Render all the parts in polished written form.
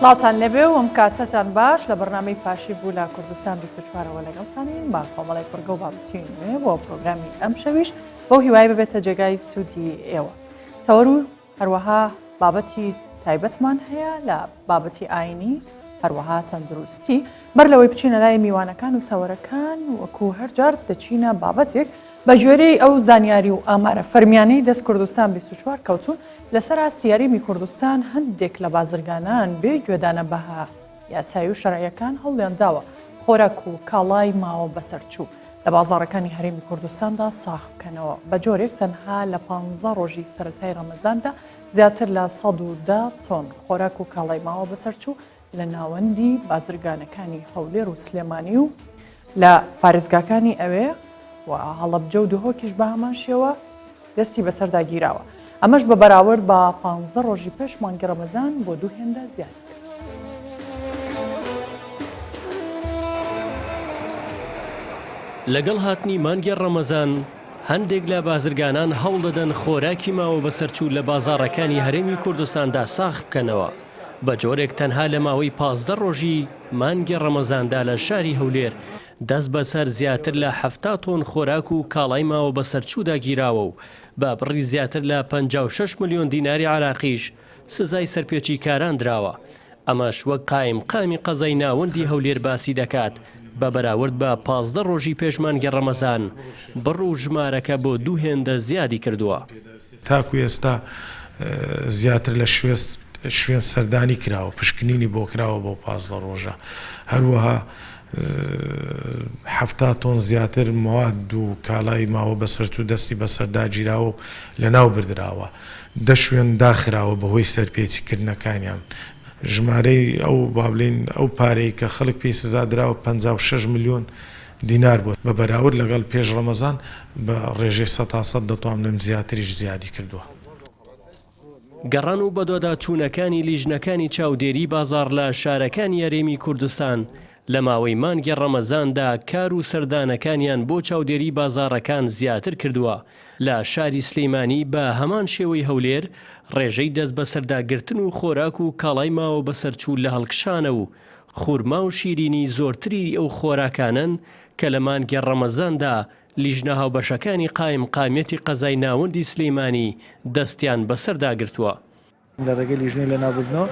سڵاوتان لێبێ و ئەم کاتەتان باش لە بەرنامەی پاشی بوو لە کوردستان 24ەوە لەگەڵتانین با کۆمەڵێک بڕگە و بابەتی نوێ بۆ پرۆگرامی ئەم شەویش بەو هیوای ببێتە جێگای سوودی ئێوە تەوەر و هەروەها بابەتی تایبەتمان هەیە لە بابەتی ئاینی هەروەها تەندروستی بەر لەوەی بچینە لای میوانەکان و تەوەرەکان وەکو هەرجار دەچینە بابەتێک بە گوێرەی ئەو زانیاری و ئامارە فەرمیانەی دەست کوردستان 24 کەوتون لەسەر ئاستی هەرێمی کوردستان هەندێک لە بازرگانان بێ گوێدانە بەها یاسایی و شەرعیەکان هەوڵیان داوە خۆراک و کاڵای ماوە بەسەرچوو لە بازاڕەکانی هەرێمی کوردستاندا ساغ بکەنەوە، بە جۆرێک تەنها لە پانزە ڕۆژی سەرەتای ڕەمەزاندا زیاتر لە 110 تۆن خۆراک و کاڵای ماوە بەسەرچوو لە ناوەندی بازرگانەکانی هەولێر و سلێمانی و لە پارێزگاکانی ئەوێ و هەڵەبجە و دهۆکیش بە هەمان شێوە دەستی بەسەردا گیراوە، ئەمەش بە بەراورد بە پانزە ڕۆژی پێش مانگی ڕەمەزان بۆ دوو هێندە زیادی کرد. لەگەڵ هاتنی مانگی ڕەمەزان، هەندێک لە بازرگانان هەوڵدەدەن خۆراکی ماوە بەسەرچوو لە بازاڕەکانی هەرێمی کوردستاندا ساغ بکەنەوە، بە جۆرێک تەنها لە ماوەی 15 ڕۆژی مانگی ڕەمەزاندا لە شاری هەولێر دەست بەسەر زیاتر لە 70 تۆن خۆراک و کاڵای ماوە بەسەرچوودا گیراوە و بە بڕی زیاتر لە 56 ملیۆن دیناری عێراقیش سزای سەرپێچیکاران دراوە، ئەمەش وەک قایمقامی قەزای ناوەندی هەولێر باسی دەکات، بە بەراورد بە 15 ڕۆژی پێش مانگی ڕەمەزان، بڕ و ژمارەکە بۆ دوو هێندە زیادی کردووە. تاکو ئێستا زیاتر لە شوێن سەردانی کراوە، پشکنینی بۆ کراوە بۆ 15 ڕۆژە، هەروەها 70 تۆن زیاتر مواد و کالای ماوە بەسەرچوو دەستی بەسەرداگیراوە و لەناو بردراوە. دە شوێن داخراوە بەهۆی سەرپێچی کردنەکانیان. ژمارەی ئەو با بلێین ئەو پارەی کە خەلک پێی سزا دراوە 56 ملیۆن دینار بووە بە بەراورد لەگەڵ پێش ڕەمەزان بە ڕێژەی سەتا سەد دەتوانم بلێم زیاتریش زیادی کردووە. گەڕان و بەدواداچوونەکانی لیژنەکانی چاودێری بازاڕ لە شارەکانی هەرێمی کوردستان لە ماوەی مانگی ڕەمەزاندا کار و سەردانەکانیان بۆ چاودێری بازاڕەکان زیاتر کردووە، لە شاری سلیمانی بە هەمان شێوەی هەولێر ڕێژەی دەستبەسەرداگرتن و خۆراک و کاڵای ماوە بەسەرچوو لە هەڵکشانە و خورما و شیرینی زۆرتری ئەو خۆراکانەن کە لە مانگی ڕەمەزاندا لیژنە هاوبەشەکانی قایمقامیەتی قەزای ناوەندی سلیمانی دەستیان بەسەردا گرتووە. لە ڕێگەی لیژنەی لەناوبردنەوە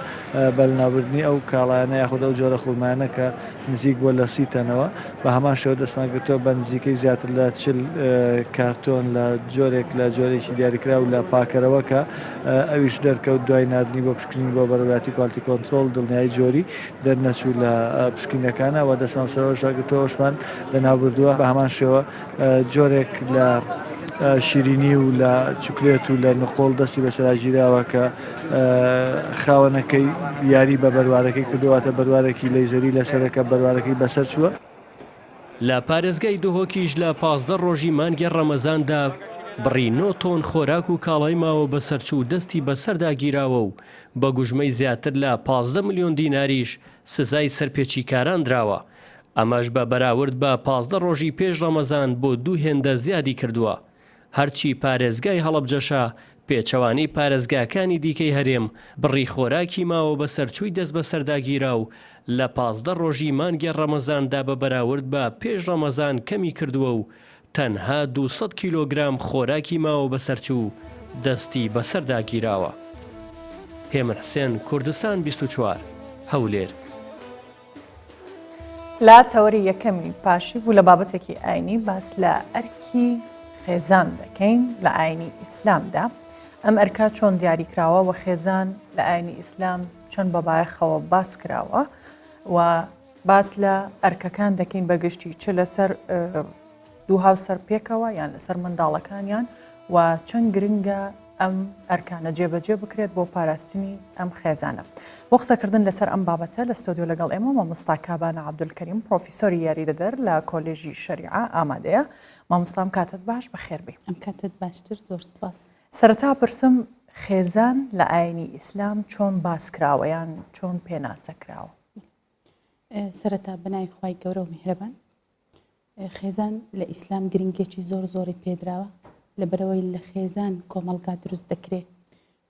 بە لەناوبردنی ئەو کاڵایانە یاخود ئەو جۆرە خورمایانە کە نزیک بووە لە سی تەنەوە بە هەمان شێوە دەستمان گرتووە بە نزیکەی زیاتر لە 40 کارتۆن لە جۆرێک لە جۆرێکی دیاریکراو لە پاکەرەوە کە ئەویش دەرکەوت دوای ناردنی بۆ پشکنین بۆ بەڕێوەبەرایەتی quality control دڵنیایی جۆری دەرنەچوو لە پشکینەکانە و دەستمان بەسەرەوەشدا گرتووە ئەوشمان لەناوبردووە بە هەمان شێوە جۆرێک لە شیرینی و لە چوکلێت و لە نقۆڵ دەستی بەسەرا گیراوە کە خاوەنەکەی یاری بە بەروارەکەی کردووە واتە بەروارێکی لەیزەری لەسەرە کە بەروارەکەی بەسەر چووە. لە پارێزگای دهۆکیش لە 15 ڕۆژی مانگی ڕەمەزاندا بڕی نۆ تۆن خۆراک و کاڵای ماوە بەسەرچوو دەستی بەسەردا گیراوە و بە گوژمەی زیاتر لە 15 ملیۆن دیناریش سزای سەرپێچیکاران دراوە، ئەمەش بە بەراورد بە 15 ڕۆژی پێش ڕەمەزان بۆ دوو هێندە زیادی کردووە. هەرچی پارێزگای هەڵەبجەشە، پێچەوانەی پارێزگاکانی دیکەی هەرێم، بڕی خۆراکی ماوە بەسەرچووی دەستبەسەرداگیراو لە 15 ڕۆژی مانگی ڕەمەزاندا بە بەراورد بە پێش ڕەمەزان کەمی کردووە و تەنها 200 کیلۆگرام خۆراکی ماوە بەسەرچوو دەستی بەسەردا گیراوە. هێمن حسێن، کوردستان 24، هەولێر. لە تەوەری یەکەمی پاشیڤ و لە بابەتێکی ئاینی باس لە ئەرکی خێزان دەکەین لە ئاینی ئیسلامدا ئەم ئەرکە چۆن دیاری کراوە و خێزان لە ئاینی ئیسلام چەند بە بایەخەوە باس کراوە و باس لە ئەرکەکان دەکەین بەگشتی چ لەسەر دوو هاوسەر پێکەوە یان لەسەر منداڵەکانیان و چەند گرنگە ئەم ئەرکانە جێبەجێ بکرێت بۆ پاراستنی ئەم خێزانە. بۆ قسەکردن لەسەر ئەم بابەتە لە ستۆدیۆ لەگەڵ ئێمە مامۆستا کابانە عەبدولکەریم پرۆفیسۆری یاریدەدەر لە کۆلێژی شەریعە ئامادەیە. مامۆستا ئەم کاتەت باش بەخێربێی. ئەم کاتەت باشتر زۆر سپاس. سەرەتا پرسم خێزان لە ئاینی ئیسلام چۆن باس کراوە یان چۆن پێناسە کراوە؟ سەرەتا بەناوی خوای گەورە و میهرەبان. خێزان لە ئیسلام گرنگێکی زۆر زۆری پێدراوە لەبەرەوەی لە خێزان کۆمەڵگا دروست دەکرێ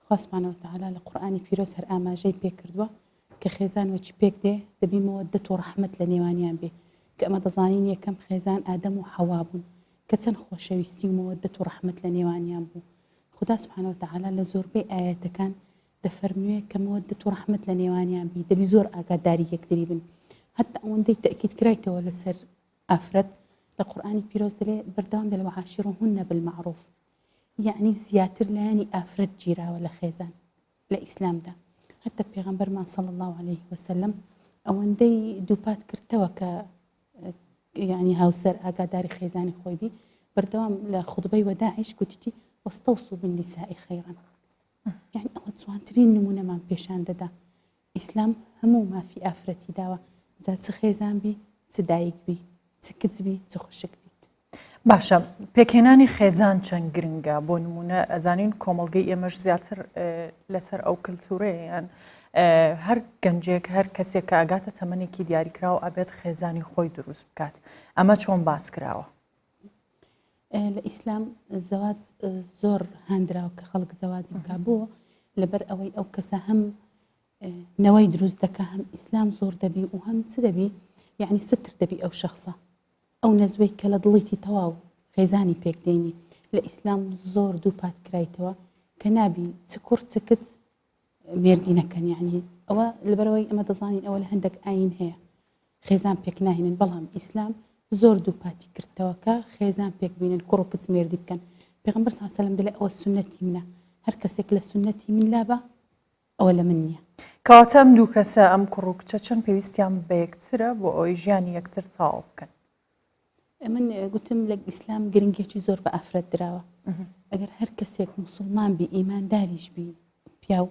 خوا سبحانە وتعالی لە قورئانی پیرۆز هەر ئاماژەی پێکردووە. کە خێزان وەچی پێک دێ دەبی مەوەدەت و ڕەحمەت لە نێوانیان بێ کە ئەمە دەزانین یەکەم خێزان ئادەم و حەوا بوون کە چەند خۆشەویستی و مەوەدەت و ڕەحمەت لە نێوانیان بوو خودا سبحانە وتعالی لە زۆربەی ئایەتەکان دەفەرموێ کە مەوەدەت و ڕەحمەت لە نێوانیان بی دەبی زۆر ئاگاداری یەکتری بن حتی ئەوەندەی تەئکید کرایتەوە لەسەر ئافرەت لە قورئانی پیرۆز دەلێ بەردەوام دەلێ وعاشروهن بالمعروف یەعنی زیاتر لایەنی ئافرەت گیراوە لە خێزان لە ئیسلامدا هەتا پێغەمبەرمان صلی الله علیه وسلم ئەوەندەی دووپات کردەوە کە یعنی هاوسەر ئاگاداری خێزانی خۆی بی بەردەوام لە خودبەی وەداعیش گوتیتی واستوصوا بالنساء خیرا یعنی ئەوە جوانترین نمونەمان پێشان دەدا ئیسلام هەموو مافی ئافرەتی داوە جا چ خێزان بی چ دایک بی چ کچ بی چ خوشک بیت. باشە پێکهێنانی خێزان چەند گرنگە بۆ نمونە ئەزانین کۆمەڵگەی ئێمەش زیاتر لەسەر ئەو کللتورەیە یان هەر گەنجێک هەر کەسێک کە ئەگاتە تەمەنێکی دیاریکراو ئەبێت خێزانی خۆی دروست بکات ئەمە چۆن باس کراوە؟ لە ئیسلام زەواج زۆر هاندراوە کە خەڵک زەواج بکا بۆ لەبەر ئەوەی ئەو کەسە هەم نەوەی دروست دەکا هەم ئیسلام زۆر دەبی و هەم چ دەبی یعنی ستر دەبی ئەو شخصە ئەو نەزوەی کە لە دڵیتی تەواو خێزانی پێک دێنی لە ئیسلام زۆر دووپات کرایتەوە کە نابی چ کوڕ چ کچ مێردی نەکەن یعنی ئەوە لەبەرەوەی ئەمە دەزانین ئەوە لە هەندێک ئاین هەیە خێزان پێک ناهێنن بەڵام ئیسلام زۆر دووپاتی کردەوە کە خێزان پێک بینن کوڕ و کچ مێردی بکەن پێغەمبەر صلی الله علیه و سلم دەلێ ئەوە سوننەتی منە هەر کەسێک لە سوننەتی من لابا ئەوە لە من نییە. کەواتە ئەم دوو کەسە ئەم کوڕ و کچە چەند پێویستیان بە یەکترە بۆ ئەوەی ژیانی یەکتر تەواو بکەن؟ من گوتم لە ئیسلام گرنگێکی زۆر بە ئافرەت دراوە ئەگەر هەر کەسێک موسڵمان بی ئیمانداریش بی پیاو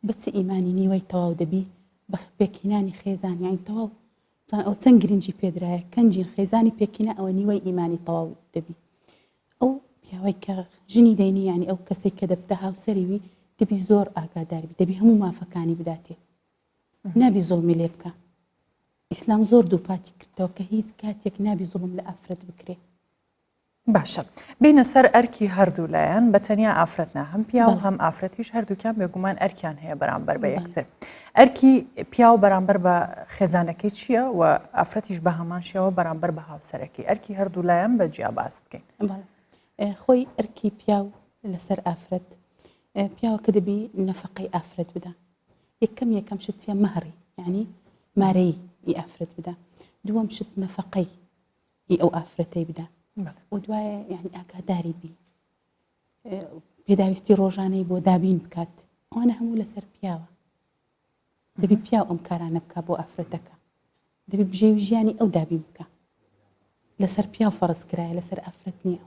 بە چ ئیمانی نیوەی تەواو دەبی بە پێکهینانی خێزان یانی تەواو ئەو چەند گرنگی پێدرایە کەنجین خێزانی پێکینە ئەوە نیوەی ئیمانی تەواو دەبی ئەو پیاوەی کە ژنی دەینی یعنی ئەو کەسێک کە دەبتە هاوسەریوی دەبی زۆر ئاگادار بی دەبی هەموو مافەکانی بداتێ نابی زوڵمی لێ بکە ئیسلام زۆر دووپاتی کردەوە کە هیچ کاتێک نابی زوڵم لە ئافرەت بکرێ. باشە بینە سەر ئەرکی هەردوو لایەن بە تەنیا ئافرەت نا هەم پیاو هەم ئافرەتیش هەردووکیان بێگومان ئەرکیان هەیە بەرامبەر بە یەکتر ئەرکی پیاو بەرامبەر بە خێزانەکەی چییە و ئافرەتیش بە هەمان شێوە بەرامبەر بە هاوسەرەکەی ئەرکی هەردوو لایەن بە جیا باس بکەین خۆی ئەرکی پیاو لەسەر ئافرەت پیاوەکە دەبی نەفەقەی ئافرەت بدا یەکەم یەکەم شت چیە مەهری یعنی مارەی ئی ئافرەت بدا دووەم شت نەفەقەی ئی ئەو ئافرەتەی بدا و دوایە یعنی ئاگاداری بی پێداویستی ڕۆژانەی بۆ دابین بکات ئەوانە هەموو لەسەر پیاوە دەبی پیاو ئەم کارانە بکە بۆ ئافرەتەکە دەبی بژێوی ژیانی ئەو دابین بکە لەسەر پیاو فەرز کرایە لەسەر ئافرەت نییە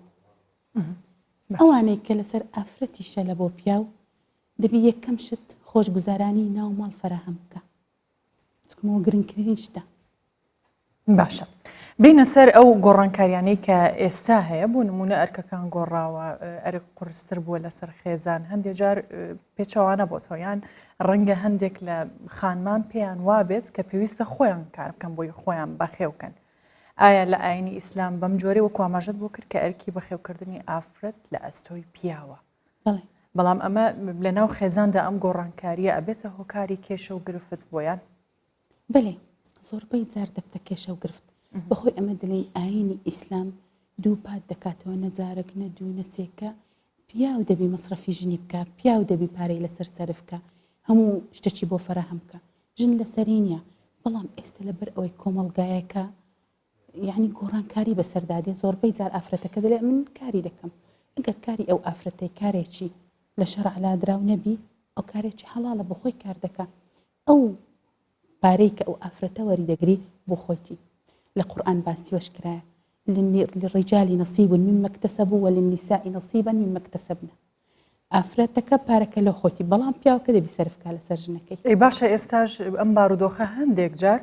ئەوانەی کە لەسەر ئافرەتیشە لە بۆ پیاو دەبی یەکەم شت خۆشگوزارانی ناو ماڵ فەراهەم بکە چکمەوە گرنگترین شتە. باشە بینە سەر ئەو گۆڕانکاریانەی کە ئێستا هەیە بۆ نمونە ئەرکەکان گۆڕاوە ئەرک قورستر بووە لەسەر خێزان هەندێک جار پێچەوانە بۆتەوە یان ڕەنگە هەندێک لە خانمان پێیان وابێت کە پێویستە خۆیان کار بکەن بۆی خۆیان بەخێوکەن ئایا لە ئاینی ئیسلام بەم جۆرەی وەکو ئاماژەت بۆ کرد کە ئەرکی بەخێوکردنی ئافرەت لە ئەستۆی پیاوە بەڵام ئەمە لە ناو خێزاندا ئەم گۆڕانکاریە ئەبێتە هۆکاری کێشە و گرفت بۆیان؟ بەلێ زۆربەی جار دەبتە کێشە و گرفت بەخۆی ئەمە دەلێین ئاینی ئیسلام دووپات دەکاتەوە نە جارەک نە دوو نە سێکە پیاو دەبی مەسرەفی ژنی بکە پیاو دەبی پارەی لەسەر سەرف کە هەموو شتەکی بۆ فەراهەم بکە ژن لەسەری نییە بەڵام ئێستا لەبەر ئەوەی کۆمەڵگایەکە یەعنی گۆڕانکاری بەسەردا دێ زۆربەی جار ئافرەتەکە دەلێ من کاری دەکەم ئەگەر کاری ئەو ئافرەتەی کارێکی لە شەرع لادراو نەبی ئەو کارێکی حەڵاڵە بۆ خۆی کار دەکا ئەو پارەی کە ئەو ئافرەتە وەری دەگری بۆ خۆیتی لە قورئان باسی وەش کرایە للرجال نصیب مما اکتسبوا وللنساء نصیبا مما اکتسبن ئافرەتەکە پارەکە لۆ خۆیتی بەڵام پیاوەکە دەبی سەرف کا لەسەر ژنەکەی. ئەی باشە ئێستاش ئەم بارودۆخە هەندێک جار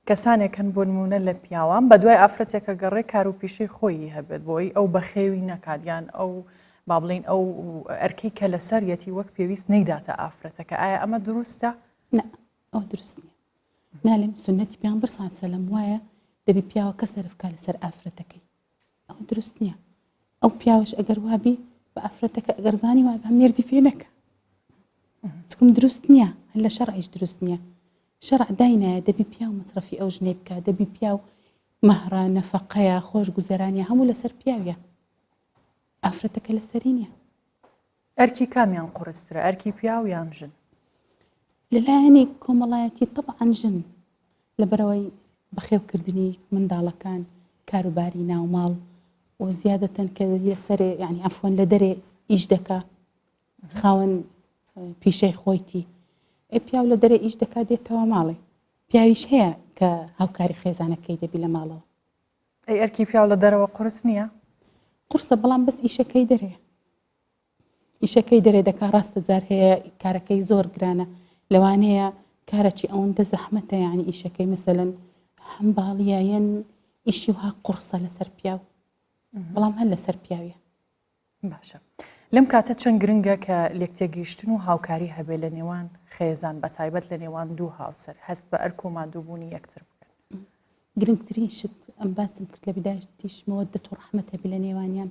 کەسانێک هەن بۆ نمونە لە پیاوان بە دوای ئافرەتێکە گەڕێ کار و پیشەی خۆیی هەبێت بۆی ئەو بەخێوی نەکات یان ئەو با بڵین ئەو ئەرکەی کە لەسەریەتی وەک پێویست نەیداتە ئافرەتەکە ئایا ئەمە دروستە؟ نا ئەوە دروست نییە نالێم سوننەتی پێغەمبەر صلی الله علیه و سلم وایە دەبی پیاوەکە سەرف کا لەسەر ئافرەتەکەی ئەوە دروست نییە ئەو پیاوەش ئەگەر وابی بە ئافرەتەکە ئەگەر زانی وابە مێردی پێ نەکە چکم دروست نییە هەر لە شەرعیش دروست نییە. شەرع داینایە دەبی پیاو مەسرەفی ئەو ژنەی بکا دەبی پیاو مەهرە نەفەقەیە خۆش گوزەرانیە هەموو لەسەر پیاویە ئافرەتەکە لەسەری نیە. ئەرکی کامیان قورسترە ئەرکی پیاو یان ژن؟ لەلایەنی کۆمەڵایەتی تەبعەن ژن لەبەرئەوەی بەخێوکردنی منداڵەکان کاروباری ناوماڵ و زیادەتەن کە لەسەرێ یعنی عەفوەن لە دەرێ ئیش دەکا خاوەن پیشەی خۆیتی ئێ پیاو لە دەرێ ئیش دەکا دێتەوە ماڵێ پیاویش هەیە کە هاوکاری خێزانەکەی دەبی لە ماڵەوە. ئەی ئەرکی پیاو لە دەرەوە قورس نییە؟ قورسە بەڵام بەس ئیشەکەی دەرێ ئیشەکەی دەرێ دەکا ڕاستە جار هەیە کارەکەی زۆر گرانە لەوانەیە کارەکی ئەوەندە زەحمەتە یعنی ئیشەکەی مەسەلەن هەم باڵیە یەن ئیشی وها قوڕسە لەسەر پیاو بەڵام هەر لەسەر پیاویە. باشە لەم کاتە چەند گرنگە کە لێکتێگەیشتن و هاوکاری هەبێ لە نێوان خێزان بە تایبەت لە نێوان دوو هاوسەر هەست بە ئەرک و ماندووبوونی یەکتر بکەن. گرنگترین شت ئەم باسم کرد لە بدایەتیش مەوەدەت و ڕەحمەت هەبی لە نێوانیان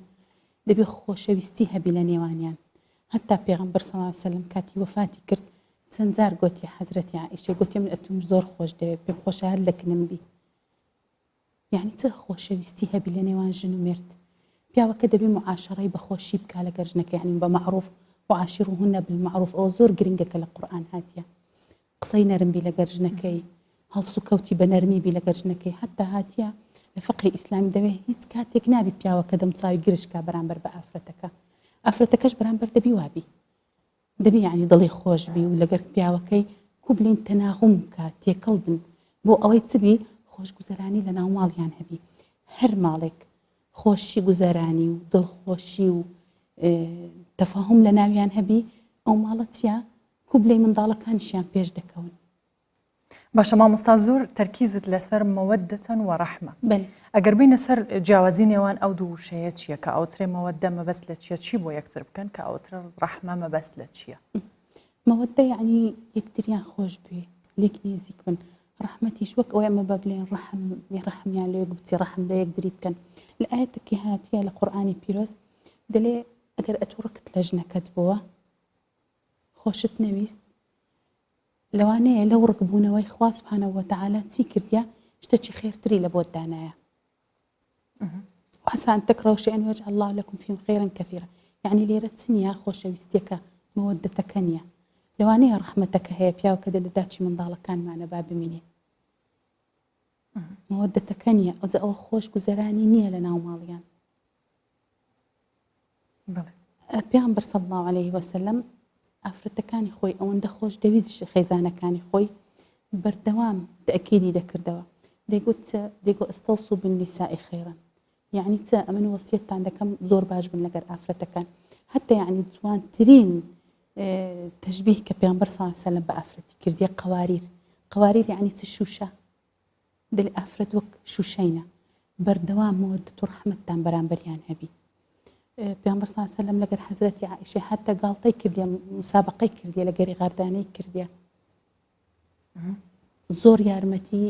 دەبێ خۆشەویستی هەبی لە نێوانیان هەتا پێغەمبەر صلی اللە علیە وسلم کاتی وەفاتی کرد چەند جار گۆتی حەزرەتی عائیشە گۆتی من ئەتوم زۆر خۆش دەوێ پێم خۆشە هەر لە کنم بی یعنی چ خۆشەویستی هەبی لە نێوان ژن و مێرد پیاوەکە دەبێ معاشەڕەی بە خۆشی بکا لەگەر ژنەکە یعنی بە مەعروف وعاشروهن بالمعروف ئەوە زۆر گرنگە کە لە قورئان هاتیە قسەی نەرم بی لەگەر ژنەکەی، هەڵسوکەوتی بە نەرمی بی لەگەر ژنەکەی، حەتتا هاتیە لە فقهی ئیسلامی دەوێ هیچ کاتێک نابی پیاوەکە دەموچاوی گرژ کا بەرامبەر بە ئافرەتەکە، ئافرەتەکەش بەرامبەر دەبی وابی، دەبی یەعنی دڵی خۆش بی و لەگەر پیاوەکەی کو بلین تەناغوم بکا، تێکەڵ بن بۆ ئەوەی چ بی خۆشگوزەرانی لە ناو ماڵیان هەبی، هەر ماڵێک خۆشی گوزەرانی و دڵخۆشی و تەفاهوم لە ناویان هەبی ئەو ماڵە چیە کوبلەی منداڵەکانیشیان پێش دەکەون. باشە مامۆستا زۆر تەرکیزت لەسەر مەوەدەتەن و ڕەحمە ئەگەر بینە سەر جیاوازی نێوان ئەو دوو وشەیە چییە کە ئەوترێ مەوەدە مەبەست لە چییە چی بۆ یەکتر بکەن کە ئەوترە ڕەحمە مەبەست لە چییە؟ مەوەدە یعنی یەکتریان خۆش بوێ لێک نێزیک بن ڕەحمەتیش وەک ئەوەی ئەمە بە بلێن ڕەحم ڕەحمیان لە یەک بچی ڕەحم لە یەکتری بکەن لە ئاەتێکی هاتیە لە قورئانی پیرۆز دەلێ ئەگەر ئەتوو ڕکت لە ژنەکەت بووە خۆشت نەویست لەوانەیە لەو ڕکبوونەوەی خوا سبحانە وتعالی چی کردیە شتێکی خێرتری لە بۆت دانایە وعسى أن تكرهوا شيئا ويجعل الله لكم فيه خيرا كثيرا یعنی لێرە چ نییە خۆشەویستیەکە مەوەدەتەکە نییە لەوانەیە ڕەحمەتەکە هەیە پیاوەکە دە لە داچی منداڵەکانمانە با بمینێ مەوەدەتەکە نییە ئەوجا ئەوە خۆش گوزەرانی نییە لە ناو ماڵیان پێغەمبەر صلی اللە علیه وسلم ئافرەتەکانی خۆی ئەوەندە خۆش دەویست خێزانەکانی خۆی بەردەوام تەئکیدی دەکردەوە دەیگوت دەیگۆ استوصوا بالنساء خيرا یعنی چ ئەمن وەسیەتتان دەکەم زۆر باش بن لەگەر ئافرەتەکان حتی یعنی جوانترین تەشبیه کە پێغەمبەر صلی الله علیه وسلم بە ئافرەتی کردیە قواریر قواریر یعنی چ شوشە دلی ئافرەت وەک شوشەینە بەردەوام مەوەدەت و ڕەحمەتتان بەرامبەریان هەبی پێغەمبەر صلی الله علیه وسلم لەگەر حەزرەتی عائشە حتی گاڵتەی کردیە مسابقەی کردیە لەگەری غاردانەی کردیە زۆر یارمەتی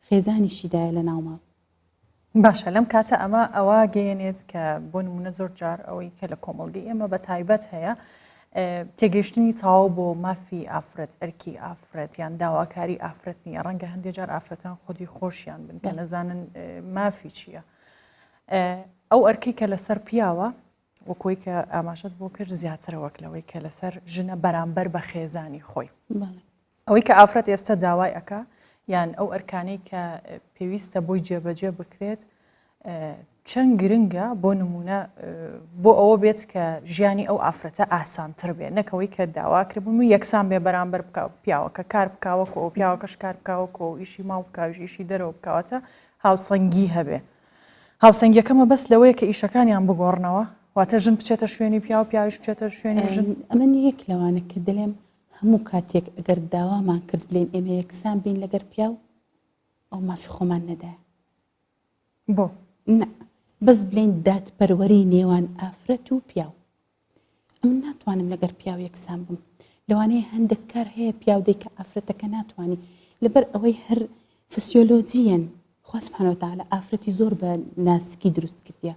خێزانیشی دایە لە ناو ماڵ. باشە لەم کاتە ئەمە ئەوە گەیەنێت کە بۆ نمونە زۆر جار ئەوەی کە لە کۆمەڵگەی ئێمە بە تایبەت هەیە تێگەیشتنی تەواو بۆ مافی ئافرەت ئەرکی ئافرەت یان داواکاری ئافرەت نییە ڕەنگە هەندێک جار ئافرەتان خودی خۆشیان بن کە نەزانن مافی چییە ئەو ئەرکەی کە لەسەر پیاوە وەکۆی کە ئاماژەت بۆ کرد زیاترە وەک لەوەی کە لەسەر ژنە بەرامبەر بە خێزانی خۆی ئەوەی کە ئافرەت ئێستا داوای ئەکا یان ئەو ئەرکانەی کە پێویستە بۆی جێبەجێ بکرێت چەند گرنگە بۆ نمونە بۆ ئەوە بێت کە ژیانی ئەو ئافرەتە ئاسانتر بێ نەکەوەی کە داواکردبوون و یەکسان بێ بەرامبەر بکە پیاوەکە کار بکاوەکو ئەو پیاوەکەش کار بکاوەکو و ئیشی ماڵ بکاویش ئیشی دەرەوە بکەواتە هاوسەنگی هەبێ هاوسەنگیەکە مەبەست لەوەیە کە ئیشەکانیان بگۆڕنەوە واتە ژن بچێتە شوێنی پیاو پیاویش بچێتە شوێنی ژن ئەمە یەک لەوانە کە دەلێم هەموو کاتێک ئەگەر داوامان کرد بلێن ئێمە یەکسان بین لەگەر پیاو ئەو مافی خۆمان نەدایە. بۆ؟ نا بەس بلێین دادپەروەری نێوان ئافرەت و پیاو. ئەمن ناتوانم لەگەر پیاو یەکسان بم. لەوانەیە هەندێک کار هەیە پیاو دەیکا ئافرەتەکە ناتوانی. لەبەر ئەوەی هەر فسیۆلۆجیەن خوا سبحانە وتعالی ئافرەتی زۆر بە ناسکی دروست کردیە.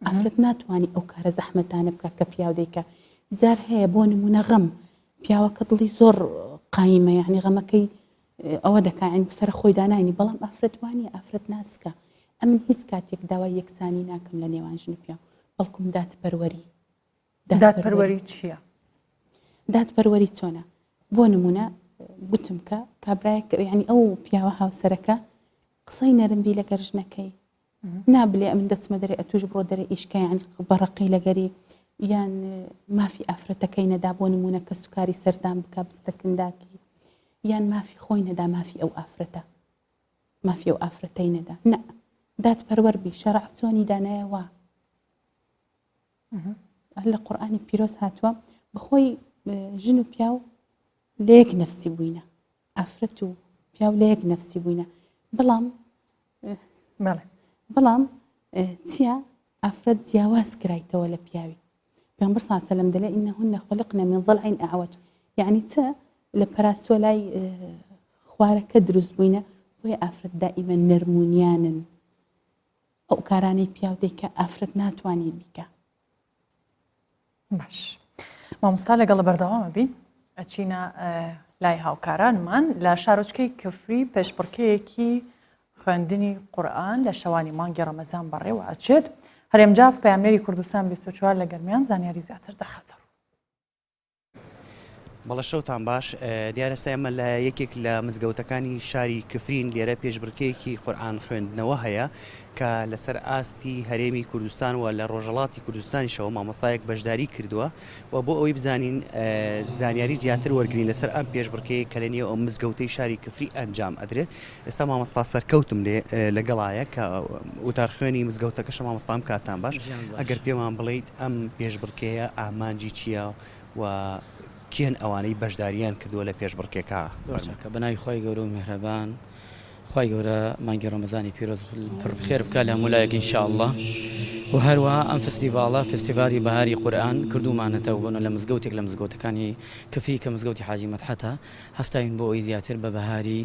ئافرەت ناتوانی ئەو کارە زەحمەتانە بکات کە پیاو دەیکا جار هەیە بۆ نمونە غەم پیاوەکە دڵی زۆر قایمە یعنی غەمەکەی. ئەوە دەکا یانی بەسەر خۆی دانانی بەڵام ئافرەت وانە ئافرەت ناسکە ئەمن هیچ کاتێک داوای یەکسانی ناکەم لە نێوان ژن و پیاو بەڵکم دادپەروەری دادپەروەری چییە؟ دادپەروەری چۆنە؟ بۆ نمونە گوتم کە کابرایەک یعنی ئەو پیاوە هاوسەرەکە قسەی نەرم بی لەگەر ژنەکەی نابلێ ئەمن دەچمە دەرێ ئەتوش بڕۆ دەرێ ئیشکە یان بەڕقی لەگەری یان مافی ئافرەتەکەی نەدا بۆ نمونە کە سوکاری سەردان بکە بستەکنداکی یان مافی خۆی نەدا مافی ئەو ئافرەتە مافی ئەو ئافرەتەی نەدا نە دادپەروەر بی شەرع چۆنی دانایە وا لە قورئانی پیرۆز هاتووە بەخۆی ژن و پیاو لە یەک نەفسی بووینە ئافرەت و پیاو لە یەک نەفسی بووینە بەڵام بەڵام چییە ئافرەت جیاواز کرایتەوە لە پیاوی پێغەمبەر صلی الله علیه و سلم دەلێ إنهن خلقن من ضلع أعوج یعنی چ لە پەراسوە لای خوارەکە دروست بووینە بۆیە ئافرەت دائیمە نەرمونیانن ئەو کارانەی پیاو دەیکا ئافرەت ناتوانێ بیکا. باش مامۆستا لەگەڵە بەردەوامە بین ئەچینە لای هاوکارانمان لە شارۆچکەی کفری پێشبڕکێیەکی خوێندنی قورئان لە شەوانی مانگی ڕەمەزان بەڕێوە ئەچێت هەرێم جاف پەیامنێری کوردستان 24 لە گەرمیان زانیاری زیاتر دەخاتە ڕوو. بەڵێ شەوتان باش دیارە ئێستا ئێمە لە یەکێک لە مزگەوتەکانی شاری کفرین لێرە پێشبڕکێیەکی قورئان خوێندنەوە هەیە کە لەسەر ئاستی هەرێمی کوردستان و لە ڕۆژەڵاتی کوردستانیشەوە مامۆستایەک بەشداری کردووە و بۆ ئەوەی بزانین زانیاری زیاتر وەرگین لەسەر ئەم پێشبڕکێیە کە لە نێو ئەم مزگەوتەی شاری کفری ئەنجام ئەدرێت ئێستا مامۆستا سەرکەوتم لێ لەگەڵایە کە وتارخوێنی مزگەوتەکەشە مامۆستام کاتان باش ئەگەر پێمان بڵیت ئەم پێشبڕکێیە ئامانجی چییە و کێن ئەوانەی بەشدارییان کردووە لە پێشبڕکێکە؟ زۆر چاکە بەناوی خوای گەورە و میهرەبان خوای گەورە مانگی ڕەمەزانی پیرۆز پڕ خێر بکا لە هەموو لایەک ان شاء اللە و هەروەها ئەم فستیڤاڵە فستیڤالی بەهاری قورئان کردوومانەتەوە بۆنە لە مزگەوتێک لە مزگەوتەکانی کفری کە مزگەوتی حاجی مەدحەتە هەستاوین بۆ ئەوەی زیاتر بە بەهاری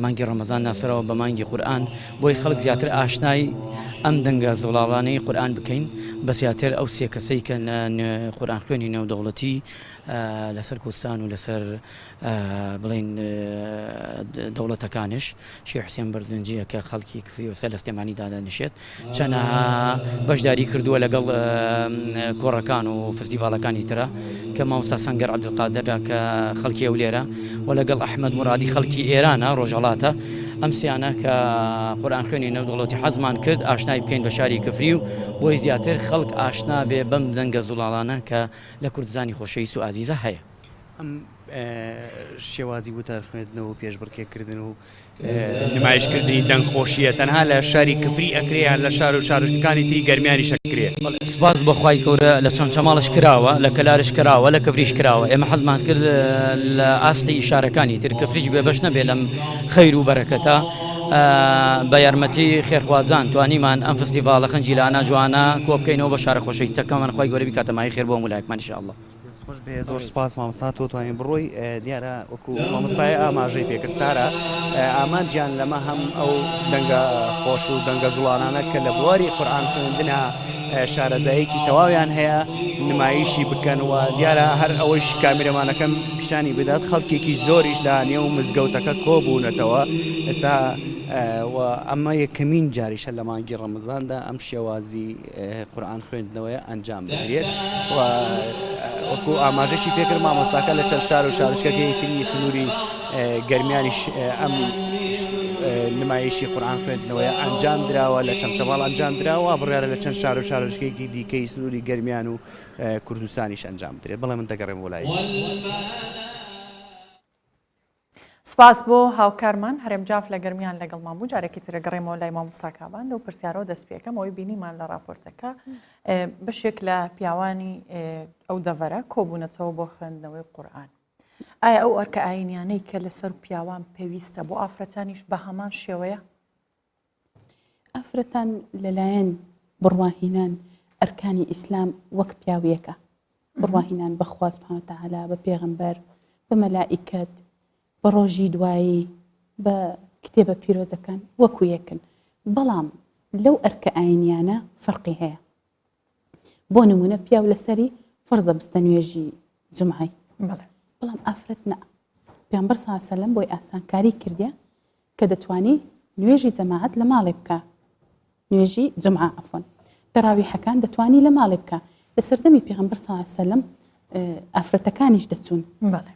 مانگی ڕەمەزان ناسراوە بە مانگی قورئان بۆی خەڵک زیاتر ئاشنای ئەم دەنگە زوڵاڵانەی قورئان بکەین بە زیاتر ئەو سێ کەسەی کە قورئان خوێنی نێودەوڵەتی لەسەر کوردستان و لەسەر بڵین دەوڵەتەکانش شێخ حوسێن بەرزنجیە کە خەڵکی کفری وسە لە سلێمانی دادەنیشێت چەنەها بەشداری کردووە لەگەڵ کۆڕەکان و فستیڤاڵەکانی ترە کە مامۆستا سەنگەر عەبدولقادرە کە خەڵکی هەولێرە و لەگەڵ ئەحمەد مورادی خەڵکی ئێرانە ڕۆژهەڵاتە ئەم سیانە کە قورئان خوێنی نێودەوڵەتی حەزمان کرد ئاشنای بکەین بە شاری کفری و بۆی زیاتر خەڵک ئاشنا بێ بەم دەنگە زوڵاڵانە کە لە کوردستانی خۆشەویست و ئازیزە هەیە. ئەم شێوازی وتار خوێندنەوە و پێشبڕکێکردن و نمایشکردنی دەنگخۆشییە تەنها لە شاری کفری ئەکرێ یان لە شار و شارۆچکەکانی تری گەرمیانیش ئەکرێ؟ سوپاس بۆ خوای گەورە لە چەمچەماڵش کراوە لە کەلارش کراوە لە کفریش کراوە ئێمە حەزمان کرد لە ئاستی شارەکانی تر کفریش بێبەش نەبێ لەم خەیر و بەرەکەتە بە یارمەتی خێرخوازان توانیمان ئەم فستیڤاڵە خنجیلانە جوانە کۆبکەینەوە بە شارە خۆشەویستەکەمان خوای گەورە بیکاتە مایەی خێر بۆ هەموو لایەکمان ان شاء اللە. دەست خۆش بێ زۆر سپاس مامۆستا تۆ توانین بڕۆی دیارە وەکو مامۆستای ئاماژەی پێکرد سارا ئامانجیان لەمە هەم ئەو دەنگە خۆش و دەنگە زوڵانانە کە لە بواری قورآن خوێندنە شارەزایەکی تەواویان هەیە نمایشی بکەن و دیارە هەر ئەوەیش کامیرەمانەکەم پیشانی بدات خەڵکێکی زۆریش لە نێو مزگەوتەکە کۆبوونەتەوە ئێستا و ئەمە یەکەمین جاریشە لە مانگی ڕەمەزاندا ئەم شێوازی قورئان خوێندنەوەیە ئەنجام بدرێت و وەکو ئاماژەشی پێکرد مامۆستاکە لە چەند شار و شارۆچکەکەی تری سنووری گەرمیانیش ئەم نمایشی قورئان خوێندنەوەیە ئەنجام دراوە لە چەمچەماڵ ئەنجام دراوە بڕیارە لە چەند شار و شارۆچکەیەکی دیکەی سنووری گەرمیان و کوردستانیش ئەنجام بدرێت بەڵێ من دەگەڕێم بۆ لای. سپاس بۆ هاوکارمان هەرێم جاف لە گەرمیان لەگەڵمان بوو جارێکی ترە گەڕێمەوە لای مامۆستا کابان لەو پرسیارەوە دەست پێکەم ئەوەی بینیمان لە راپۆرتەکە بەشێک لە پیاوانی ئەو دەڤەرە کۆبوونەتەوە بۆ خوێندنەوەی قورئان ئایا ئەو ئەرکە ئاینیانەی کە لەسەر پیاوان پێویستە بۆ ئافرەتانیش بە هەمان شێوەیە ئافرەتان لەلایەن بڕواهینان ئەرکانی ئیسلام وەک پیاویەکە بڕواهینان بە خوا سبحانە وتعالی بە پێغەمبەر بە مەلائیکەت بە ڕۆژی دوایی بە کتێبە پیرۆزەکان وەکو یەکن بەڵام لەو ئەرکە ئاینیانە فەرقی هەیە بۆ نمونە پیاو لەسەری فەرزە بستە نوێژی جمعی بەڵام ئافرەت نا. پێغەمبەر صلی اللە علیە وسلم بۆی ئاسانکاری کردیە کە دەتوانی نوێژی جەماعەت لە ماڵێ بکا نوێژی جمعە عەفوەن تەراویحەکان دەتوانی لە ماڵێ بکا لە سەردەمی پێغەمبەر صلی اللە علیە وسلم ئافرەتەکانیش دەچوون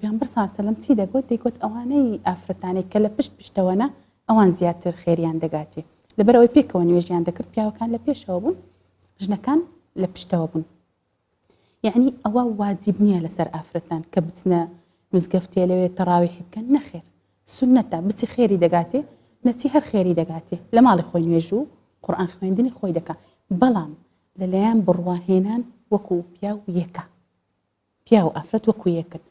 پێغەمبەر صلی اللە علیە وسلم چی دەگوت دەیگوت ئەوانەی ئافرەتانێک کە لە پشت پشتەوەنە ئەوان زیاتر خێریان دەگاتێ لەبەرئەوەی پێکەوە نوێژیان دەکرد پیاوەکان لە پێشەوە بوون ژنەکان لە پشتەوە بوون یعنی ئەوە واجب نییە لەسەر ئافرەتان کە بچنە مزگەفتێ لەوێ تەڕاویحی بکەن نەخێر سونەتە بچی خێری دەگاتێ نەچی هەر خێری دەگاتێ لە ماڵی خۆی نوێژ و قورئان خوێندنی خۆی دەکا بەڵام لەلایەن بڕواهێنان وەکو پیاو یەکە پیاو ئافرەت وەکو یەکن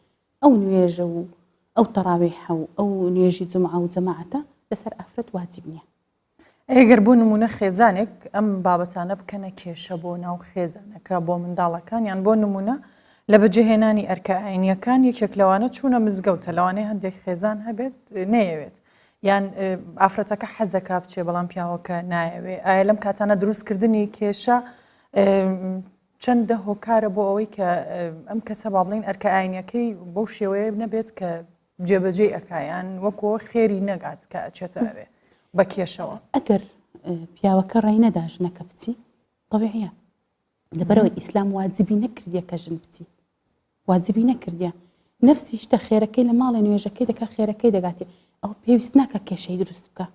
ئەو نوێژە و ئەو تەڕاویحە و ئەو نوێژی جومعە و جەماعەتە لەسەر ئافرەت واجب نییە. ئەگەر بۆ نمونە خێزانێک ئەم بابەتانە بکەنە کێشە بۆ ناو خێزانەکە بۆ منداڵەکانیان بۆ نمونە لە بەجێهێنانی ئەرکە ئاینیەکان یەکێک لەوانە چوونە مزگەوتە لەوانەیە هەندێک خێزان هەبێت نەیەوێت یان ئافرەتەکە حەزەکا بچێ بەڵام پیاوەکە نایەوێ ئایا لەم کاتانە دروستکردنی کێشە چەندە هۆکارە بۆ ئەوەی کە ئەم کەسە با بڵین ئەرکە ئاینەکەی بەو شێوەیە نەبێت کە جێبەجێی ئەکا یان وەکو خێری نەگات کە ئەچێتە ئەوێ بە کێشەوە. ئەگەر پیاوەکە ڕێی نەدا ژنەکە بچی طبیعیە لەبەرەوەی ئیسلام واجبی نەکردیە کە ژن بچی واجبی نەکردیە نفسی شتە خێرەکەی لە ماڵێ نوێژەکەی دەکا خێرەکەی دەگاتێ ئەو پێویست ناکە کێشەی دروست بکە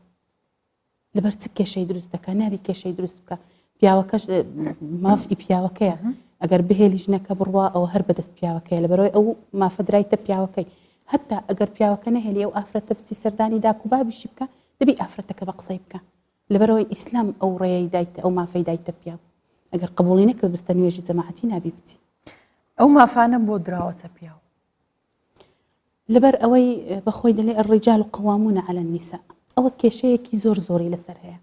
لەبەر چ کێشەی دروست دەکا نابی کێشەی دروست بکە پیاوەکەش مافی پیاوەکەیە ئەگەر بهێلی ژنەکە بڕوا ئەوە هەر بەدەست پیاوەکەیە لەبەرەوەی ئەو مافە درایتە پیاوەکەی هەتا ئەگەر پیاوەکە نەهێلی ئەو ئافرەتە بچی سەردانی داک و بابیشی بکە دەبی ئافرەتەکە بە قسەی بکە لەبەرەوەی ئیسلام ئەو ڕێی دایتە ئەو مافەی دایتە پیاو ئەگەر قبوڵی نەکرد بستە نوێژی جەماعەتی نابی بچی ئەو مافانە بۆ دراوەتە پیاو لەبەر ئەوەی بەخۆی دەلێ الرجال قوامون علی النساء ئەوە کێشەیەکی زۆر زۆری لەسەر هەیە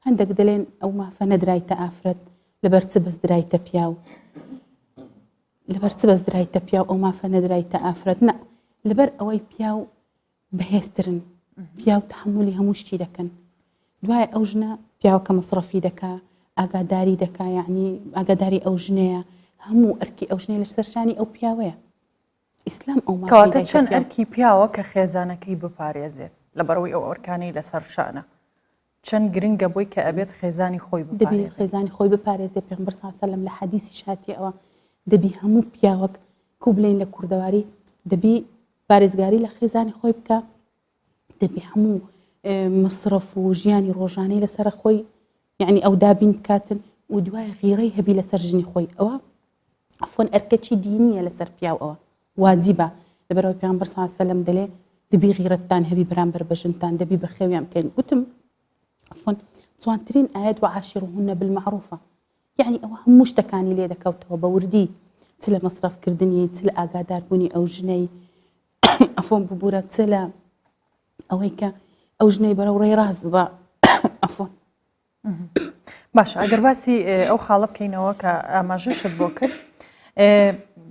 هەندێک دەلێن ئەو مافە نەدرایتە ئافرەت لەبەر چ بەس درایتە پیاو لەبەر چ بەس درایتە پیاو ئەو مافە نەدرایتە ئافرەت نە لەبەر ئەوەی پیاو بەهێزترن پیاو تحملی هەموو شتی دەکەن دوای ئەو ژنە پیاوەکە مەسرەفی دەکا ئاگاداری دەکا یعنی ئاگاداری ئەو ژنەیە هەموو ئەرکی ئەو ژنەی لەسەر شانی ئەو پیاوەیە ئیسلام ئەو مافەی کەواتە دایتە چەند پیاو. ئەرکی پیاوە کە خێزانەکەی بپارێزێت لەبەرئەوەی ئەو ئەرکانەی لەسەر شانە چەند گرنگە بۆی کە ئەبێت خێزانی خۆی دەبی بپارێزێت. خێزانی خۆی بپارێزێ پێغەمبەر صلی اللە علیه وسلم لە حەدیسیش هاتیە ئەوە دەبی هەموو پیاوەک کو بلێین لە کوردەواری دەبی پارێزگاری لە خێزانی خۆی بکا دەبی هەموو مەسرەف و ژیانی ڕۆژانەی لەسەر خۆی یعنی ئەو دابین بکاتن و دوای غیرەی هەبی لەسەر ژنی خۆی ئەوە عفوەن ئەرکەکی دینیە لەسەر پیاو ئەوە واجبە لەبەرەوەی پێغەمبەر صلی الله علیه وسلم دەلێ دەبی غیرەتتان هەبی بەرامبەر بە ژنتان دەبی بەخێویان بکەین وتم عفوەن جوانترین ئاەت وعاشروهن بالمعروفە یعنی ئەوە هەموو شتەکانی لێ دەکەوتەوە بە وردی چ لە مەسرەفکردنی چ لە ئاگاداربوونی ئەو ژنەی عفوەن ببورە چ لە ئەوەی کە ئەو ژنەی بەرەو ڕێی ڕاست بە عفوەن باشە ئەگەر باسی ئەو خاڵە بکەینەوە کە ئاماژەشت بۆ کرد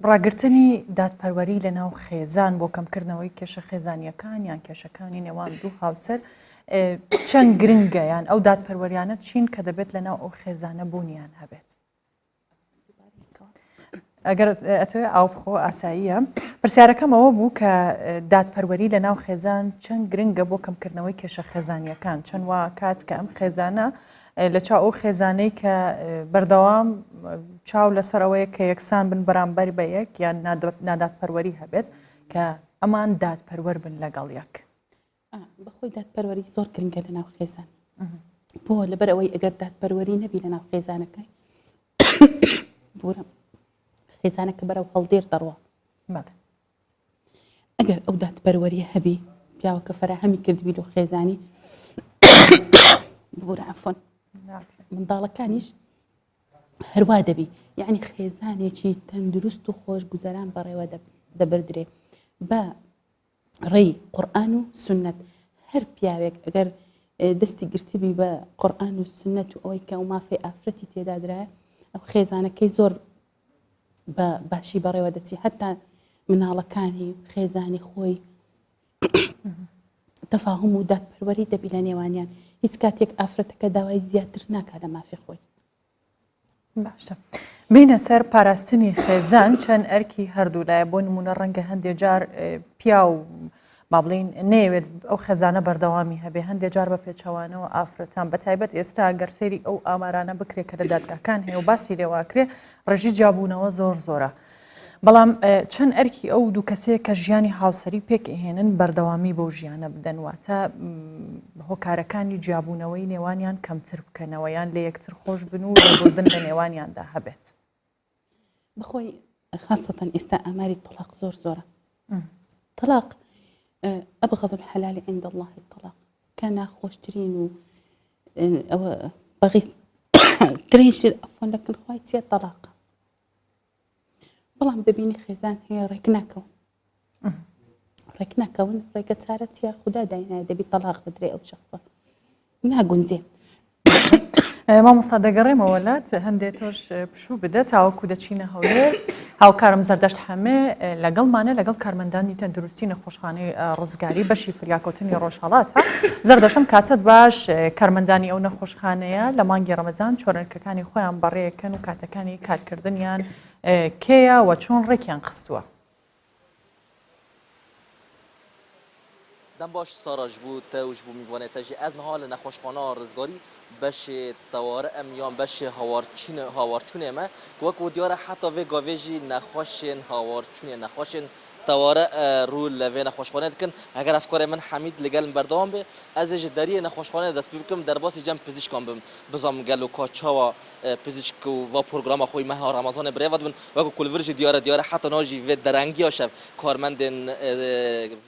ڕاگرتنی دادپەروەری لە ناو خێزان بۆ کەمکردنەوەی کێشە خێزانیەکان یان کێشەکانی نێوان دوو هاوسەر چەند گرنگە یان ئەو دادپەروەریانە چین کە دەبێت لە ناو ئەو خێزانە بوونیان هەبێت ئەگەر ئەتەوێ ئاو بخۆ ئاساییە پرسیارەکەم ئەوە بوو کە دادپەروەری لە ناو خێزان چەند گرنگە بۆ کەمکردنەوەی کێشە خێزانیەکان چەند وا کات کە ئەم خێزانە لە چاو ئەو خێزانەی کە بەردەوام چاو لەسەر ئەوەیە کە یەکسان بن بەرامبەر بە یەک یان نادادپەروەری هەبێت کە ئەمان دادپەروەر بن لەگەڵ یەک. بەخۆی دادپەروەری زۆر گرنگە لە ناو خێزان بۆ لەبەر ئەوەی ئەگەر دادپەروەری نەبی لە ناو خێزانەکەی بورە خێزانەکە بەرەو هەڵدێر دەڕوە ئەگەر ئەو دادپەروەریە هەبی پیاوەکە فەراهەمی کردبی لۆ خێزانی بورە عفۆن منداڵەکانیش هەروا دەبی یعنی خێزانێکی تەندروست و خۆش گوزەران بەڕێوە دەبردرێ بە ڕێی قورئان و سوننەت هەر پیاوێک ئەگەر دەستی گرتبی بە قورئان و سوننەت و ئەوەی کە ئەو مافەی ئافرەتی تێدا درایە ئەو خێزانەکەی زۆر بە باشی بەڕێوە دەچی هەتا مناڵەکانی خێزانی خۆی تەفاهم و دادپەروەری دەبی لە نێوانیان هیچ کاتێک ئافرەتەکە داوای زیاتر ناکا لە مافی خۆی باشە بینە سەر پاراستنی خێزان چەند ئەرکی هەردوو لایە بۆ نمونە ڕەنگە هەندێک جار پیاو با بڵێین نەیەوێت ئەو خێزانە بەردەوامی هەبێ، هەندێ جار بە پێچەوانەوە ئافرەتان بە تایبەت ئێستا گەر سەیری ئەو ئامارانە بکرێت کە لە دادگاکان هەیە و باسی لێوە ئەکرێ ڕێژەی جیابوونەوە زۆر زۆرە. بەڵام چەند ئەرکی ئەو دوو کەسەیە کە ژیانی هاوسەری پێک ئەهێنن بەردەوامی بەو ژیانە بدەن واتە هۆکارەکانی جیابوونەوەی نێوانیان کەمتر بکەنەوە یان لە یەکتر خۆش بن و لێبوردن لە نێوانیاندا هەبێت. بەخۆی خاصەتەن ئێستا ئاماری تەلاق زۆر زۆرە تەلاق أبغض الحلال عند الله الطلاق کە ناخۆشترین و ئەوە بەغیز ترین شت ئەفۆن لەکن خوای چیە تەلاقە بەڵام دەبینی خێزان هەیە ڕێک ناکەون ڕێک ناکەون ڕێگە چارە چیە خودا داینایە دەبی تەلاق بدرێ ئەو شخصە ناگونجێ. مامۆستا دەگەڕێمەوە لات هەندێ تۆش پشوو بدە تاوەکو دەچینە هەولێر هاوکارم زەردەشت حەمێ لەگەڵمانە لەگەڵ کارمەندانی تەندروستی نەخۆشخانەی ڕزگاری بەشی فریاکەوتنی ڕۆژهەڵاتە زەردەشتم کاتت باش کارمەندانی ئەو نەخۆشخانەیە لە مانگی ڕەمەزان چۆرنکەکانی خۆیان بەڕێکەن و کاتەکانی کارکردنیان کێیە و چۆن ڕێکیان خستووە؟ دەم باش سارا ji bo te û ji bo mîvanê te jî ez niha li nexweşxana Rizgarî beşê tewari'im yan beşê hawarçûnê me ku wek diyar e heta vê gavê jî nexweşên hawarçûnê nexweşên tewari rû li vê nexweşxanê dikin. Heger hevkarê min Hemîd li gel min berdewam bê ez ê ji deriyê nexweşxanê dest pê bikim derbasî cem pizîşkan bim bizam gelo ka çawa Pizîşk ku va programa xwe meha Remezanê bi rêve dibin, weke ku li vir jî diyar e, diyar e heta niha jî vê derengiya şev karmendên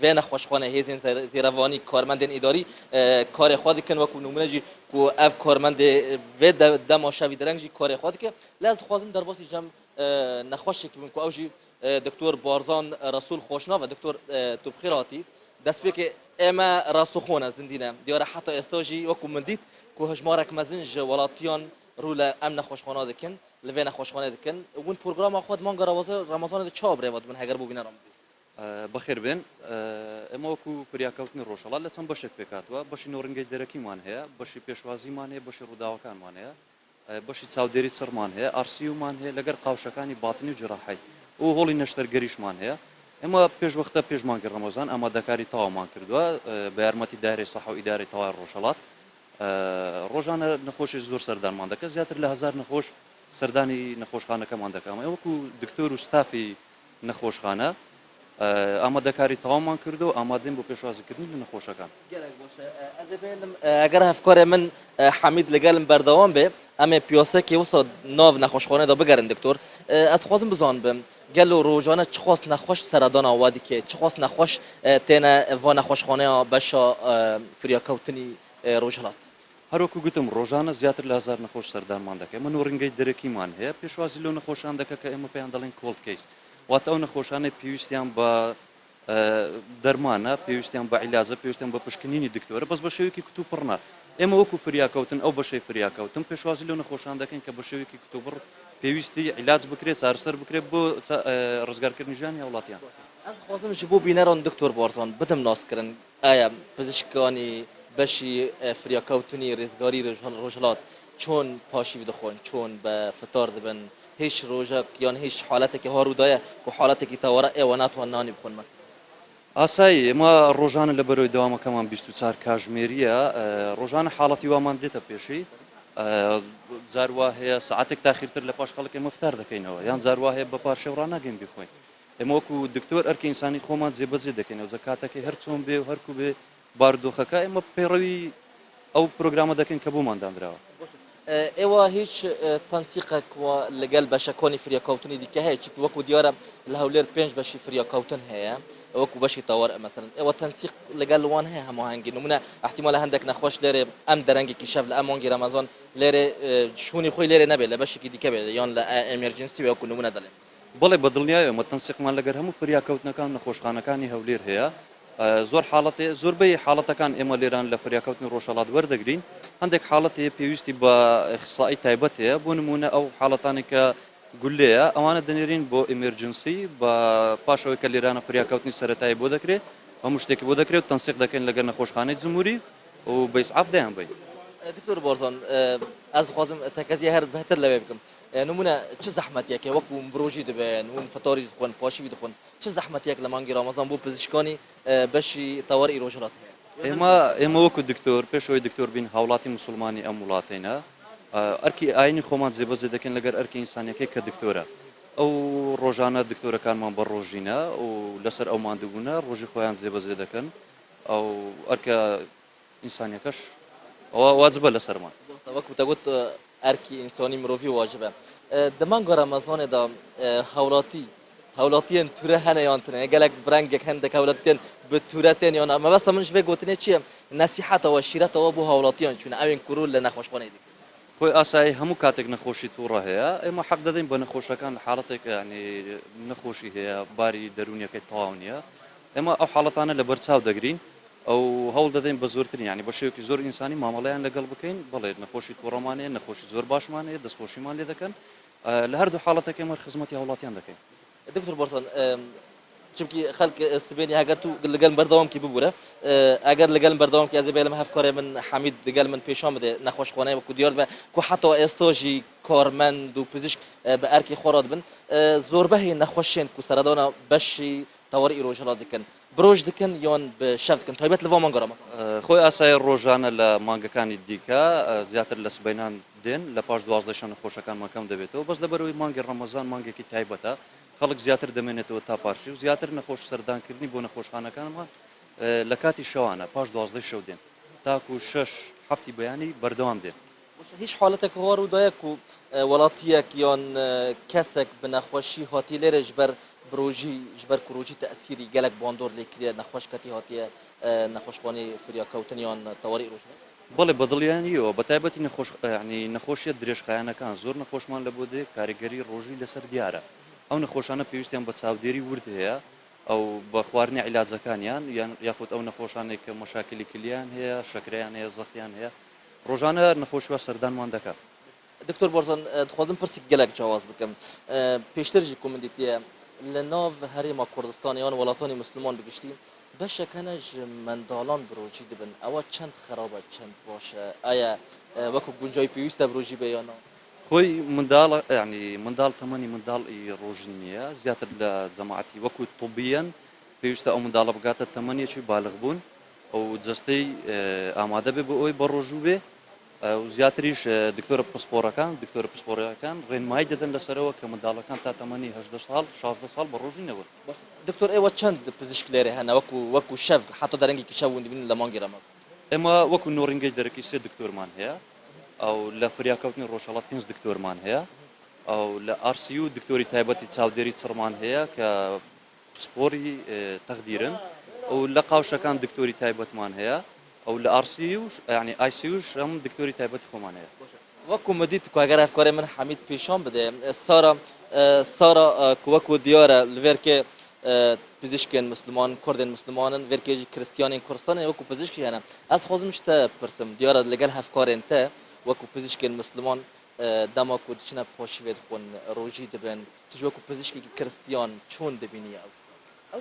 vê nexweşxanê, hêzên zêrevanî, karmendên îdarî karê xwe dikin, wekû nimûne jî ku ev karmendê vê dema şevî dereng jî karê xwe dike. Lê ez dixwazim derbasî cem nexweşekî bim ku ew jî Doktor Barzan Resûl Xoşnav e. Doktor tu bi xêr hatî. Destpêkê ême rastixwe ne, zindî ne. Diyar e heta êsta jî wekû min dît ku hejmarek mezin ji welatiyan rû li em nexweşxana dikin, li vê nexweşxanê dikin. Hûn programa xwe di manga Remezanê de çawa bi rêve dibin heger bo bîneran bibî? Bexêr bên. Ême wekû Firyakewtinê Rojhelat li çend beşek pêk hatiwe. Beşî noringey derekîman heye, beşî pêşwazîman heye, beşî rûdawekanman heye. بەشی چاودێری چڕمان هەیە، RCU مان هەیە لەگەر قاوشەکانی باتنی و جراحەی و هۆڵی نەشتەرگەریشمان هەیە. ئێمە پێشوەختە پێش مانگی ڕەمەزان ئامادەکاری تەواومان کردووە بە یارمەتی دایرەی سەحە و ئیدارەی تەوای ڕۆژهەڵات. ڕۆژانە نەخۆشی زۆر سەردانمان دەکەن، زیاتر لە هەزار نەخۆش سەردانی نەخۆشخانەکەمان دەکەن. ئێمە وەکو دکتۆر و ستافی نەخۆشخانە ئامادەکاری تەواومان کردووە و ئامادەین بۆ پێشوازیکردنی لە نەخۆشەکان. گەلەک باشە ئەز ê بهێلم ئەگەر هەڤکارê من حەمید لەگەلم بەردەوام بێ ئەم ê پیاسەکێ وسا ناv نەخۆشخانێ da bigerin دکتۆر ئەز dixwazim bizanibim gelo rojane çiqas nexweş seredana we dike çiqas nexweş têne va nexweşxaneya beşa firyakewtinî rojhilat. هەر وەکو گوتم ڕۆژانە زیاتر لە هەزار نەخۆش سەردانمان دەکەن، ئێمە نۆڕینگەی دەرەکیمان هەیە پێشوازی لەو نەخۆشان دەکات کە ئێمە پێیان دەڵێین cold case واتە ئەو نەخۆشانەی پێویستیان بە دەرمانە، پێویستیان بە عیلاجە، پێویستیان بە پشکنینی دکتۆرە بەس بە شێوەیەکی کتوپڕ نا. ئێمە وەکو فریاکەوتن ئەو بەشەی فریاکەوتن پێشوازی لەو نەخۆشان دەکەین کە بە شێوەیەکی کتوپڕ پێویستی عیلاج بکرێت، چارەسەر بکرێت بۆ ڕزگارکردنی ژیانی هاوڵاتیان. ئەز دخوازم ji bo bîneran دکتۆر بارزان بدم ناسکردن ئایا پزیشکانی بەشی فریاکەوتنی ڕزگاری ڕۆژهەڵات چۆن پاشیو دخۆن، چۆن بە فتار دبن، هیچ ڕۆژەک یان هیچ حالەتێکی ها ڕوودایە کو حالەتێکی تەوارە ئێوە ناتوان نانی بخۆن مەسەلەن؟ ئاسایی، ئێمە ڕۆژانە لە بەرەوەی دەوامەکەمان 24 کاژمێرییە، ڕۆژانە حاڵەتی وامان دێتە پێشی، جار وا هەیە سەعاتێک تاخیرتر لە پاش خەڵک ئێمە فتار دەکەینەوە، یان جار وا هەیە بە پارشێو ڕاناگەین بیخۆین. ئێمە وەکو دکتۆر ئەرکی ئینسانی خۆمان جێبەجێ دەکەین ئەوجا کاتەکەی هەر چۆن بێ و هەرکو بێ بارودۆخەکە ئێمە پەیڕەوی ئەو پرۆگرامە دەکەین کە بۆمان دانراوە. ئێوە هیچ تەنسیقێک لەگەل بەشەکانی فریاکەوتنی دیکە هەیە چونکی وەکو دیارە لە هەولێر پێنج بەشی فریاکەوتن هەیە وەکو بەشی تەوارئ مەسەلەن ئێوە تەنسیق لەگەل وان هەیە هەماهەنگی نمونە ئیحتیمالە هەندێک نەخۆش لێرێ ئەم دەرەنگێکی شەف لە ئەم مانگی رەمەزان لێرێ شوونی خۆی لێرێ نەبێ لە بەشێکی دیکە بێ یان لە emergency وەکو نمونە دەڵێم. بەڵێ بە دڵنیایەوە ئێمە تەنسیقمان لەگەر هەموو فریاکەوتنەکان و نەخۆشخانەکانی هەولێر هەیە، زۆر حاڵەت هەیە، زۆربەی حاڵەتەکان ئێمە لێران لە فریاکەوتنی ڕۆژهەڵات وەردەگرین، هەندێک حاڵەت هەیە پێویستی بە ئیخسائی تایبەت هەیە، بۆ نموونە ئەو حاڵەتانەی کە گوللەیە ئەوانە دەنێرین بۆ emergency بە پاش ئەوەی کە لێرانە فریاکەوتنی سەرەتایی بۆ دەکرێت هەموو شتێکی بۆ دەکرێت و تەنسیق دەکەین لەگەر نەخۆشخانەی جمهوری و بە ئیسعاف دەیانبەین. دکتۆر بارزان ئەز دخوازم تەکەزی هەر بهتر لەوێ بکەم. نمونە چ زەحمەتیەک هەیە وەکو برۆژی دبن ون فتاری دخۆن پاشیوی دخۆن چ زەحمەتیەک لە مانگی ڕەمەزان بۆ پزیشکانی بەشی تەوارئی ڕۆژهەڵات هەیە؟ ئێمە ئێمە وەکو دکتۆر پێش ئەوەی دکتۆر بین هاوڵاتی موسوڵمانی ئەم وڵاتەینە ئەرکی ئاینی خۆمان جێبەجێ دەکەین لەگەر ئەرکی ئینسانیەکەی کە دکتۆرە ئەو ڕۆژانە دکتۆرەکانمان بە ڕۆژینە و لەسەر ئەو ماندووبوونە ڕۆژی خۆیان جێبەجێ دەکەن ئەو ئەرکە ئینسانیەکەش ئەوە واجبە لەسەرمان. وەک وتەگوت ئەرکی ئینسانی مرۆڤی واجبە. دە مانگا رەمەزانێ دا هاوڵاتی هاوڵاتیەن تورە هەنە یان تنە گەلەک برەنگێک هەندێک هاوڵاتی تێن بە تورە تێن یان مەبەستە منش ڤێ گۆتنێ چیە نەسیحەتەوە شیرەتەوە بۆ هاوڵاتیان چونە ئەوێن کورو لە نەخۆشخانەی دکن. خۆی ئاسایی هەموو کاتێک نەخۆشی توڕە هەیە ئێمە حەق دەدەین بە نەخۆشەکان لە حاڵەتێک یانی نەخۆشی هەیە باری دەروونیەکەی تەواو نییە ئێمە ئەو حاڵەتانە لەبەر چاو دەگرین ئەو هەوڵ دەدەین بە زۆرترین یانی بە شێوەیەکی زۆر ئینسانی مامەڵەیان لەگەڵ بکەین بەڵێ نەخۆشی توڕەمان هەیە نەخۆشی زۆر باشمان هەیە دەستخۆشیمان لێ دەکەن لە هەردوو حاڵەتەکە ئێمە خزمەتی هاوڵاتیان دەکەین. دکتۆر بارزان چونکی خەلک سبێنی ئەگەر تو لەگەل بەردەوام کی ببورە ئەگەر لەگەل بەردەوام کی ئەزێ بێلم هەفکارێ من حەمید دگەل من پێشان بدێ نەخۆشخانەیە وەکو دیار بە کو حتا ئێستاژی کارمەند و پزیشک بە ئەرکی خۆ رادبن زۆربەهی نەخۆشێن کو سەردانە بەشی تەواری ڕۆژهەڵات دکەن برۆژ دکەن یان بە شەڤ دکەن تایبەت لە ڤا مانگا ڕەمەزان؟ خۆی ئاسایە ڕۆژانە لە مانگەکانی دیکە زیاتر لە سبەینان دێن لە پاش 12 شە نەخۆشەکانمان کەم دەبێتەوە بەس لەبەرئەوەی مانگی ڕەمەزان مانگێکی تایبەتە خەڵک زیاتر دەمێنێتەوە تا پارشێو زیاتر نەخۆش سەردانکردنی بۆ نەخۆشخانەکانمان لە کاتی شەوانە پاش دوازدەی شەو دێن تاکو شەش حەفتی بەیانی بەردەوام دێن. باشە هیچ حاڵەتێک وا ڕوودایە کو وڵاتیەک یان کەسێک بە نەخۆشی هاتیە لێرە ژبەر برۆژی ژبەر کو ڕۆژی تەئسیری گەلەک باندۆر لێ کریە نەخۆش کەتی هاتیە نەخۆشخانەی فریاکەوتن یان تەواری ڕۆژهەڵات؟ بەڵێ بەدڵیانیەوە بەتایبەتی نەخۆش یانی نەخۆشیە درێژخایەنەکان زۆر نەخۆشمان لەبۆ دێ کاریگەری ڕۆژی لەسەر دیارە ئەو نەخۆشانە پێویستیان بە چاودێری ورد هەیە ئەو بە خواردنی عیلاجەکانیان یان یاخود ئەو نەخۆشانەی کە مەشاکلی کلیان هەیە شەکرەیان هەیە زەختیان هەیە ڕۆژانە نەخۆشی وا سەردانمان دەکات. دکتۆر بارزان دخوازم پرسیک گەلەک جیاواز بکەم پێشتر ژی کو من دیتیە لە ناڤ هەرێما کوردستان یان وڵاتانی موسلمان بگشتی بەشەک هەنە ژ منداڵان برۆژی دبن ئەوە چەند خەرابە چەند باشە ئایا وەکو گونجای پێویستە برۆژی بێ یان نا؟ خۆی منداڵ یانی منداڵ تەمەنی منداڵ ئی ڕۆژی نییە زیاتر لە جەماعەتی وەکو طبیەن پێویستە ئەو منداڵە بگاتە تەمەنێکی بالغ بوون ئەو جەستەی ئامادە بێ بۆ ئەوەی بەڕۆژوو بێ و زیاتریش دکتۆرە پسپۆڕەکان دکتۆرە پسپۆڕەکان ڕێنمایی دەدەن لەسەرەوە کە منداڵەکان تا تەمەنی 18 ساڵ 16 ساڵ بە ڕۆژووی نەبن. دکتۆر ئێوە چەند پزیشک لێرە هەنە وەکو وەکو شەڤ حەتا دەرەنگێکی شەو ون دبینن لە مانگی ڕەمەزان؟ ئێمە وەکو نۆڕینگەی دەرەکی سێ دکتۆرمان هەیە ئەو لە فریاکەوتنی ڕۆژهەڵات پێنج دکتۆرمان هەیە ئەو لە RCU دکتۆری تایبەتی چاودێری چڕمان هەیە کە پسپۆری تەخدیرن و لە قاوشەکان دکتۆری تایبەتمان هەیە ئەو لە ئاڕ سی یوش یانی ئای سی یوش هەم دکتۆری تایبەتی خۆمان هەیە. وەکو مدیت کو ئەگەر هەڤکارێ من حەمید پیشان بدێ سارا سارا کو وەکو دیارە li vêrkê پزیشکên مسلمان کوردên مسلمانن vêrkê jî krîstiyanên Kurdistanê وەکو پزیشک jî hene ez dixwazim ji te pirsim diyar e li gel hevkarên te وەکو پزیشکên مسلمان dema ku diçine paşîvê dixwin rojî dibin Tu ji wekû pizîşkekî krîstiyan çon dibînî ew şta?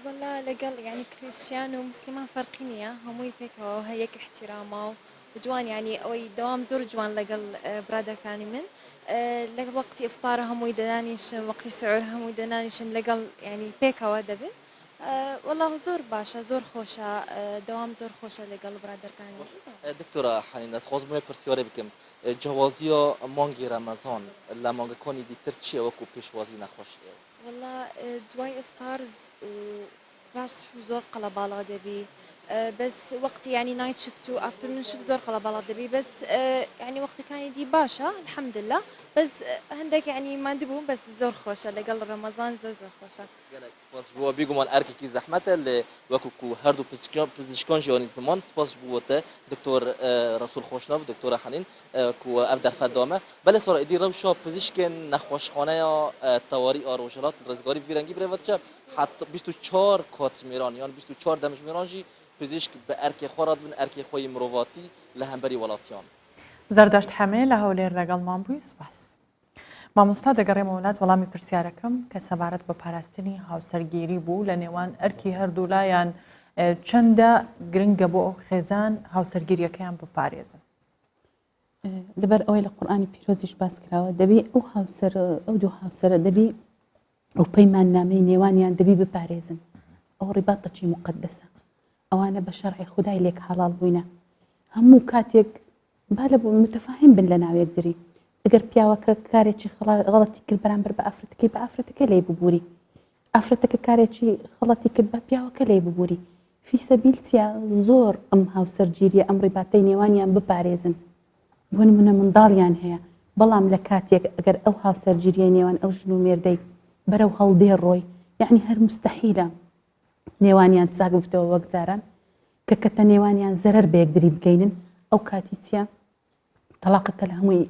وەڵا لەگەڵ یانی کریستیان و مسلمان فەرقی نییە هەمووی پێکەوە و هەر یەک ئیحتیرامە و جوان یانی ئەوەی دەوام زۆر جوان لەگەڵ برادەکانی من لە وەقتی ئیفتارە هەمووی دەدانیشم وەقتی سعور هەمووی دەنانیشم لەگەڵ یانی پێکەوە دەبن وەڵا زۆر باشە زۆر خۆشە دەوام زۆر خۆشە لەگەڵ برادەرکانی. دکتۆرە حەنین ئەز خۆزم وێ پرسیارێ بکەم جیاوازیا مانگی رەمەزان لە مانگەکانی دیتر چیە وەکو پێشوازی نەخۆش ئێوە؟ وەڵا دوای ئیفتار و پاش سحور زۆر قەڵەباڵغ دەبی بەس وەقتی یانی night shift و afternoon shift زۆر قەڵەباڵغ دەبی بەس یانی وەقتەکانی دی باشە الحمدللە بەس هەندێک یانی ماندبووم بەس زۆر خۆشە لەگەڵ ڕەمەزان زۆر زۆر خۆشە. گەلەک سپاس ji bo we bêguman erkekî zehmet e lê wekû ku herdu pizîşkan jî anî ziman spas ji bo te Doktor Resûl Xoşnav û Doktora Henîn ku we ev derfet da me. Belê Sara êdî rewşa pizîşkên nexweşxaneya Tewarî a Rojhilat li Rizgarî bi vî rengî birêve diçe heta 24 katmêran yan 24 demjimêran jî pizîşk bi erkê xwe re dibin erkê xwe yê mirovatî li hemberî welatiyan. زەردەشت حەمێ لە هەولێر لەگەڵمان بووی سوپاس. مامۆستا دەگەڕێمەوە لات وەڵامی پرسیارەکەم کە سەبارەت بە پاراستنی هاوسەرگیری بوو لە نێوان ئەرکی هەردوولایان چەندە گرنگە بۆ ئەو خێزان هاوسەرگیریەکەیان بپارێزن؟ لەبەر ئەوەی لە قورئانی پیرۆزیش باس کراوە دەبی ئەو هاوسەر ئەو دوو هاوسەرە دەبی ئەو پەیماننامەی نێوانیان دەبی بپارێزن ئەو ڕیباتەکی مقدسە ئەوانە بە شەرعی خودای لێک حەڵاڵ بووینە هەموو کاتێک با لە متفاهم بن لە ناو یەکتری ئەگەر پیاوەکە کارێکی غەڵەتی کرد بەرامبەر بە ئافرەتەکەی بە ئافرەتەکە لێی ببووری ئافرەتەکە کارێکی خەڵەتی کرد بە پیاوەکە لێی ببووری فی سەبیل چیە زۆر ئەم هاوسەرگیریە ئەم ڕیباتەی نێوانیان بپارێزن بۆ نمونە منداڵیان هەیە بەڵام لە کاتێک ئەگەر ئەو هاوسەرگیریە نێوان ئەو ژن و مێردەی بەرەو هەڵدێ ڕۆی یعنی هەر مستحیلە نێوانیان چاک ببتەوە وەک جاران کە کەتە نێوانیان زەرەر بە یەکدری بگەینن ئەو کاتی چییە تەلاقەکە لە هەمووی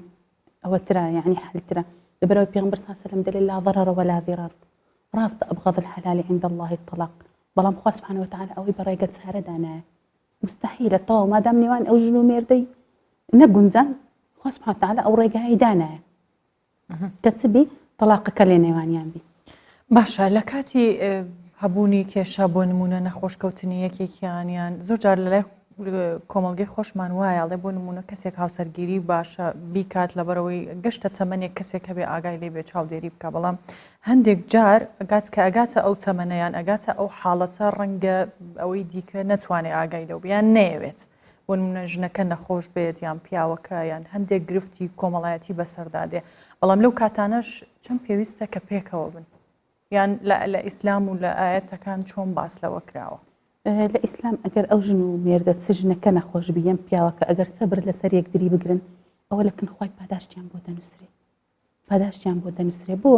ئەوەترە یعنی حلترە لەبەرەوەی پێغمبەر صلی الله علیه و سلم دەلێ لا ضرر ولا ضرار ڕاستە ابغض الحلال عند الله الطلاق بەڵام خوا سبحانه وتعالى ئەوەی بە ڕێگە چارە دانایە مستحیلە تەواو مادام نێوان ئەو ژن و مێردەی نەگونجان خوا سبحانه وتعالى ئەو ڕێگای دانایە کە چ بی تەڵاقەکە لێ نێوانیان بی. باشە لە کاتی هەبوونی کێشە بۆ نمونە نەخۆشکەوتنی یەکێکیان یان زۆر جار لە لای کۆمەڵگەی خۆشمان وایە ئەڵێ بۆ نمونە کەسێک هاوسەرگیری باشە بیکات لەبەرەوەی گەشتە تەمەنێک کەسێک هەبێ ئاگای لێ بێ چاودێری بکە بەڵام هەندێک جار ئەگات کە ئەگاتە ئەو تەمەنەیان ئەگاتە ئەو حاڵەتە ڕەنگە ئەوەی دیکە نەتوانێ ئاگای لەو بیان نەیەوێت بۆ نمونە ژنەکە نەخۆش بێت یان پیاوەکە یان هەندێک گرفتی کۆمەڵایەتی بەسەردا دێ بەڵام لەو کاتانەش چەند پێویستە کە پێکەوە بن یان لە ئیسلام و لە ئاەتەکان چۆن باس لەوە کراوە؟ لە ئیسلام ئەگەر ئەو ژن و مێردە چ ژنەکە نەخۆش بی یان پیاوەکە ئەگەر سەبر لەسەر یەکتری بگرن ئەوە لە کن خوای پاداشتیان بۆ دەنووسرێ پاداشتیان بۆ دەنووسرێ بۆ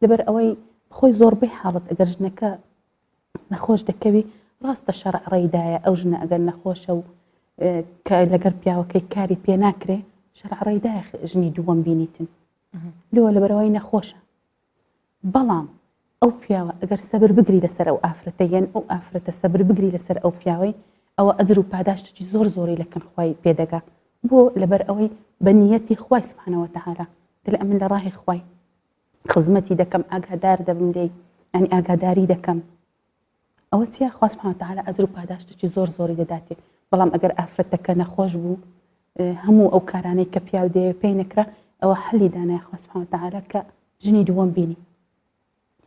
لەبەر ئەوەی خۆی زۆربەی حاڵەت ئەگەر ژنەکە نەخۆش دەکەوی ڕاستە شەرع ڕێیدایە ئەو ژنە ئەگەر نەخۆشە و کە لەگەر پیاوەکەی کاری پێ ناکرێ شەرع ڕێیدایە ژنی دووەم بینیتن لۆ لەبەرەوەی نەخۆشە بەڵام ئەو پیاوە ئەگەر سەبر بگری لەسەر ئەو ئافرەتە یەن ئەو ئافرەتە سەبر بگری لەسەر ئەو پیاوەی ئەوە ئەجر و پاداشتێکی زۆر زۆری لە کن خوای پێدەگا بۆ لەبەر ئەوەی بە نیەتی خوای سبحانە وتعالی دەلێ ئەمن لە ڕاهی خوای خزمەتی دەکەم ئاگادار دەبم لێی یعنی ئاگاداری دەکەم ئەوە چیە خوا سبحانە وتعالی ئەجر و پاداشتێکی زۆر زۆری دەداتێ بەڵام ئەگەر ئافرەتەکە نەخۆش بوو هەموو ئەو کارانەی کە پیاو دەیەوێ پێی نەکرا ئەوە حەلی دانای خوا سبحانە وتعالی کە ژنی دووەم بینی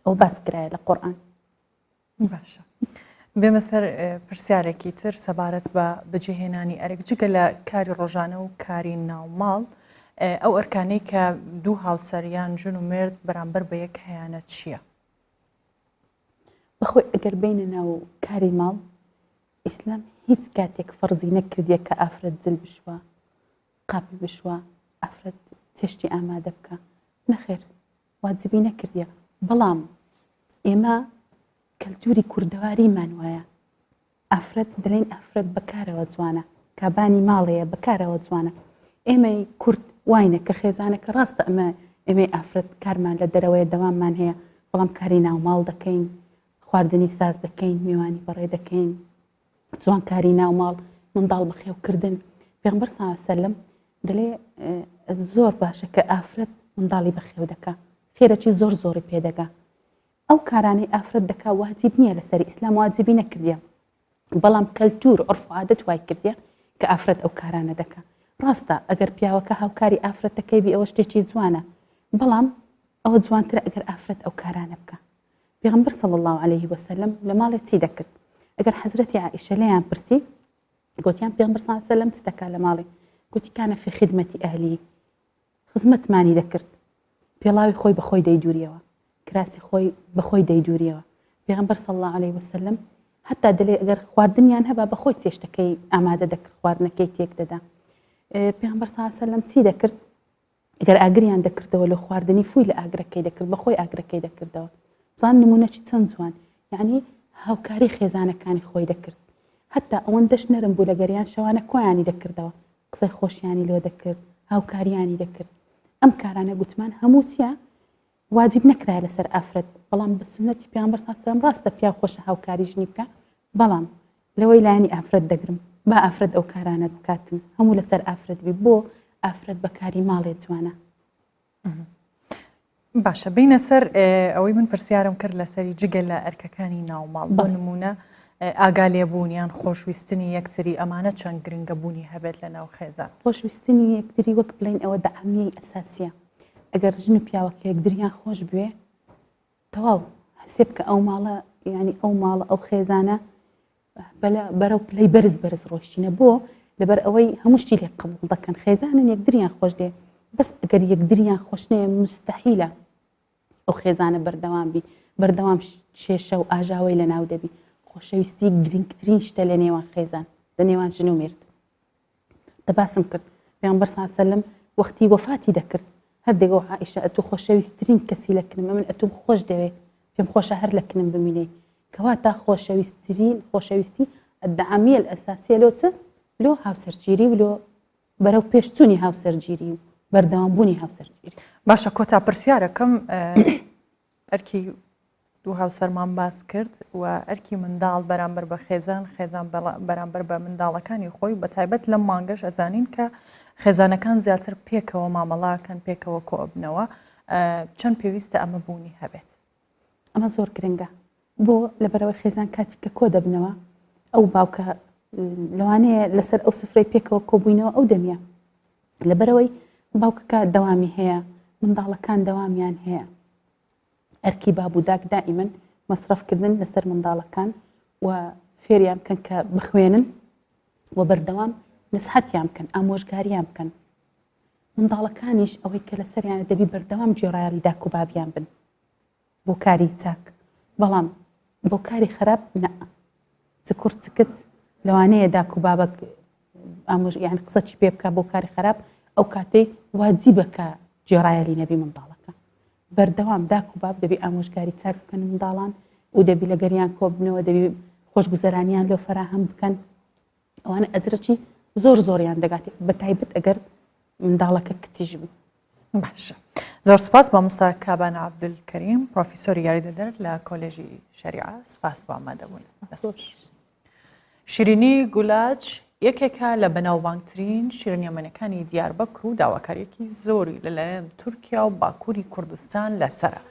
ئەو باس کرایە لە قورئان. باشە بێمە سەر پرسیارێکی تر سەبارەت بە بەجێهێنانی ئەرک جگە لە کاری ڕۆژانە و کاری ناوماڵ ئەو ئەرکانەی کە دوو هاوسەریان ژن و مێرد بەرامبەر بە یەک هەیانە چییە؟ بەخۆی ئەگەر بینە ناو کاری ماڵ ئیسلام هیچ کاتێک فەرزی نەکردیە کە ئافرەت جل بشوە قاپی بشوە ئافرەت چێشتی ئامادە بکە نەخێر واجبی نەکردیە بەڵام ئێمە کەلتوری کوردەواریمان وایە ئافرەت دەلێن ئافرەت بەکارەوە جوانە کابانی ماڵەیە بەکارەوە جوانە ئێمەی کورد واینە کە خێزانەکە ڕاستە ئەمە ئێمەی ئافرەت کارمان لە دەرەوەیە دەواممان هەیە بەڵام کاری ناوماڵ دەکەین خواردنی ساز دەکەین میوانی بەڕێ دەکەین جوانکاری ناوماڵ منداڵ بەخێوکردن پێغمبەر صلی الله علیه وسلم دەلێ زۆر باشە کە ئافرەت منداڵی بەخێو دەکا خێرەکی زۆر زۆری پێدەگا ئەو کارانەی ئافرەت دەکا واجب نییە لەسەری ئیسلام واجبی نەکردیە بەڵام کەلتور عرف و عادەت وای کردیە کە ئافرەت ئەو کارانە دەکا ڕاستە ئەگەر پیاوەکە هاوکاری ئافرەتەکەی بی ئەوە شتێکی جوانە بەڵام ئەوە جوانترە ئەگەر ئافرەت ئەو کارانە بکە پێغمبەر صلی الله علیه وسلم لە ماڵێ چی دەکرد ئەگەر حەزرەتی عائیشە لێیان پرسی گوتیان پێغمبەر صلی الله علیه وسلم چ دەکا لە ماڵێ گوتی کانە فی خدمەتی ئەهلی خزمەتمانی دەکرد پێڵاوی خۆی بە خۆی دەیدووریەوە کراسی خۆی بە خۆی دەیدووریەوە پێغمبەر صلی الله علیه وسلم حتا دەلێ ئەگەر خواردنیان هەبا بە خۆی چێشتەکەی ئامادە دەکرد خواردنەکەی تێک دەدا پێغمبەر صلی الله علیه وسلم چی دەکرد گەر ئاگریان دەکردەوە لە خواردنی فووی لە ئاگرەکەی دەکرد بە خۆی ئاگرەکەی دەکردەوە زان نمونەی چەند جوان یعنی هاوکاری خێزانەکانی خۆی دەکرد حتا ئەوەندەش نەرم بوو لەگەریان شەوانە کۆیانی دەکردەوە قسەی خۆشیانی لۆ دەکرد هاوکاریانی دەکرد ئەم کارانە گوتمان هەموو چیە واجب نەکرایە لەسەر ئافرەت بەڵام بە سوننەتی پێغەمبەر صلی اللە علیه و سلم ڕاستە پیاو خۆشە هاوکاری ژنی بکا بەڵام لەوەی لایەنی ئافرەت دەگرم با ئافرەت ئەو کارانە بکاتن هەموو لەسەر ئافرەت بی بۆ ئافرەت بەکاری ماڵێ جوانە. باشە بینە سەر ئەوەی من پرسیارم کرد لەسەری جگە لە ئەرکەکانی ناوماڵ بۆ نمونە. ئاگا لێبوون یان خۆشویستنی یەکتری ئەمانە چەند گرنگە بوونی هەبێت لە ناو خێزان؟ خۆشویستنی یەکتری وەک بڵێین ئەوە دەعامیەی ئەساسیە ئەگەر ژن و پیاوەکە یەکدریان خۆش بوێ تەواو حسێب کە ئەو ماڵە یعنی ئەو ماڵە ئەو خێزانە بەلە بەرەو پلەی بەرز بەرز ڕۆشتینە بۆ لەبەر ئەوەی هەموو شتی لێ قبوڵ دەکەن خێزانن یەکدریان خۆش دێ بەس ئەگەر یەکدریان خۆش نەیە مستحیلە ئەو خێزانە بەردەوام بی بەردەوام کێشە و ئاژاوەی لەناو دەبی خۆشەویستی گرنگترین شتە لە نێوان خێزان لە نێوان ژن و مێرد دە باسم کرد پێغەمبەر صلی سەلم وەختی وەفاتی دەکرد هەر دەگەو عائشە ئەتوو خۆشەویستترین کەسی لە کنم ئەمن ئەتوم خۆش دەوێ پێم خۆشە هەر لە کنم بمینەی کەواتە خۆشەویستترین خۆشەویستی الدعامیە الاساسیە لۆ چ لۆ هاوسەرگیری و لۆ بەرەو پێشچوونی هاوسەرگیری و بەردەوامبوونی هاوسەرگیری. باشە کۆتا پرسیارەکەم ئەرکی دوو هاوسەرمان باس کرد و ئەرکی منداڵ بەرامبەر بە خێزان خێزان بەرامبەر بە منداڵەکانی خۆی بە تایبەت لەم مانگەش ئەزانین کە خێزانەکان زیاتر پێکەوە مامەڵاکەن پێکەوە کۆبنەوە چەند پێویستە ئەمە بوونی هەبێت. ئەمە زۆر گرنگە بۆ لەبەرەوەی خێزان کاتی کە کۆ دەبنەوە ئەو باوکە لەوانەیە لەسەر ئەو سفرەی پێکەوە کۆبووینەوە ئەو دەمیە لەبەرەوەی باوکەکە دەوامی هەیە منداڵەکان دەوامیان هەیە ئەرکی باب و داک دائیمەن مەسرەفکردن لەسەر منداڵەکان و فێریان بکەن کە بخوێنن و بەردەوام نسحەتیان بکەن ئامۆژگاریان بکەن منداڵەکانیش ئەوەی کە لەسەریانە دەبی بەردەوام گوێڕایەڵی داک و بابیان بن بۆ کاری چاک بەڵام بۆ کاری خراپ نا چ کوڕ چ کچ لەوانەیە داک و بابەک ئامۆژ یان قسەچی پێ بکە بۆ کاری خراپ ئەو کاتەی واجیبە کە گوێڕایەلی نەبی منداڵەکە بەردەوام داک و باب دەبی ئامۆژگاری چاک بکەن منداڵان و دەبی لەگەریان کۆبنەوە دەبی خۆشگوزەرانیان لۆ فەراهەم بکەن ئەوانە ئەجرەکی زۆر زۆریان دەگاتێ بە تایبەت ئەگەر منداڵەکە کچیش بوو. باشە زۆر سپاس مامۆستا کابان عەبدولکەریم پرۆفیسۆری یاریدەدەر لە کۆلێژی شەریعە سپاس بۆ ئامادەبوون. شیرینی گولاج یەکێکە لە بەناوبانگترین شیرنیەمەنەکانی دیاربەکر و داواکاریەکی زۆری لەلایەن تورکیا و باکووری کوردستان لەسەرە.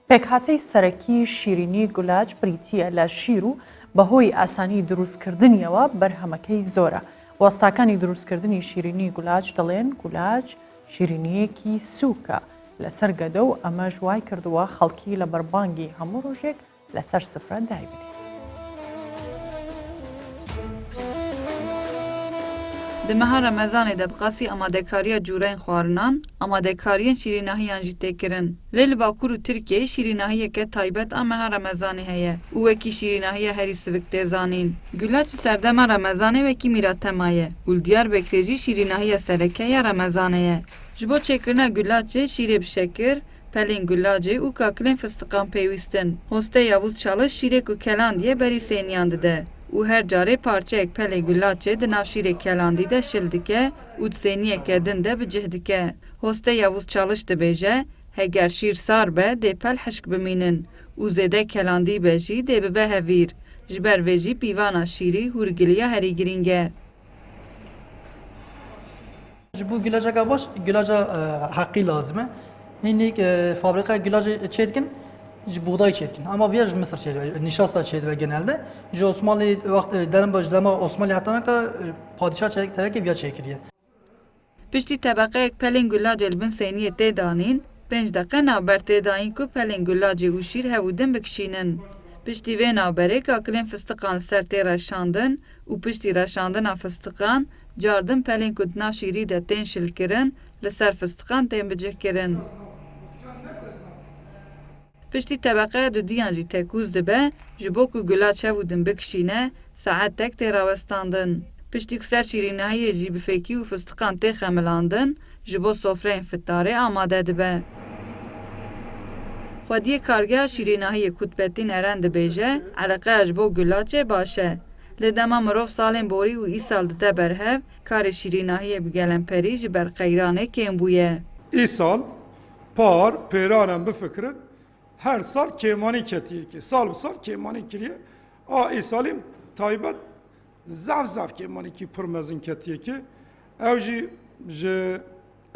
پێکهاتەی سەرەکی شیرینی گولاج بریتییە لە شیر و بەهۆی ئاسانی دروستکردنیەوە بەرهەمەکەی زۆرە. وەستاکانی دروستکردنی شیرینی گولاج دەڵێن گولاج شیرینییەکی سووکە لەسەر گەدە و ئەمەش وایکردووە خەڵکی لە بەربانگی هەموو ڕۆژێک لەسەر سفرە دایبنێن. Di meha Remezanê de bi qasî amadekariya cûreyên xwarinan, amadekariyên şîrînahiyan jî tê kirin. Lê li Bakur û Tirkiyeyê şîrînahiyeke taybet a meha Remezanê heye û wekî şîrînahiya herî sivik tê zanîn. Gulaç li serdema Remezanê wekî mîratema ye û li Diyarbekirê jî şîrînahiya sereke ya Remezanê ye. Ji bo çêkirina gulaçê şîrê bi şekir, Pelên gulacê û kakilên fistiqan pêwîst in. Hoste Yavuz Çalış şîrê ku kelandiye berî sêniyan dide û her carê parçeyek pelê gulaçê di nav şîrê kelandî de şil dike û di sêniyeke din de bi cih dike. Hoste Yavuz Çalış dibêje, Heger şîr sar be dê pel hişk bimînin û zêde kelandî be jî dê bibe hevîr. Ji ber vê jî pîvana şîrî hûrgiliya herî girîng e. Ji bo gulajeka baş gulaja heqî lazim e. Hînî fabrîqaya gulajê çêdikin ji buğday çêdikin. Ama viya ji Misir çêdibe, nîşasta çêdibe genelde. Ji Osmanlî wext derim ji dema Osmanlî heta neka padîşah tevekê viya çêkiriye. Piştî tebeqeyek pelên gulacê li bin sêniyê tê danîn, pênc deqe navber tê dayîn ku pelên gulacê û şîr hev û din bikişînin. Piştî vê navberê kakilên fistiqan li ser tê reşandin û piştî reşandina fistiqan car din pelên ku di nav şîrî de tên şilkirin li ser fistiqan tên bicihkirin. Piştî tebeqeya duduyan jî tekûz dibe, ji bo ku gula çev û din bikişîne, saetek tê rawestandin. Piştî ku ser şîrînahiyê jî bi fêkî û fistiqan tê xemilandin, ji bo sofreyên fitarê amade dibe. Xwediyê kargeha şîrînahiyê Kutbettin Eren dibêje, Eleqeya ji bo gulaçê baş e. Lê dema mirov salên borî û îsal dide ber hev, karê şîrînahiyê bi gelemperî ji ber qeyranê kêm bûye. Îsal par pêran em bifikirin her sal kêmanî ketiye kê. Sal bi sal kêmanî kiriye. A îsalî taybet zaf zaf kêmanîkî pir mezin ketiye kê. Ew jî ji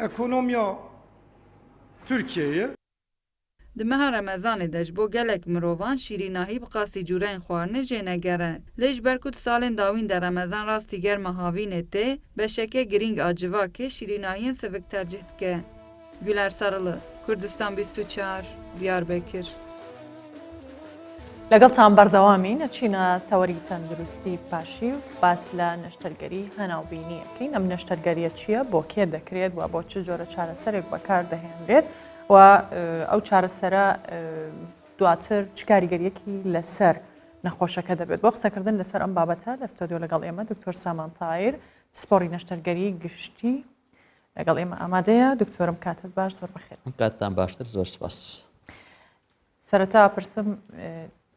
ekonomiya Tirkiyeyê ye. Di meha Remezanê de ji bo gelek mirovan şîrînahî bi qasî cûreyên xwarinê jêneger e. Lê ji ber ku di salên dawîn de Remezan rastî germa havînê tê, beşeke girîng a civakê şîrînahiyên sivik tercîh dike. Güler Sarılı, Kurdistan 24, Diyarbekir. لەگەڵتان بەردەوامین ئەچینە تەوەری تەندروستی پاشی و باس لە نەشتەرگەری هەناوبینی ئەکەین ئەم نەشتەرگەریە چییە بۆ کێ دەکرێت و بۆ چ جۆرە چارەسەرێک بەکار دەهێنرێت و ئەو چارەسەرە دواتر چ کاریگەریەکی لەسەر نەخۆشەکە دەبێت بۆ قسەکردن لەسەر ئەم بابەتە لە ستۆدیۆ لەگەڵ ئێمە دکتۆر سامان تایر پسپۆڕی نەشتەرگەری گشتی لەگەڵ ئێمە ئامادەیە دکتۆرم کاتت باش زۆر بەخێر کاتتان باشتر زۆر سپاس. سەرەتا پرسم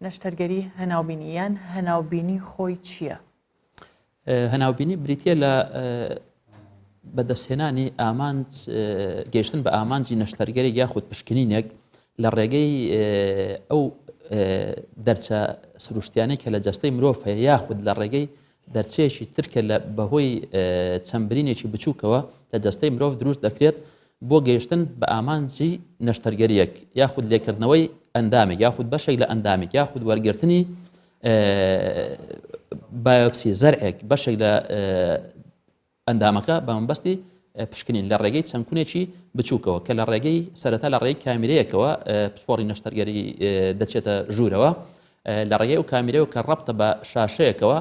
نەشتەرگەری هەناوبینی یان هەناوبینی خۆی چییە؟ هەناوبینی بریتە لە بەدەستهێنانی ئامانج گەیشتن بە ئامانجی نەشتەرگەرێک یاخود پشکنینێک لە ڕێگەی ئەو دەرچە سروشتیانەی کە لە جەستەی مرۆڤ هەیە یاخود لە ڕێگەی دەرچەیەکی تر کە لە بەهۆی چەند برینێکی بچووکەوە لە جەستەی مرۆڤ دروست دەکرێت بۆ گەیشتن بە ئامانجی نەشتەرگەریەک یاخود لێکردنەوەی ئەندامێک یاخود بەشێک لە ئەندامێک یاخود وەرگرتنی بایۆپسی زەرعێک بەشێک لە ئەندامەکە بە مەبەستی پشکنین لە ڕێگەی چەند کونێکی بچووکەوە کە لە ڕێگەی سەرەتا لە ڕێی کامیرەیەکەوە پسپۆڕی نەشتەرگەری دەچێتە ژوورەوە لە ڕێگەی ئەو کامیرەوە کە ڕەبتە بە شاشەیەکەوە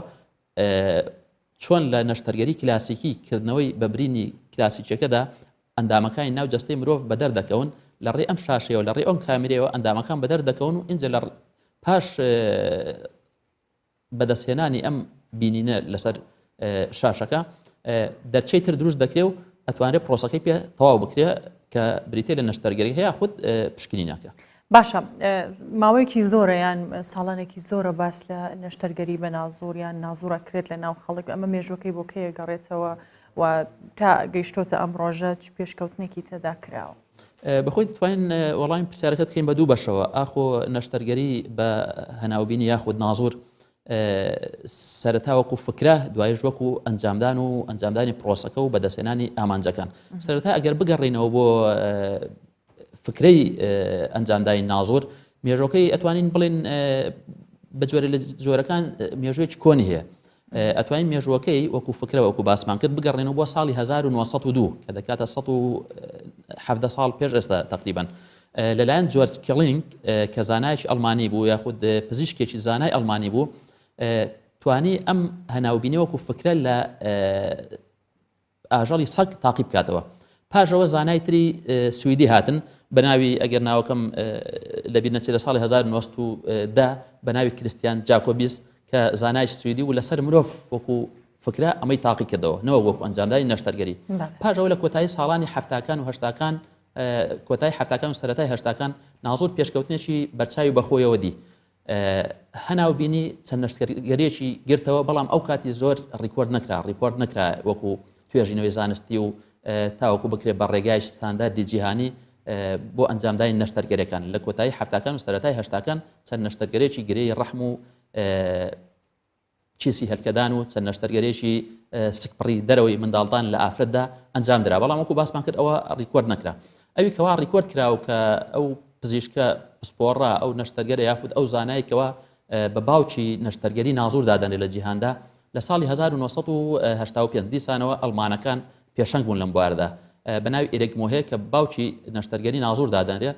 چۆن لە نەشتەرگەری کلاسیکی کردنەوەی بە برینی کلاسیکیەکەدا ئەندامەکانی ناو جەستەی مرۆڤ بەدەر دەکەون لە ڕێی ئەم شاشەیەوە لە ڕێی ئەم کامیرەیەوە ئەندامەکان بەدەر دەکەون و ئینجا لە پاش بەدەستهێنانی ئەم بینینە لەسەر شاشەکە دەرچەی تر دروست دەکرێ و ئەتوانرێت پرۆسەکەی پێ تەواو بکرێ کە بریتە لە نەشتەرگەری هەیە خود پشکنینەکە. باشە ماوەیەکی زۆرە یان ساڵانێکی زۆرە باس لە نەشتەرگەری بە نازۆر یان نازۆرە کرێت لە ناو خەڵک ئەمە مێژوەکەی بۆ کەیە گەڕێتەوە و تا گەیشتۆتە ئەم ڕۆژە چ پێشکەوتنێکی تێدا کراوە؟ بەخۆی دەتوانین وەڵامی پرسیارەکە بکەین بە دوو بەشەوە ئاخۆ نەشتەرگەری بە هەناوبینی یاخود نازور سەرەتا وەکو فکرە دوایش وەکو ئەنجامدان و ئەنجامدانی پرۆسەکە و بەدەستهێنانی ئامانجەکان سەرەتا ئەگەر بگەڕینەوە بۆ فکرەی ئەنجامدانی نازۆر مێژۆکەی ئەتوانین بڵێن بە جۆرە لە جۆرەکان مێژوێکی کۆنی هەیە ئەتوانین مێژوەکەی وەکو فکرە وەکو باسمان کرد بگەڕێنەوە بۆ ساڵی 1902 کە دەکاتە 117 ساڵ پێش ئێستا تقریبان لەلایەن جۆرج کلینگ کە زانایکی ئەڵمانی بوو یاخود پزیشکێکی زانای ئەڵمانی بوو توانی ئەم هەناوبینی وەکو فکرە لە ئاژەڵی سەگ تاقی بکاتەوە. پاش ئەوە زانای تری سویدی هاتن بە ناوی ئەگەر ناوەکەم لەبیر نەچێت لە ساڵی 1910 بە ناوی کریستیان جاکۆبیس کە زانای سویدی و لەسەر مرۆڤ وەکو فکرە ئەمەی تاقی کردەوە نەوە وەکو ئەنجامدانی نەشتەرگەری پاش ئەوە لە کۆتایی ساڵانی هەفتاکان و هەشتاکان کۆتای هەفتاکان و سەرەتای هەشتاکان نازۆر پێشکەوتنێکی بەرچاوی بەخۆیەوە دی هەناو بینی چەند نەشتەرگەریەکی گرتەوە بەڵام ئەو کاتی زۆر ڕیکۆرد نەکرا ڕیپۆرت نەکرا وەکو توێژینەوەی زانستی و تاوەکو بکرێت بە ڕێگای ستانداردی جیهانی بۆ ئەنجامدانی نەشتەرگەرەکان لە کۆتایی هەفتاکان و سەرەتای هەشتاکان چەند نەشتەرگەرێکی گرێی ڕەحم و کیسی هێلکەدان و چەند نەشتەرگەریەکی سکپڕی دەرەوەی منداڵدان لە ئافرەتدا ئەنجام درا بەڵام وەکو باسمان کرد ئەوە ڕیکۆرد نەکرا ئەوی کەوا ڕیکۆرد کرا و کە ئەو پزیشکە پسپۆڕە ئەو نەشتەرگەرە یاخود ئەو زانای کەوا بە باوکی نەشتەرگەری نازور دادەنرێت لە جیهاندا لە ساڵی 1985 دیسانەوە ئەڵمانەکان پێشەنگ بوون لەم بواردا بە ناوی ئیرێک مۆهێ کە باوکی نەشتەرگەری نازور دادەنرێت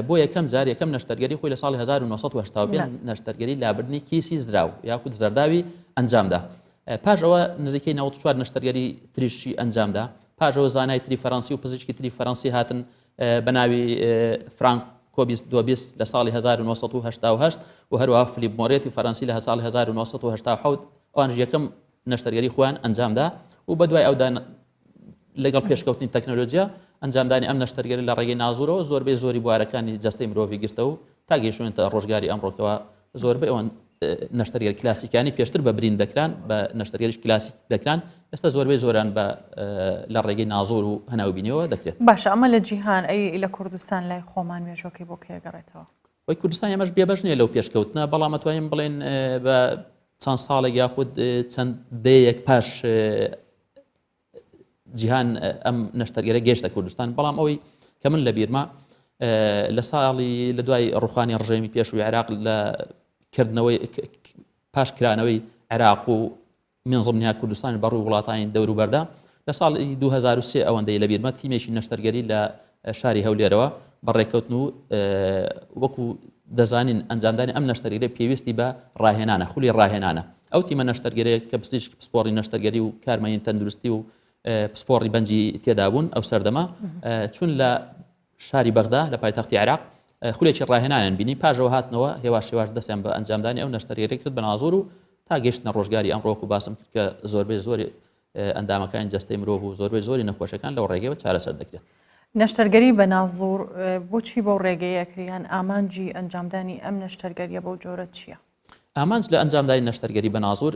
بۆ یەکەم جار یەکەم نەشتەرگەری خۆی لە ساڵی 1985 نەشتەرگەری لابردنی کیسی زراو یاخود زەرداوی ئەنجامدا. پاش ئەوە نزیکەی 94 نەشتەرگەری تریشی ئەنجامدا. پاش ئەوە زانای تری فەرەنسی و پزیشکی تری فەرەنسی هاتن بە ناوی فرانک کۆبیس دۆبیس لە ساڵی 1988 و هەروەها فلیپ مۆرێتی فەرەنسی لە ساڵی 1987 ئەوانش یەکەم نەشتەرگەری خۆیان ئەنجامدا و بەدوای ئەودا لەگەڵ پێشکەوتنی تەکنەلۆجیا، ئەنجامدانی ئەم نەشتەرگەری لە ڕێگەی نازوورەوە زۆربەی زۆری بوارەکانی جەستەی مرۆڤی گرتەوە و تا گەیشتوونەتە ڕۆژگاری ئەمڕۆکەوە زۆربەی ئەوان نەشتەرگەری کلاسیکانی پێشتر بە برین دەکران بە نەشتەرگەریش کلاسیک دەکران ئێستا زۆربەی زۆران بە لە ڕێگەی نازۆر و هەناوبینیەوە دەکرێت. باشە ئەمە لە جیهان ئەی لە کوردستان لای خۆمان مێژوەکەی بۆ کەی ئەگەڕێتەوە؟ خۆی کوردستان ئێمەش بێبەش نییە لەو پێشکەوتنە بەڵام ئەتوانین بڵێن بە چەند ساڵێک یاخود چەند دەیەک پاش جیهان ئەم نەشتەرگەرە گەشتە کوردستان بەڵام ئەوەی کە من لە بیرمە. لە ساڵی لە دوای ڕوخانی ڕژێمی پێشووی عێراق لە کردنەوەی پاش کرانەوەی عێراق و من ضمنها کوردستان بەڕووی وڵاتانی دەوروبەردا لە ساڵی 2003 ئەوەندەی لەبیرمە تیمێکی نەشتەرگەری لە شاری هەولێرەوە بەڕێکەوتن و وەکو دەزانین ئەنجامدانی ئەم نەشتەرگەری پێویستی بە ڕاهێنانە خولی ڕاهێنانە ئەو تیمە نەشتەرگەرێک کە پزیشک پسپۆڕی نەشتەرگەری و کارمەندی تەندروستی و پسپۆڕی بەنجی تێدا بوون ئەو سەردەمە چون لە شاری بەغدا لە پایتەختی عێراق خولێکی ڕاهێنانیان بینی پاژەوە هاتنەوە هێواش هێواش دەستیان بە ئەنجامدانی ئەو نەشتەرگەری کرد بە نازۆر و تا گەشتنە ڕۆژگاری ئەمڕۆ و باسم کرد کە زۆربەی زۆری ئەندامەکانی جەستەی مرۆڤ و زۆربەی زۆری نەخۆشەکان لەو ڕێگەیەوە چارەسەر دەکرێت. نەشتەرگەری بە نازۆر بۆچی بەو ڕێگەیە ئەکرێ یان ئامانجی ئەنجامدانی ئەم نەشتەرگەریە بەو جۆرە چییە؟ ئامانج لە ئەنجامدانی نەشتەرگەری بە نازۆر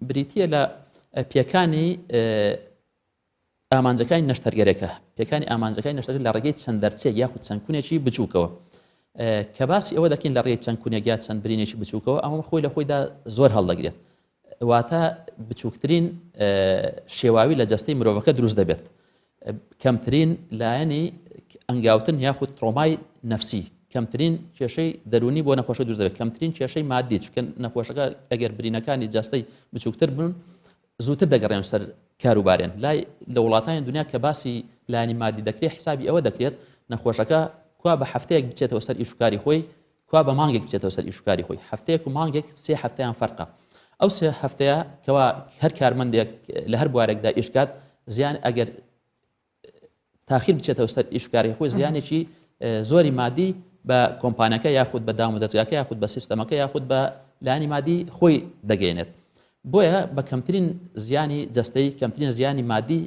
بریتییە لە پێکانی ئامانجەکانی نەشتەرگەرەکە، پێکانی ئامانجەکانی نەشتەرگەری لە ڕێگەی چەند دەرچێک یاخود چەند کونێکی بچووکەوە. کە باسی ئەوە دەکەین لە ڕێی چەند کونێک یا چەند برینێکی بچووکەوە ئەمە خۆی لە خۆیدا زۆر هەڵدەگرێت. واتە بچووکترین شێواوی لە جەستەی مرۆڤەکە دروست دەبێت. کەمترین لایەنی ئەنگاوتن یاخود ترۆمای نەفسی کەمترین کێشەی دەرونی بۆ نەخۆشە دروست دەبێت کەمترین کێشەی مادی چونکە نەخۆشەکە ئەگەر برینەکانی جەستەی بچووکتر بن زووتر دەگەڕێن سەر کاروبارێن لای لە وڵاتانی دنیا کە باسی لایەنی مادی دەکرێت حسابی ئەوە دەکرێت نەخۆشەکە کوا بە هەفتەیەک بچێتەوە سەر ئیشوکاری خۆی کوا بە مانگێک بچێتەوە سەر ئیشوکاری خۆی هەفتەیەک و مانگێک سێ هەفتەیان فەرقە ئەو سێ هەفتەیە کەوا هەر کارمەندێک لە هەر بوارێکدا ئیشکات زیان ئەگەر تاخیر بچێتەوە سەر ئیشکاری خۆی زیانێکی زۆری مادی بە کۆمپانەکە یاخود بە دام و دەستگاکە یاخود بە سیستەمەکە یاخود بە لانی مادی خۆی دەگەێنێت بۆیە بە کەمترین زیانی جەستەی کەمترین زیانی مادی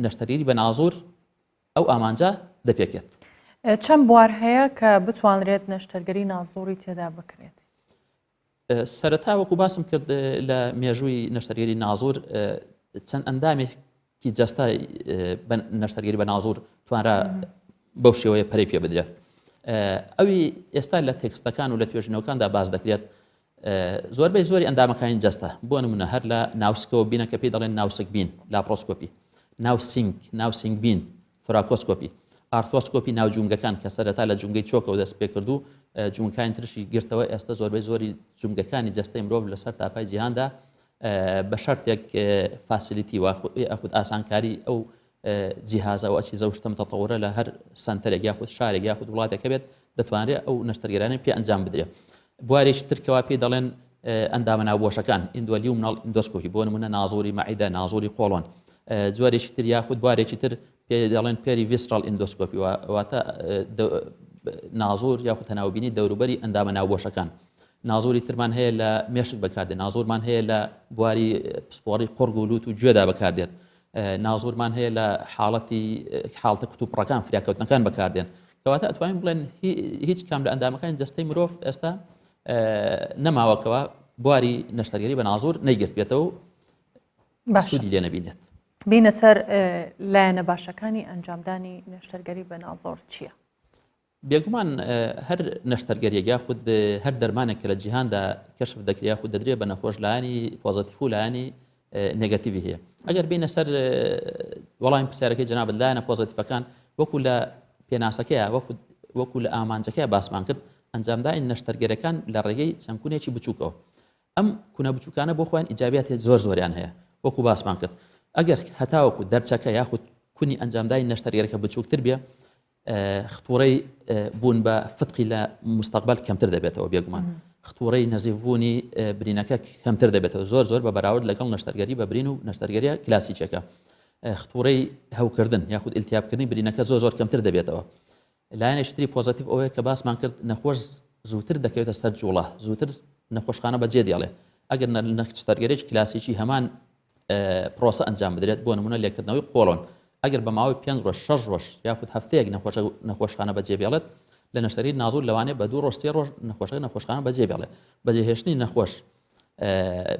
نەشتەرگەری بە نازور ئەو ئامانجە دەپێکێت. چەند بوار هەیە کە بتوانرێت نەشتەرگەری نازوڕی تێدا بکرێت؟ سەرەتا وەکو باسم کرد لە مێژووی نەشتەرگەری نازور چەند ئەندامێکی جەستە نەشتەرگەری بە نازور توانرا بەو شێوەیە پەرەی پێ بدرێت ئەوی ئێستا لە تێکستەکان و لە توێژینەوەکاندا باس دەکرێت زۆربەی زۆری ئەندامەکانی جەستە بۆ نمونە هەر لە ناوسکەوە بینە کە پێی دەڵێن ناوسک بین laparoscopy ناو سینگ ناو سینگ بین thoracoscopy arthroscopy ناو جومگەکان کە سەرەتا لە جومگەی چۆکەوە دەست پێکرد و جومگەکانی ترشی گرتەوە ئێستا زۆربەی زۆری جومگەکانی جەستەی مرۆڤ لەسەر تاپای جیهاندا بە شەرتێک facility یاخود ئاسانکاری ئەو جیهازە و ئەچیزە و شتە متەتەوەرە لە هەر سەنتەرێک یاخود شارێک یاخود وڵاتێک هەبێت دەتوانرێت ئەو نەشتەرگەرانەی پێ ئەنجام بدرێت بوارێکی تر کەوا پێی دەڵێن ئەندامە ناوبۆشەکان endoluminal endoscopy بۆ نمونە نازوری مەعیدە نازوری قۆڵۆن جۆرێکی تر یاخود بوارێکی تر پێ دەڵێن perivisceral endoscopy واتە نازور یاخود هەناوبینی دەوروبەری ئەندامە ناوبۆشەکان نازوری ترمان هەیە لە مێشک بەکاردێت نازورمان هەیە لە بواری پسپۆڕی قوڕگ و لوت و گوێدا بەکاردێت نازورمان هەیە لە حاڵەتی حاڵتە کتوپڕەکان فریاکەوتنەکان بەکاردێن کەواتە ئەتوانین بڵێن هیچ کام لە ئەندامەکانی جەستەی مرۆڤ ئێستا نەماوەکەوە بواری نەشتەرگەری بە نازور نەیگرت بێتەوە سوودی لێ نەبینێت. بینە سەر لایەنە باشەکانی ئەنجامدانی نەشتەرگەری بە نازۆر چییە؟ بێگومان هەر نەشتەرگەریەک یاخود هەر دەرمانێک کە لە جیهاندا کەشف دەکرێت یاخود دەدرێت بە نەخۆش لایەنی پۆزەتیف و لایەنی نێگەتیڤی هەیە ئەگەر بینە سەر وەڵامی پرسیارەکەی جەنابت لایەنە پۆزەتیفەکان وەکو لە پێناسەکەیە وەکو لە ئامانجەکەی باسمان کرد ئەنجامدانی نەشتەرگەرەکان لە ڕێگەی چەند کونێکی بچووکەوە ئەم کونە بچووکانە بۆ خۆیان ئیجابیاتی زۆر زۆریان هەیە وەکو باسمان کرد ئەگەر هەتاوەکو دەرچەکە یاخود کونی ئەنجامدانی نەشتەرگەرەکە بچووکتر بێ ختوڕەی بوون بە فتقی لە مستەقبەل کەمتر دەبێتەوە بێگومان ختوڕەی نەزیفبوونی برینەکە کەمتر دەبێتەوە زۆر زۆر بە بەراورد لەگەڵ نەشتەرگەری بە برین و نەشتەرگەریە کلاسیکەکە ختوڕەی هەوکردن یاخود ئیلتیابکردنی برینەکە زۆر زۆر کەمتر دەبێتەوە لایەنێکی تری پۆزەتیڤ ئەوەیە کە باسمان کرد نەخۆش زووتر دەکەوێتە سەر جوڵە زووتر نەخۆشخانە بەجێ دێڵێ ئەگەر نەشتەرگەرێکی کلاسیکی هەمان پرۆسە ئەنجام بدرێت بۆ نمونە لێکردنەوەی قۆڵۆن ئەگەر بە ماوەی پێنج ڕۆژ شەش ڕۆژ یاخود هەفتەیەک نەخۆشە نەخۆشخانە بەجێ بێڵێت لە نەشتەری نازور لەوانەیە بە دوو ڕۆژ سێ ڕۆژ نەخۆشەکە نەخۆشخانە بەجێ بێڵێ بەجێهێشتنی نەخۆش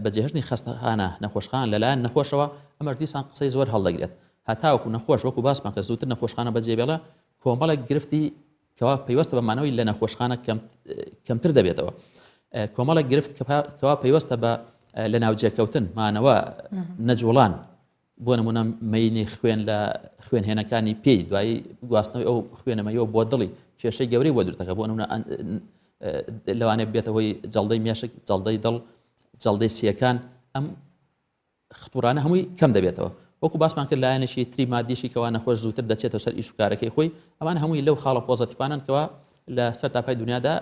بەجێهێشتنی خەستەخانە نەخۆشخان لەلایەن نەخۆشەوە ئەمەش دیسان قسەی زۆر هەڵدەگرێت هەتاوەکو نەخۆش وەکو باسمان کە زووتر نەخۆشخانە بەجێ بێڵێ کۆمەڵێک گرفتی کەوا پەیوەستە بە مانەوەی لە نەخۆشخانە کەمتر دەبێتەوە کۆمەڵێک گرفت کەوا پەیوەستە بە لە ناوجێکەوتن مانەوە نەجوڵان. بۆ نمونە مەینی خوێن لە خوێنهێنەکانی پێی دوایی گواستنەوەی ئەو خوێنەمەیەوە بۆ دڵی کێشەی گەورەی بۆ دروستەکە بۆ نمونە لەوانەیە بێتە هۆی جەڵدەی مێشک جەڵدەی دڵ جەڵدەی سیەکان ئەم خطورانە هەمووی کەم دەبێتەوە وەکو باسمان کرد لایەنێکی تری مادیشی کەوا نەخۆش زووتر دەچێتەوە سەر ئیش و کارەکەی خۆی ئەمان هەمووی لەو خاڵە پۆزەتیفانەن کەوا لە سەرتاپای دنیادا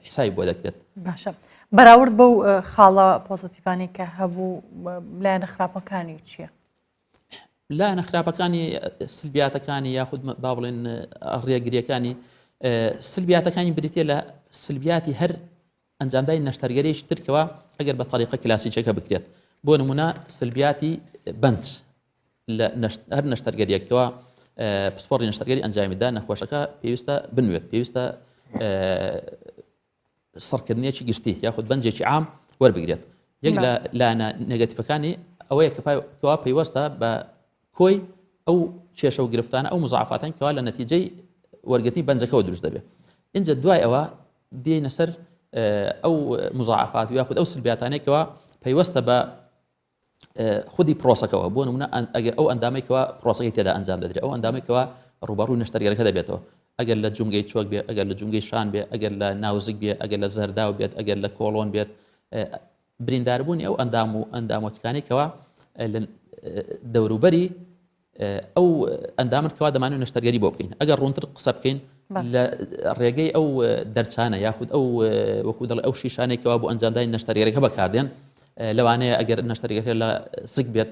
حسابی بۆ دەکرێت. باشە بەراورد بەو خاڵە پۆزەتیفانەی کە هەبوو لایەنە خراپەکانی چییە؟ لایەنە خراپەکانی سلبیاتەکانی یاخود با بڵێن ڕێگریەکانی سلبیاتەکانی بریتە لە سلبیاتی هەر ئەنجامدانی نەشتەرگەریی تر کەوا ئەگەر بە تەریقە کلاسیکیەکە بکرێت بۆ نمونە سلبیاتی بەنج لە هەر نەشتەرگەریەک کەوا پسپۆڕی نەشتەرگەری ئەنجامیدا نەخۆشەکە پێویستە بنوێت پێویستە سڕکردنێکی گشتی یاخود بەنجێکی عام وەربگرێت یەک لە لایەنە نێگەتیفەکانی ئەوەیە کە کەوا پەیوەستە بە کۆی ئەو کێشە و گرفتانە ئەو مزاعفاتان کەوا لە نەتیجەی وەرگرتنی بەنجەکەوە دروست دەبێت اینجا دوای ئەوە دێینە سەر ئەو مزاعفات یاخود ئەو سلبیاتانەی کەوا پەیوەستە بە خودی پرۆسەکەەوە بۆ نمونە ئەگەر ئەو ئەندامێکەوە پرۆسەکەی تێدا ئەنجام دەدرێت ئەو ئەندامێکەوە ڕوبەڕوو نەشتەرگەرەکە دەبێتەوە ئەگەر لە جومگەی چۆک بێ ئەگەر لە جومگەی شان بێ ئەگەر لە ناوزگ بێ ئەگەر لە زەرداو بێت ئەگەر لە کۆڵۆن بێت برینداربوونی ئەو ئەندام و ئەندامۆتکانی کەوا لە دەوروبەری ئەو ئەندامن کەوا دەمانوێت نەشتەرگەری بۆ بکەین ئەگەر ڕوونتر قسە بکەین لە ڕێگەی ئەو دەرچانە یاخود ئەو وەکو دەڵێ ئەو شیشانێک کەوا بۆ ئەنجامدانی نەشتەرگەرەکە بەکاردێن لەوانەیە ئەگەر نەشتەرگەکە لە سک بێت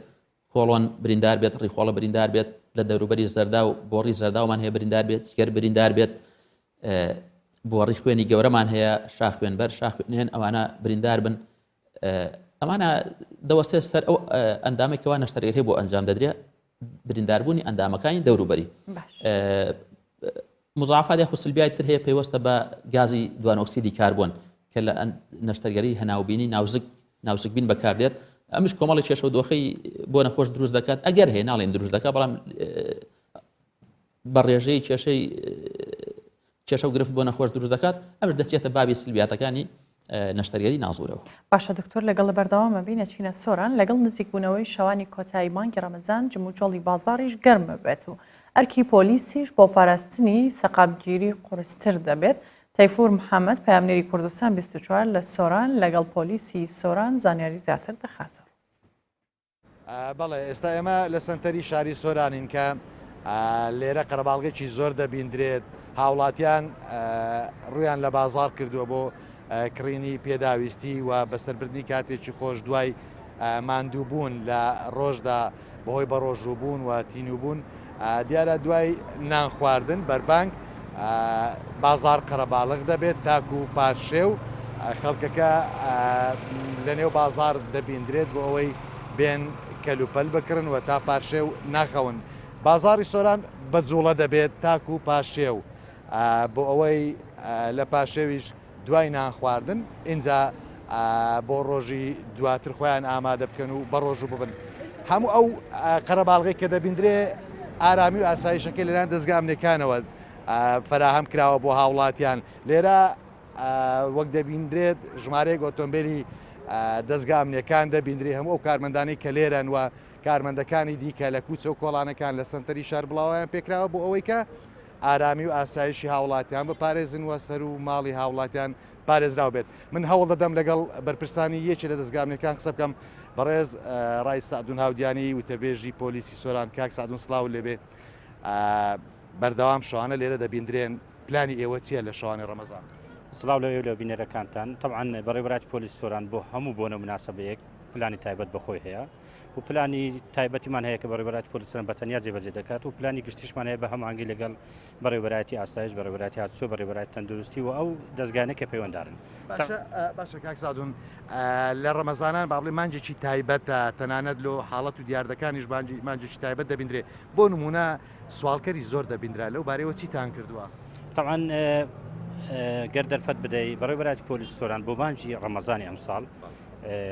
کۆڵۆن بریندار بێت ڕیخۆڵە بریندار بێت لە دەوروبەری زەردا و بۆڕی زەرداومان هەیە بریندار بێت جگەر بریندار بێت بۆڕی خوێنی گەورەمان هەیە شاخوێنبەر شاخوێنێن ئەوانە بریندار بن ئەمانە دەوەستێت سەر ئەو ئەندامێک کەوا نەشتەرگەری بۆ ئەنجام دەدرێت برینداربوونی ئەندامەکانی دەوروبەری مزافات یاخود سلبیای تر هەیە پەیوەستە بە گازی دوانۆکسیدی کاربۆن کە لە نەشتەرگەری هەناوبینی ناوزگ ناوزگبین بەکاردێت ئەمش کۆمەڵی کێشە و دۆخی بۆ نەخۆش دروست دەکات ئەگەر هەیە ناڵێن دروست دەکات بەڵام بە ڕێژەی کێشەی کێشە و گرفت بۆ نەخۆش دروست دەکات ئەمش دەچێتە بابی سلبیاتەکانی نەشتەرگەری نازورەوە. باشە دکتۆر لەگەڵ بەردەوامە بین ئەچینە سۆران لەگەڵ نزیکبوونەوەی شەوانی کۆتایی مانگی ڕەمەزان جموجۆڵی بازاڕیش گەرم ببێت و ئەرکی پۆلیسیش بۆ پاراستنی سەقامگیری قورستر دەبێت تەیفور محەمەد پەیامنێری کوردستان 24 لە سۆران لەگەڵ پۆلیسی سۆران زانیاری زیاتر دەخاتەڕوو. بەڵێ ئێستا ئێمە لە سەنتەری شاری سۆرانین کە لێرە قەرەباڵغێکی زۆر دەبیندرێت هاوڵاتیان ڕویان لە بازار کردووە بۆ کڕینی پێداویستی و بەسەربردنی کاتێکی خۆش دوای ماندووبوون لە ڕۆژدا بەهۆی بەڕۆژووبوون و تینووبوون دیارە دوای نان خواردن بەربانگ بازاڕ قەرەباڵغ دەبێت تاکو پارشێو خەڵکەکە لەنێو بازاڕ دەبیندرێت بۆ ئەوەی بێن کەلوپەل بکڕن و تا پارشێو ناخەون. بازاڕی سۆران بە جوڵە دەبێت تاکو پارشێو بۆ ئەوەی لە پارشێویش دوای نان خواردن ئینجا بۆ ڕۆژی دواتر خۆیان ئامادە بکەن و بەڕۆژوو ببن. هەموو ئەو قەرەباڵغەی کە دەبیندرێ ئارامی و ئاسایشەکەی لەلایەن دەزگا ئەمنیەکانەوە فەراهەم کراوە بۆ هاوڵاتیان. لێرە وەک دەبیندرێت ژمارەیەک ئۆتۆمبیلی دەزگا ئەمنیەکان دەبیندرێ هەموو ئەو کارمەندانەی کە لێرەن و کارمەندەکانی دیکە لە کوچە و کۆڵانەکان لە سەنتەری شار بڵاوەیان پێکراوە بۆ ئەوەی کە ئارامی و ئاسایشی هاوڵاتیان بپارێزن و سەر و ماڵی هاوڵاتیان پارێزراو بێت. من هەوڵ دەدەم لەگەڵ بەرپرسانی یەکێ لە دەزگا ئەمنیەکان قسە بکەم. بەڕێز ڕائید سەعدون هاودیانی وتەبێژی پۆلیسی سۆران، کاک سەعدون سڵاوت لێبێ. بەردەوام شەوانە لێرە دەبیندرێن، پلانی ئێوە چییە لە شەوانی ڕەمەزان؟ سڵاو لە ئێوە لە بینەرەکانتان. تەبعەن بەڕێوەبەرایەتی پۆلیسی سۆران بۆ هەموو بۆنە و موناسەبەیەک پلانی تایبەت بە خۆی هەیە. و پلانی تایبەتیمان هەیە کە بەڕێوەبەرایەتی پۆلیس سۆران بە تەنیا جێبەجێ دەکات و پلانی گشتیشمان هەیە بە هەماهەنگی لەگەڵ بەڕێوەبەرایەتی ئاسایش، بەڕێوەبەرایەتی هاتوچۆ، بەڕێوەبەرایەتی تەندروستی و ئەو دەزگایانەی کە پەیوەندارن. باشە باشە کاک سادون لە ڕەمەزانان با بڵێ مانگێکی تایبەتە تەنانەت لۆ حاڵەت و دیاردەکانیش مانگێکی تایبەت دەبیندرێ بۆ نمونە سواڵکەری زۆر دەبیندرا لەو بارەیەوە چیتان کردووە؟ تەبعەن گەر دەرفەت بدەی بەڕێوەبەرایەتی پۆلیس سۆران بۆ مانگی ڕەمەزانی ئەمساڵ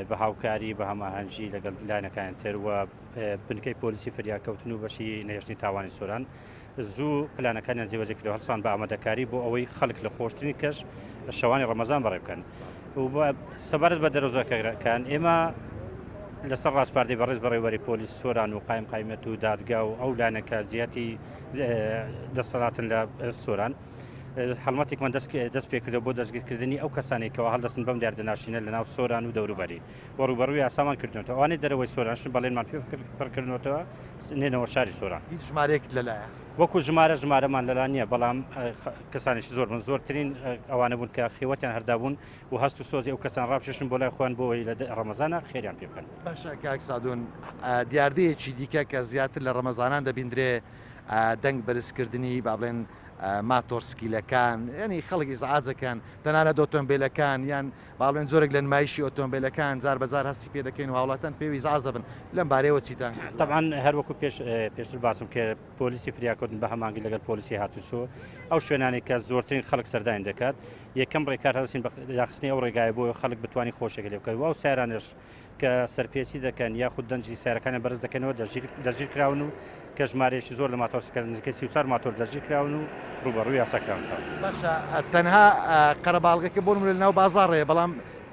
بە هاوکاری بە هەماهەنگی لەگەڵ لایەنەکانی تر و بنکەی پۆلیسی فریاکەوتن و بەشی نەهێشتنی تاوانی سۆران زوو پلانەکانیان جێبەجێ کرد و هەڵسان بە ئامادەکاری بۆ ئەوەی خەڵک لە خۆشترین کەش شەوانی ڕەمەزان بەڕێ بکەن و سەبارەت بە دەرۆزەکەکان ئێمە. لەسەر ڕاسپاردەی بەڕێز بەڕێوەبەری پۆلیس سۆران و قایم قایمەت و دادگا و ئەو لایەنە کە جیهتی دەسەڵاتن لە سۆران هەڵمەتێکمان دەست پێکردەوە بۆ دەستگیرکردنی ئەو کەسانێک کەەوە هەڵدەستن بەم دیاردە ناشرینە لە ناو سۆران و دەوروبەری و ڕووبەڕووی یاسامان کردنەوە ئەوانەی دەرەوەی سۆرانشن بەڵێنمان پێ پڕکردنەوە نێنەوە شاری سۆران. هیچ ژمارەیەکت لەلایە؟ وەکو ژمارە ژمارەمان لەلا نییە بەڵام کەسانێکی زۆر بوون زۆرترین ئەوانە بوون کە خێوەتیان هەردابوون و هەست و سۆزی ئەو کەسان ڕابکێشن بۆ لای خۆیان بۆ ئەوەی لە ڕەمەزانا خێریان پێ بکەن. باشە کاک سادون دیاردەیەکی دیکە کە زیاتر لە ڕەمەزانان دەبیندرێ دەنگ بەرزکردنی با بڵێن ماتۆرسکیلەکان یانی خەڵک ئیزعاجەکەن تەنانەت ئۆتۆمبیلەکان یان با بڵێن جۆرێک لە نمایشی ئۆتۆمبیلەکان جار بەجار هەستی پێ دەکەین و هاوڵاتان پێوی ئیزعاج دەبن لەم بارەیەوە چیتان تەبعەن هەر وەکو پێش پێشتر باسم کرد پۆلیسی فریاکەوتن بە هەمانگی لەگەڵ پۆلیسی هاتوچۆ ئەو شوێنانەی کە زۆرترین خەڵک سەردانی دەکات یەکەم ڕێکار هەڵسین بە داخستنی ئەو ڕێگایە بۆ خەڵک بتوانانی خۆشێک لێ بکات و ئەو سیارانەش کە سەرپێچی دەکەن یاخود دەنجی سیارەکانیان بەرز دەکەنەوە دەستگیر کراون و کە ژمارەیەکی زۆر لە ماتۆرسکە نزیکەی 34 ماتۆر دەستگیر کراون و ڕووبەڕووی یاسا کراونەتەوە. باشە تەنها قەرەباڵغەکە بۆ نمونە لەناو بازاڕ هەیە بەڵام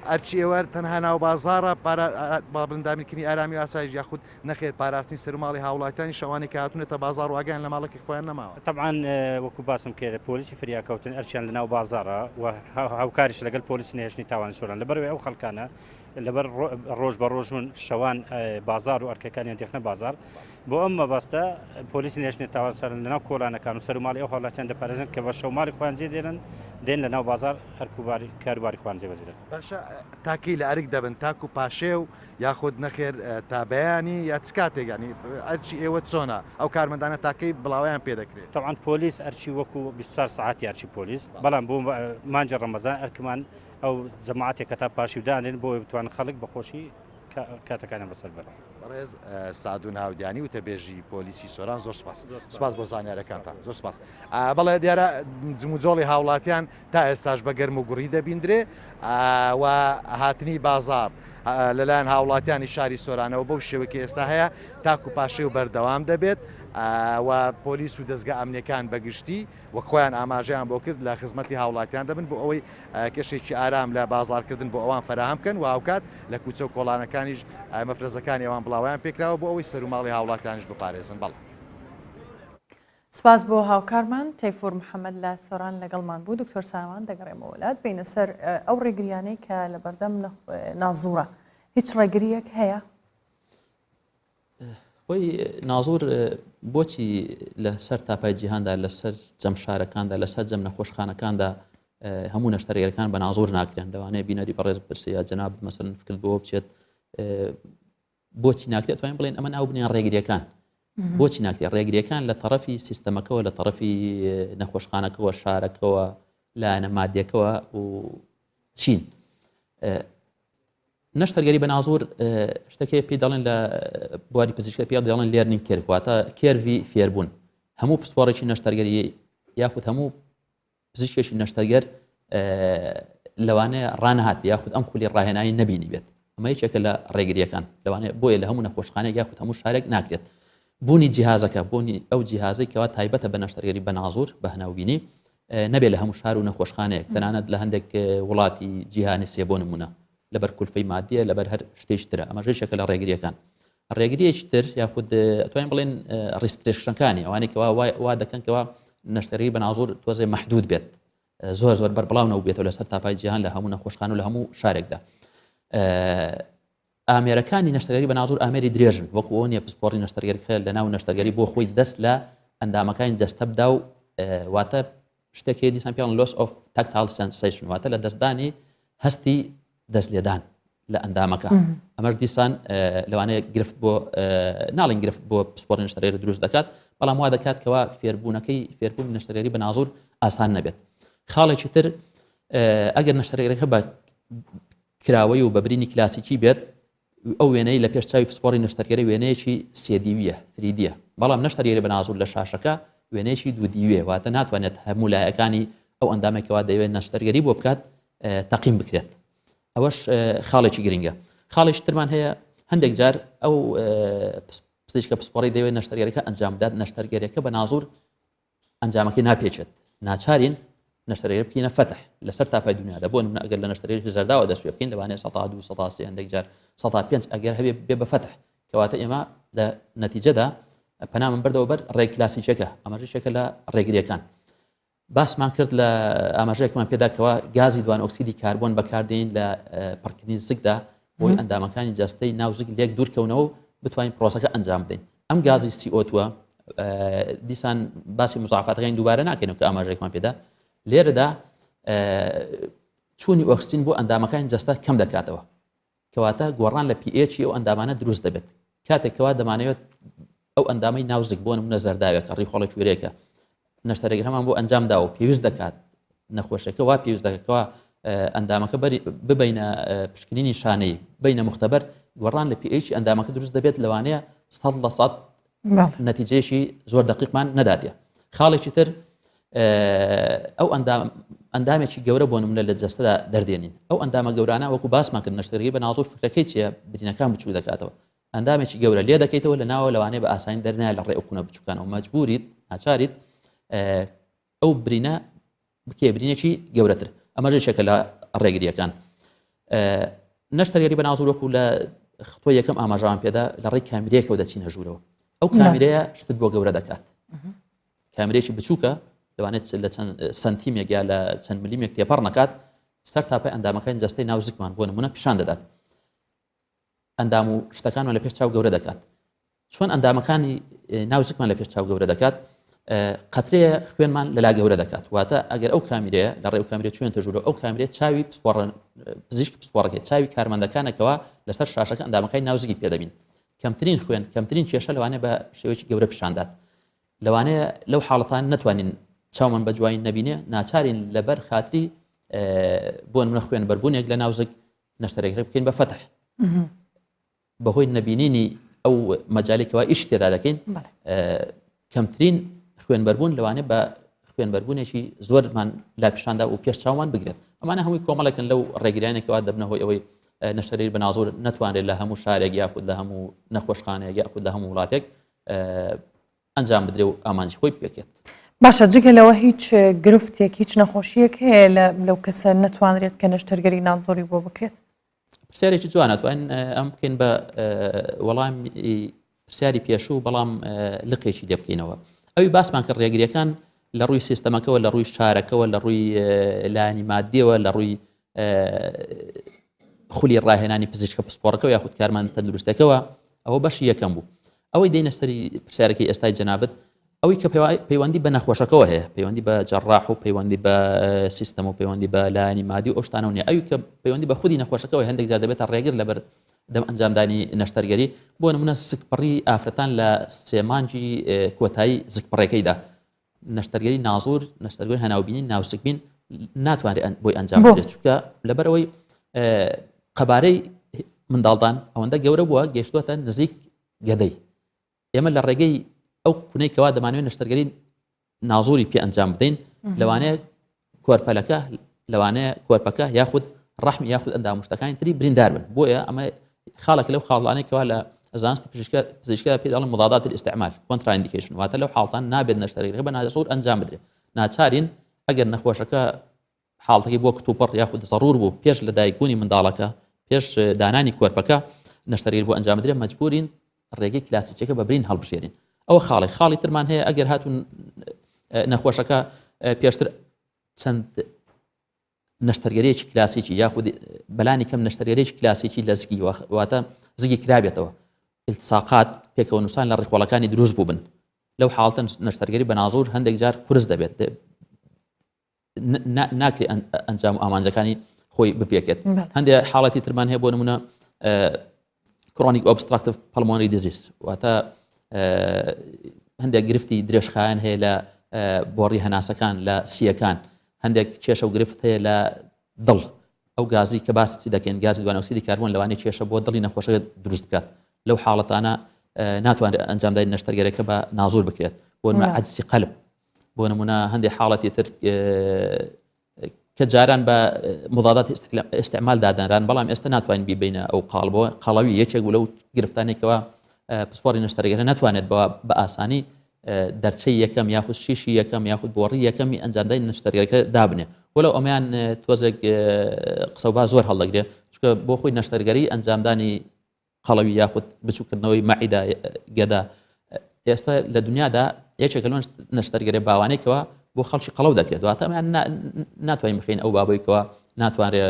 ئەرکی ئێوە تەنها ناو بازاڕە پارا با بڵێن دابینکردنی ئارامی و ئاسایش یاخود نەخێر پاراستنی سەروماڵی هاوڵاتیانیش ئەوانەی کە هاتوونەتە بازاڕ و ئاگایان لە ماڵەکەی خۆیان نەماوە. تەبعەن وەکو باسم کرد پۆلیسی فریاکەوتن ئەرکیان لەناو بازاڕە و هاوکاریش لەگەڵ پۆلیسی نەهێشتنی تاوانی سۆران لەبەرئەوەی ئەو خەڵکانە لەبەر ڕۆژ بە ڕۆژون شەوان بازار و ئەرکەکانیان دێخنە بازار بۆ ئەم مەبەستە پۆلیسی نێشتنی تاوان سەرن لەناو کۆلانەکان و سەروماڵی ئەو هاوڵاتیان دەپارێزن کە بە شەو ماڵی خۆیان جێ دێنن دێن لەناو بازار ئەرک و باری کاروباری خۆیان جێبەجێ دەکەن. باشە تاکەی لە ئەرک دەبن تاکو پاشێو یاخود نەخێر تا بەیانی یا چ کاتێک یانی ئەرکی ئێوە چۆنە ئەو کارمەندانە تاکەی بڵاوەیان پێ دەکرێت؟ تەبعەن پۆلیس ئەرکی وەکو 24 سەعاتی ئەرکی پۆلیس بەڵام بۆ مانگی ڕەمەزان ئەرکمان ئەو جەماعەتێکە تا پاشیو دانرێن بۆ ئەوەی بتوانن خەڵک بە خۆشی کاتەکانیان بەسەر بەرن. بەڕێز سەعدون هاودیانی وتەبێژی پۆلیسی سۆران زۆر سپاس سپاس بۆ زانیارەکانتان زۆر سپاس بەڵێ دیارە جموجۆڵی هاوڵاتیان تا ئێستاش بە گەرم و گوڕی دەبیندرێ و هاتنی بازار لەلایەن هاوڵاتیانی شاری سۆرانەوە بەو شێوەی کە ئێستا هەیە تاکو پاشێ و بەردەوام دەبێت و پۆلیس و دەستگا ئەمنیەکان بەگشتی وەک خۆیان ئاماژەیان بۆ کرد لە خزمەتی هاوڵاتیان دەبن بۆ ئەوەی کەشێکی ئارام لە بازاڕکردن بۆ ئەوان فەراهەم بکەن و هاوکات لە کوچە و کۆڵانەکانیش مەفرەزەکانی ئەوان بڵاوەیان پێکراوە بۆ ئەوەی سەروماڵی هاوڵاتیانیش بپارێزن. بەڵێ. سپاس بۆ هاوکارمان تەیفور محەمەد لە سۆران لەگەڵمان بوو. دکتۆر ساروان دەگەڕێمەوە لات بینە سەر ئەو ڕێگریانەی کە لەبەردەم نازوڕە هیچ ڕێگریەک هەیە؟ خۆی نازور بۆچی لە سەر تاپای جیهاندا لە سەر جەم شارەکاندا لە سەر جەم نەخۆشخانەکاندا هەموو نەشتەرگەرەکان بە نازور ناکرێن لەوانەیە بینەری بەڕێز پرسێ یا جەناب مەسەن فکرت بۆ بچێت بۆچی ناکرێت توانین بڵێن ئەمە ناو بنیان ڕێگریەکان بۆچی ناکرێت ڕێگریەکان لە طرفی سیستەمەکەەوە لە طرفی نەخۆشخانەکەەوە شارەکەەوە لایەنە مادیەکەوە و چین نەشتەرگەری بە نازور شتەکەی پێی دەڵێن لە بواری پزیشکە پێ دەڵێن learning curve واتە curve ی فێربوون هەموو پسپۆڕێکی نەشتەرگەری یاخود هەموو پزیشکێکی نەشتەرگەر لەوانەیە ڕانەهات یاخود ئەم خولی ڕاهێنانی نەبینی بێت ئەمە یەکێکە لە ڕێگریەکان لەوانەیە بۆیە لە هەموو نەخۆشخانەیەک یاخود هەموو شارێک ناکرێت بوونی جیهازەکە بوونی ئەو جیهازەی کەوا تایبەتە بە نەشتەرگەری بە نازور بە هەناوبینی نەبێت لە هەموو شار و نەخۆشخانەیەک تەنانەت لە هەندێک وڵاتی جیهانی سێ بۆ نمونە لەبەر کولفەی مادیە لەبەر هەر شتێکی ترە ئەمەش یەکێکە لە ڕێگریەکان ڕێگریەکی تر یاخود ئەتوانین بڵێن restriction ەکانی ئەوانەی کەوا وا دەکەن کەوا نەشتەرگەری بە نازور تۆزێ محدود بێت زۆر زۆر بەربڵاو نەبێتەوە لەسەر تاپای جیهان لە هەموو نەخۆشخانە و لە هەموو شارێکدا ئامێرەکانی نەشتەرگەری بە نازور ئامێری درێژن وەکو ئەوە نیە پسپۆڕی نەشتەرگەرەکە لە ناو نەشتەرگەری بۆ خۆی دەست لە ئەندامەکانی جەستە بدا و واتە شتێک هەیە دیسان پێڵن loss of tactile sensation واتە لە دەستدانی هەستی دەست لێدان لە ئەندامەکە ئەمەش دیسان لەوانەیە گرفت بۆ ناڵین گرفت بۆ پسپۆڕی نەشتەرگەری دروست دەکات بەڵام وا دەکات کەوا فێربوونەکەی فێربوونی نەشتەرگەری بە نازور ئاسان نەبێت خاڵێکی تر ئەگەر نەشتەرگەرەکە بە کراوەی و بە برینی کلاسیکی بێت، ئەو وێنەی لە پێش چاوی پسپۆڕی نەشتەرگەری وێنەیەکی سێدیویە، تریدیە، بەڵام نەشتەرگەری بە نازور لە شاشەکە وێنەیەکی دوودیویە، واتە ناتوانێت هەموو لایەکانی ئەو ئەندامەی کەوا دەیەوێت نەشتەرگەری بۆ بکات تەقیم بکرێت. ئەوەش خاڵێکی گرنگە. خاڵێکی ترمان هەیە هەندێک جار ئەو پزیشکە پسپۆڕی دەیەوێت نەشتەرگەریەکە ئەنجام بدات، نەشتەرگەریەکە بە نازور ئەنجامەکەی ناپێچێت ناچارین. نەشتەرگەری بکەینە فەتح لەسەر تاپای دنیادا بۆ نمونە ئەگەر لە نەشتەرگەری زەرداوە دەست پێ بکەین لەوانەیە سەتا دوو سەتا سێ هەندێک جار سەتا پێنج ئەگەر هەبێ بێ بە فەتح کەواتە ئێمە لە نەتیجەدا پەنامن بردەوە بەر ڕێ کلاسیکەکە ئەمەش یەکێکە لە ڕێگریەکان باسمان کرد لە ئاماژەیەکمان پێدا کەوا گازی دوان ئۆکسیدی کاربۆن بەکاردێین لە پڕکردنی زگدا بۆی ئەندامەکانی جەستەی ناو زگ لێک دوورکەونەوە و بتوانین پرۆسەکە ئەنجام بدەین ئەم گازی CO2 ە دیسان باسی مزافاتەکانی دووبارە ناکەینەوە کە ئاماژەیەکمان پێدا لێرەدا چوونی ئۆکسجین بۆ ئەندامەکانی جەستە کەم دەکاتەوە کەواتە گۆڕان لە pH ی ئەو ئەندامانە دروست دەبێت کاتێک کەوا دەمانەوێت ئەو ئەندامەی ناوزگ بۆ نمونە زەرداوێکە ڕیخۆڵە کوێرێکە نەشتەرگەرەمان بۆ ئەنجام داوە پێویست دەکات نەخۆشەکە وا پێویست دەکەکەوە ئەندامەکە ببینە پشکنینی شانەی بینە مختبەر گۆڕان لە pH ئەندامەکە دروست دەبێت لەوانەیە سەد لە سەد نەتیجەیەکی زۆر دقیقمان نەداتێ خاڵێکی تر ئەو ئەندام ئەندامێکی گەورە بۆ نمونە لە جەستەدا دەردێنین ئەو ئەندامە گەورانە وەکو باسمان کرد نەشتەرگەری بە نازۆر فکرەکەی چیە برینەکان بچوو دەکاتەوە ئەندامێکی گەورە لێ دەکەیتەوە لە ناوە لەوانەیە بە ئاسانی دەرنایە لە ڕێ ئەو کونە بچووکانەوە مەجبوریت ناچاریت ئەو برینە بکێ برینێکی گەورەتر ئەمەش یەکێکە لە ڕێگریەکان نەشتەرگەری بە نازور وەکو لە خطوە یەکەم ئاماژەمان پێدا لە ڕێی کامیرەیەکەوە دەچینە ژوورەوە ئەو کامیرەیە شتت بۆ گەورە دەکات کامیرێکی بچووکە لەوانێت لە چەند سنتیمێک یا لە چەند ملیمێک تێپەڕ نەکات سەر تاپای ئەندامەکانی جەستەی ناو زکمان بۆ نمونە پیشان دەدات ئەندام و شتەکانمان لە پێش چاو گەورە دەکات چۆن ئەندامەکانی ناو زکمان لە پێش چاو گەورە دەکات قەترەیە خوێنمان لەلا گەورە دەکات واتە ئەگەر ئەو کامیرەیە لە ڕێو کامیرە چوێن تەژورە ئەو کامیرە چاوی پسپۆڕ پزیشک پسپۆڕەکەی چاوی کارمەندەکانەکەەوە لەسەر شاشەکە ئەندامەکانی ناوزگی پێدەبین کەمترین خوێن کەمترین کێشە لەوانەیە بە شێوەیەکی گەورە پیشاندات لەوانەیە لەو حاڵەتان نەتوانین چاومان بە جوانی نەبینێ ناچارین لەبەر خاتری بۆ نمونە خوێن بەربوونێک لە ناوزگ نەشتەرگەری بکەین بە فەتح بەهۆی نەبینینی ئەو مەجالێکەوە ئیش تێدا دەکەین کەمترین خوێنبەربوون لەوانێ بە خوێنبەربوونێکی زۆرمان لا پیشاندا و پێش چاومان بگرێت ئەمانە هەمووی کۆمەڵێکن لەو ڕێگریانێکەوە دەبنە هۆی ئەوەی نەشتەرگەری بە نازۆر نەتوانرێت لە هەموو شارێک یاخود لە هەموو نەخۆشخانەیەک یاخود لە هەموو وڵاتێک ئەنجام بدرێ و ئامانجی خۆی بپێکێت. باشە جگە لەوە هیچ گرفتێک هیچ نەخۆشیەک هەیە لەو کەسە نەتوانرێت کە نەشتەرگەری نازۆری بۆ بکرێت؟ پرسیارێکی جوانە توانین ئەم بکەین بە وەڵام پرسیاری پێشوو بەڵام لقێکی لێ بکەینەوە ئەوی باسمان کرد ڕێگریەکان لە ڕووی سیستەمەکەەوە لە ڕووی شارەکەەوە لە ڕووی لایەنی مادیەوە لە ڕووی خولی ڕاهێنانی پزیشکە پسپۆڕەکەەوە یاخود کارمان تەندروستەکەەوە ئەوە بەشی یەکەم بوو ئەوەی دێنە سەری پرسیارەکەی ئێستای جەنابت ئەوەی کە پەیوەندی بە نەخۆشەکەەوە هەیە پەیوەندی بە جەڕاح و پەیوەندی بە سیستەم و پەیوەندی بە لایەنی مادی و ئەو شتانەوە نیە ئەوی کە پەیوەندی بە خودی نەخۆشەکەەوە هەندێک جار دەبێتە ڕێگر لەبەر دەم ئەنجامدانی نەشتەرگەری بۆ نمونە سکپڕی ئافرەتان لە سێمانجی کۆتایی زکپڕێکەیدا نەشتەرگەری نازور نەشتەرگەری هەناوبینی ناوسکبین ناتوانێت بۆی ئەنجام بدرێت چونکە لەبەرەوەی قەبارەی منداڵدان ئەوەندە گەورە بووە گەشتوەتە نزیک گەدەی ئێمە لە ڕێگەی ئەو کونەی کەوا دەمانوێت نەشتەرگەری نازوری پێ ئەنجام بدەین لەوانەیە کۆرپەلەکە لەوانەیە کۆرپەکە یاخود ڕەحمی یاخود ئەندامشتەکانی تری بریندار بن بۆیە ئەمە خاڵێک لەو خاڵانەی کەوا لە زانستی پزیشکە پزیشکە پێ دەڵێن مضادات الاستعمال contraindication واتە لەو حاڵتان نابێت نەشتەرگەریەکە بە نازور ئەنجام بدرێت ناچارین ئەگەر نەخۆشەکە حاڵەتەکەی بۆ کتوپڕ یاخود زەڕور بوو پێش لە دایکبوونی منداڵەکە پێش دانانی کۆرپەکە نەشتەرگەری بۆ ئەنجام بدرێت مەجبورین ڕێگەی کلاسیکەکە بە برین هەڵبژێرین ئەوە خاڵی خاڵی ترمان هەیە ئەگەر هاتوون نەخۆشەکە پێشتر چەند نەشتەرگەریەکی کلاسیکی یاخود بەلانی کەم نەشتەرگەریەکی کلاسیکی لە زگی واتە زگی کرابێتەوە التصاقات پێکەوە نووسان لە ڕیخۆڵەکانی دروست بووبن لەو حاڵتە نەشتەرگەری بە نازور هەندێک جار قورس دەبێت ناکرێت ئەنجام و ئامانجەکانی خۆی بپێکێت هەندێک حاڵەتی ترمان هەیە بۆ نمونە chronic obstructive pulmonary disease واتە هەندێک گرفتی درێژخایەن هەیە لە بۆڕی هەناسەکان لە سیەکان هەندێک کێشە و گرفت هەیە لە دڵ ئەو گازی کە باسی دەکەین گازی دوانۆکسیدی کاربۆن لەوانەیە کێشە بۆ دڵی نەخۆشەکە دروست بکات لەو حاڵەتانە ناتوانرێت ئەنجامدانی نەشتەرگەرەکە بە نازور بکرێت بۆ عەجزی قەلب بۆ نمونە هەندێک حاڵەتی تر کە جاران بە مضادات استعمال دادەنران بەڵام ئێستا ناتوانین بیبینە ئەو قاڵبەوە قەڵەوی یەکێک بوو لەو گرفتانێکەوە پسپۆڕی نەشتەرگەرە ناتوانێت بە ئاسانی. دەرچەی یەکەم یاخود شیشی یەکەم یاخود بۆڕی یەکەمی ئەنجامدانی نەشتەرگەرەکە دابنێ وەلو ئەمەیان تۆزێک قسەوبا زۆر هەڵدەگرێ چونکە بۆ خۆی نەشتەرگەری ئەنجامدانی قەڵەوی یاخود بچووکردنەوەی مەعیدا گەدا ئێستا لە دنیادا یەکێکە لەو نەشتەرگەرە باوانێکەوە بۆ خەڵکی قەڵەو دەکرێت واتە ئەمەیان ناتوانین بخین ئەو بابەیکەوە ناتوانرێ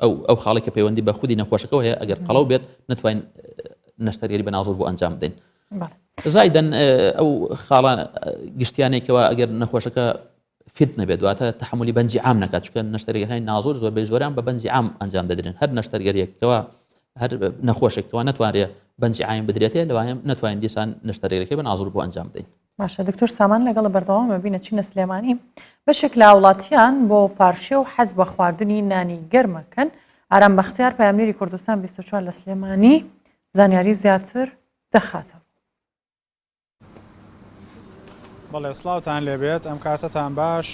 ئەو ئەو خاڵێک کە پەیوەندی بە خودی نەخۆشەکەەوە هەیە ئەگەر قەڵەو بێت نتوانین نەشتەرگەری بە نازۆر بۆ ئەنجام بدەین زایدەن ئەو خاڵە گشتیانێکەوە ئەگەر نەخۆشەکە فیت نەبێت واتە تحملی بەنجی عام نەکات چکە نەشتەرگەکانی نازۆر زۆربەی زۆران بە بەنجی عام ئەنجام دەدرێن هەر نەشتەرگەریەکەوە هەر نەخۆشێکەوە نەتوانرێ بەنجی عام بدرێتێ لەوانە نەتوانین دیسان نەشتەرگەریەکەی بە نازۆر بۆ ئەنجام بدەین. باشە دکتۆر سامان لەگەڵە بەردەوام ئەبین ئەچینە سلێمانی بەشێک لە هاوڵاتیان بۆ پارشێو حەز بە خواردنی نانی گەرمەکەن ئارام بەختیار پەیامنێری کوردستان 24 لە سلێمانی زانیاری زیاتر دەخاتە. بەڵێ سڵاوتان لێبێت ئەم کاتەتان باش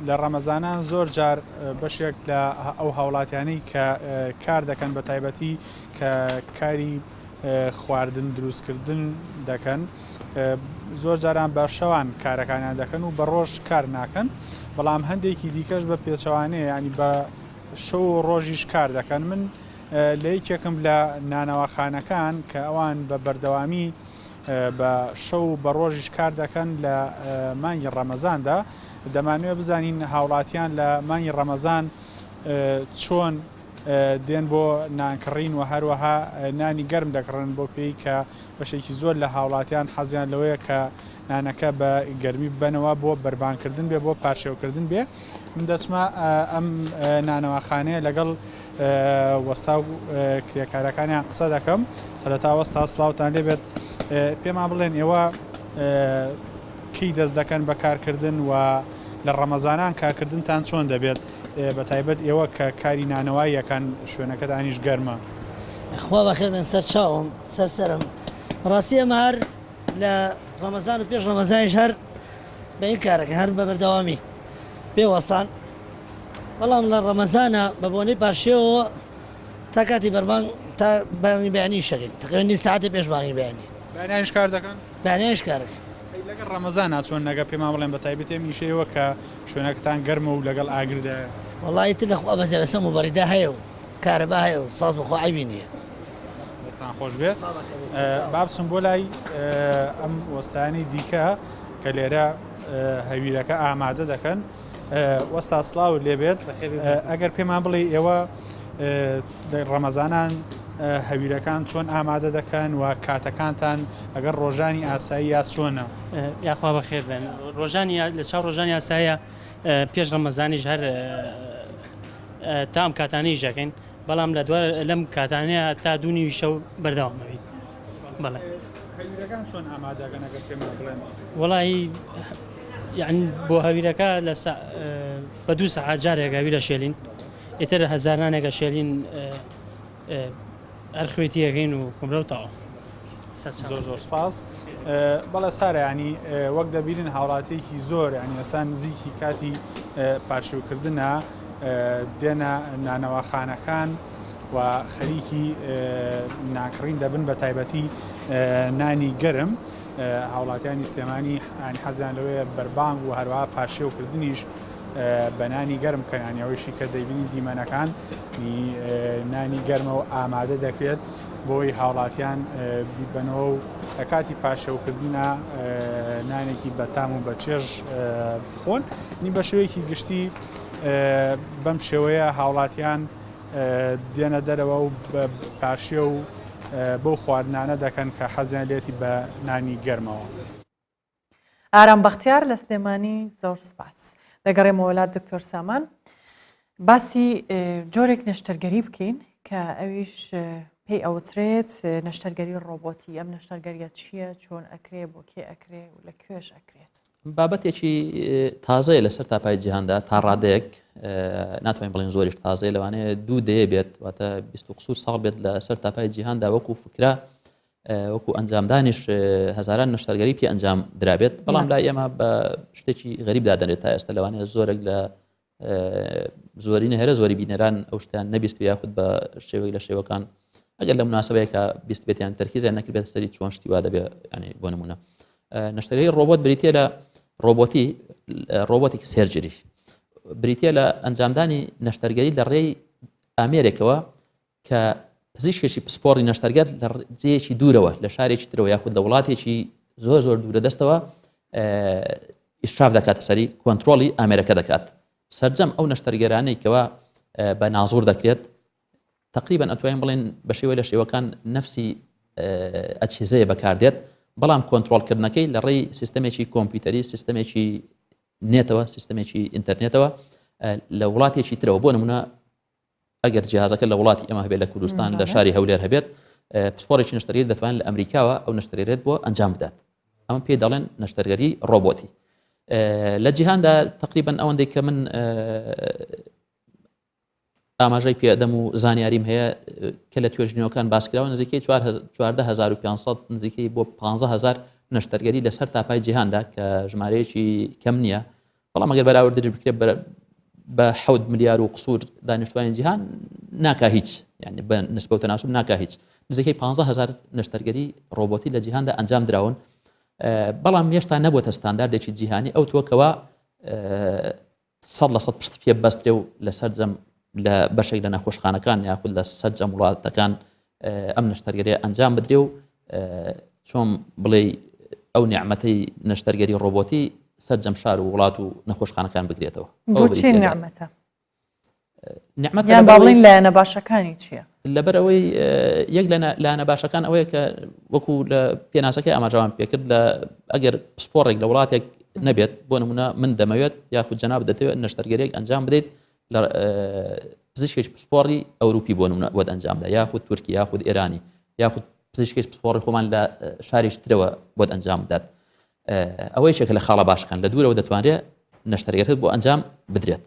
لە ڕەمەزانان زۆر جار بەشێک لە ئەو هاوڵاتیانەی کە کار دەکەن بە تایبەتی کە کاری خواردن دروستکردن دەکەن زۆر جاران بە شەوان کارەکانیان دەکەن و بە ڕۆژ کار ناکەن بەڵام هەندێکی دیکەش بە پێچەوانەیە ینی بە شەو و ڕۆژیش کار دەکەن من لە یەکێکم لە نانەواخانەکان کە ئەوان بە بەردەوامی بە شەو و بە ڕۆژیش کار دەکەن لە مانگی ڕەمەزاندا دەمانوێت بزانین هاوڵاتیان لە مانگی ڕەمەزان چۆن دێن بۆ نانکڕین و هەروەها نانی گەرم دەکڕن بۆ پێی کە بەشێکی زۆر لە هاوڵاتیان حەزیان لەوەیە کە نانەکە بە گەرمی ببەنەوە بۆ بەربانکردن بێ بۆ پارشێوکردن بێ من دەچمە ئەم نانەواخانەیە لەگەڵ وەستا و کرێکارەکانیان قسە دەکەم سەرەتا وەستا سڵاوتان لێبێت پێمان بڵێن ئێوە کەی دەست دەکەن بە کارکردن و لە ڕەمەزانان کارکردنتان چۆن دەبێت بە تایبەت ئێوە کە کاری نانەوایی ئەکەن شوێنەکەتانیش گەرمە. خوا بەخێر بێن سەر چاوم سەر سەرم بەڕاستی ئێمە هەر لە ڕەمەزان و پێش ڕەمەزانیش هەر بە این کارەکە هەر بە بەردەوامی بێ وەستان بەڵام لە ڕەمەزانە بە بۆنەی پارشێوەوە تا کاتی بەربانگ تا بانگی بەیانی شەکەین تقریبا نیو ساعتێ پێش بانگی بەیانی. بەیانیانیش کار دەکەن؟ بەیانیانیش کارەکەین. ئەی لەگەڵ ڕەمەزانا چۆن نەگە پێمان بڵێن بە تایبەتی ئەم ئیشەیەوە کە شوێنەکەتان گەرمە و لەگەڵ ئاگردایە؟ وەڵا ئیتر لە خوا بەزیادە سەم و بەڕیدا هەیە و کارەبا هەیە و سپاس بۆ خوا عەیبی نییە. دەستان خۆش بێت. با بچم بۆ لای ئەم وەستایانەی دیکە کە لێرە هەویرەکە ئامادە دەکەن. وەستا سڵاوت لێبێت ئەگەر پێمان بڵێ ئێوە ڕەمەزانان هەویرەکان چۆن ئامادە دەکەن و کاتەکانتان ئەگەر ڕۆژانی ئاسایی یا چۆنە؟ یاخوا بەخێر بن ڕۆژانی لە چاو ڕۆژانی ئاسایە پێش ڕەمەزانیش هەر تا ئەم کاتانەی ژەکەین بەڵام لە دوای لەم کاتانەیە تا دوونیوی شەو بەردەوام ئەبین بەڵێ. هەویرەکان چۆن ئامادەکەن ئەگەر پێمان بڵێن؟ وەڵی یعنی بۆ هەویرەکە لە بە دوو سەعات جارێک هەویرە شێلین ئیتر هەزارانێکە شێلین هەر خوێتیەکەین و خومرە و تەواو. زۆر زۆر سپاس. بەڵێ سارە ینی وەک دەبینن هاوڵاتیەکی زۆر ینی ئێستا نزیکی کاتی پارشێوکردنە دێنە نانەواخانەکان و خەریکی نانکڕین دەبن بە تایبەتی نانی گەرم هاوڵاتیانی سلێمانی ینی حەزیان لەوەیە بەربانگ و هەروەها پارشێوکردنیش بە نانی گەرم بکەن ینی ئەوەیشی کە دەیبینی دیمەنەکان نانی گەرمە و ئامادە دەکرێت بۆی هاوڵاتیان بیبەنەوە و لە کاتی پاشەوکردنە نانێکی بەتام و بەچێژ بخۆن نی بە شێوەیەکی گشتی بەم شێوەیە هاوڵاتیان دێنە دەرەوە و پارشێو بەو خواردنانە دەکەن کە حەزیان لێتی بە نانی گەرمەوە. ئارام بەختیار لە سلێمانی زۆر سپاس. دەگەڕێمەوە لات دکتۆر سامان باسی جۆرێک نەشتەرگەری بکەین کە ئەویش پێی ئەوترێت نەشتەرگەری ڕۆبۆتی ئەم نەشتەرگەریە چییە چۆن ئەکرێ بۆ کێ ئەکرێ و لە کوێش ئەکرێت؟ بابەتێکی تازەیە لەسەر تاپای جیهاندا تا ڕادەیەک ناتوانین بڵێن زۆریش تازەیە لەوانەیە دوو دەیە بێت واتە 20 قسوور ساڵ بێت لەسەر تاپای جیهاندا وەکو فکرە وەکو ئەنجامدانیش هەزاران نەشتەرگەری پێ ئەنجام درابێت بەڵام لای ئێمە بە شتێکی غەریب دادەنرێت تا ئێستا لەوانەیە زۆرێک لە زۆرینە هەرە زۆری بینەران ئەو شتیان نەبیست یاخود بە شێوەیەک لە شێوەکان. ئەگەر لە مناسبەیەکە بیستبێتیان تەرکیزیان نەکردبێت سەری چۆن شتی وا دەبێ ینی بۆ نمونە نەشتەرگەری ڕۆبۆت بریتە لە ڕۆبۆتی ڕۆبۆتێکی surgery بریتە لە ئەنجامدانی نەشتەرگەری لە ڕێی ئامێرێکەوە کە پزیشکێکی پسپۆڕی نەشتەرگەر لە جێیەکی دوورەوە لە شارێکی ترەوە یاخود لە وڵاتێکی زۆر زۆر دوورە دەستەوە ئیشراف دەکاتە سەری کۆنتترۆلی ئامێرەکە دەکات سرجەم ئەو نەشتەرگەرانەی کەوا بە نازور دەکرێت تقریبا ئەتوانین بڵێن بە شێوە لە شێوەکان نفسی ئەچیزەیە بەکاردێت بەڵام کۆنتترۆلکردنەکەی لە ڕێی سیستەمێکی کۆمپیوتەری سیستەمێکی نێتەوە سیستەمێکی ئینتەرنێتەوە لە وڵاتێکی ترەوە بۆ نمونە ئەگەر جیازەکە لە وڵاتی ئێمە هەبێت لە کوردستان لە شاری هەولێر هەبێت پسپۆڕێکی نەشتەرگەری دەتوانێت لە ئەمریکاوە ئەو نەشتەرگەریت بۆ ئەنجام بدات ئەمە پێی دەڵێن نەشتەرگەری ڕۆبۆتی لە جیهاندا تقریبا ئەوەندەی کە من ئاماژەی پێدەم و زانیاریم هەیە کە لە توێژینەوەکان باسکراوە نزیکەی 14500 نزیکەی بۆ 15000 نەشتەرگەری لەسەر تاپای جیهاندا کە ژمارەیەکی کەم نییە بەڵام ئەگەر بەراوردش بکرێت بە حەوت ملیار و قسوور دانیشتوانی جیهان ناکا هیچ یعنی بە نسبە و تەناسب ناکا هیچ نزیکەی 15000 نەشتەرگەری ڕۆبۆتی لە جیهاندا ئەنجام دراون بەڵام هێشتا نەبووتە ستانداردێکی جیهانی ئەو تۆکەوە سەد لە سەد پشت پێ بەسترێ و لە سەرجەم لە بەشێک لە نەخۆشخانەکان یاخود لە سەرجەم وڵاتەکان ئەم نەشتەرگەریە ئەنجام بدرێ و چۆن بڵێ ئەو نیعمەتەی نەشتەرگەری ڕۆبۆتی سەرجەم شار و وڵات و نەخۆشخانەکان بگرێتەوە. بۆچی نیعمەتە؟ نیعمەت یان با بڵێین لایەنە باشەکانی چییە؟ لەبەر ئەوەی یەک لە لایەنە باشەکان ئەوەیە کە وەکو لە پێناسەکەی ئاماژەوان پێکرد لە ئەگەر پسپۆڕێک لە وڵاتێک نەبێت بۆ نمونە من دەمەوێت یاخود جەناب دەتەوێت نەشتەرگەریەک ئەنجام بدەیت لە پزیشکێکی پسپۆڕی ئەوروپی بۆ نمونە بۆت ئەنجامدا یاخود تورکی یاخود ئێرانی یاخود پزیشکێکی پسپۆڕی خۆمان لە شارێکی ترەوە بۆت ئەنجام بدات ئەوە یەکێکە لە خاڵە باشەکان لە دوورەوە دەتوانرێت نەشتەرگەرت بۆ ئەنجام بدرێت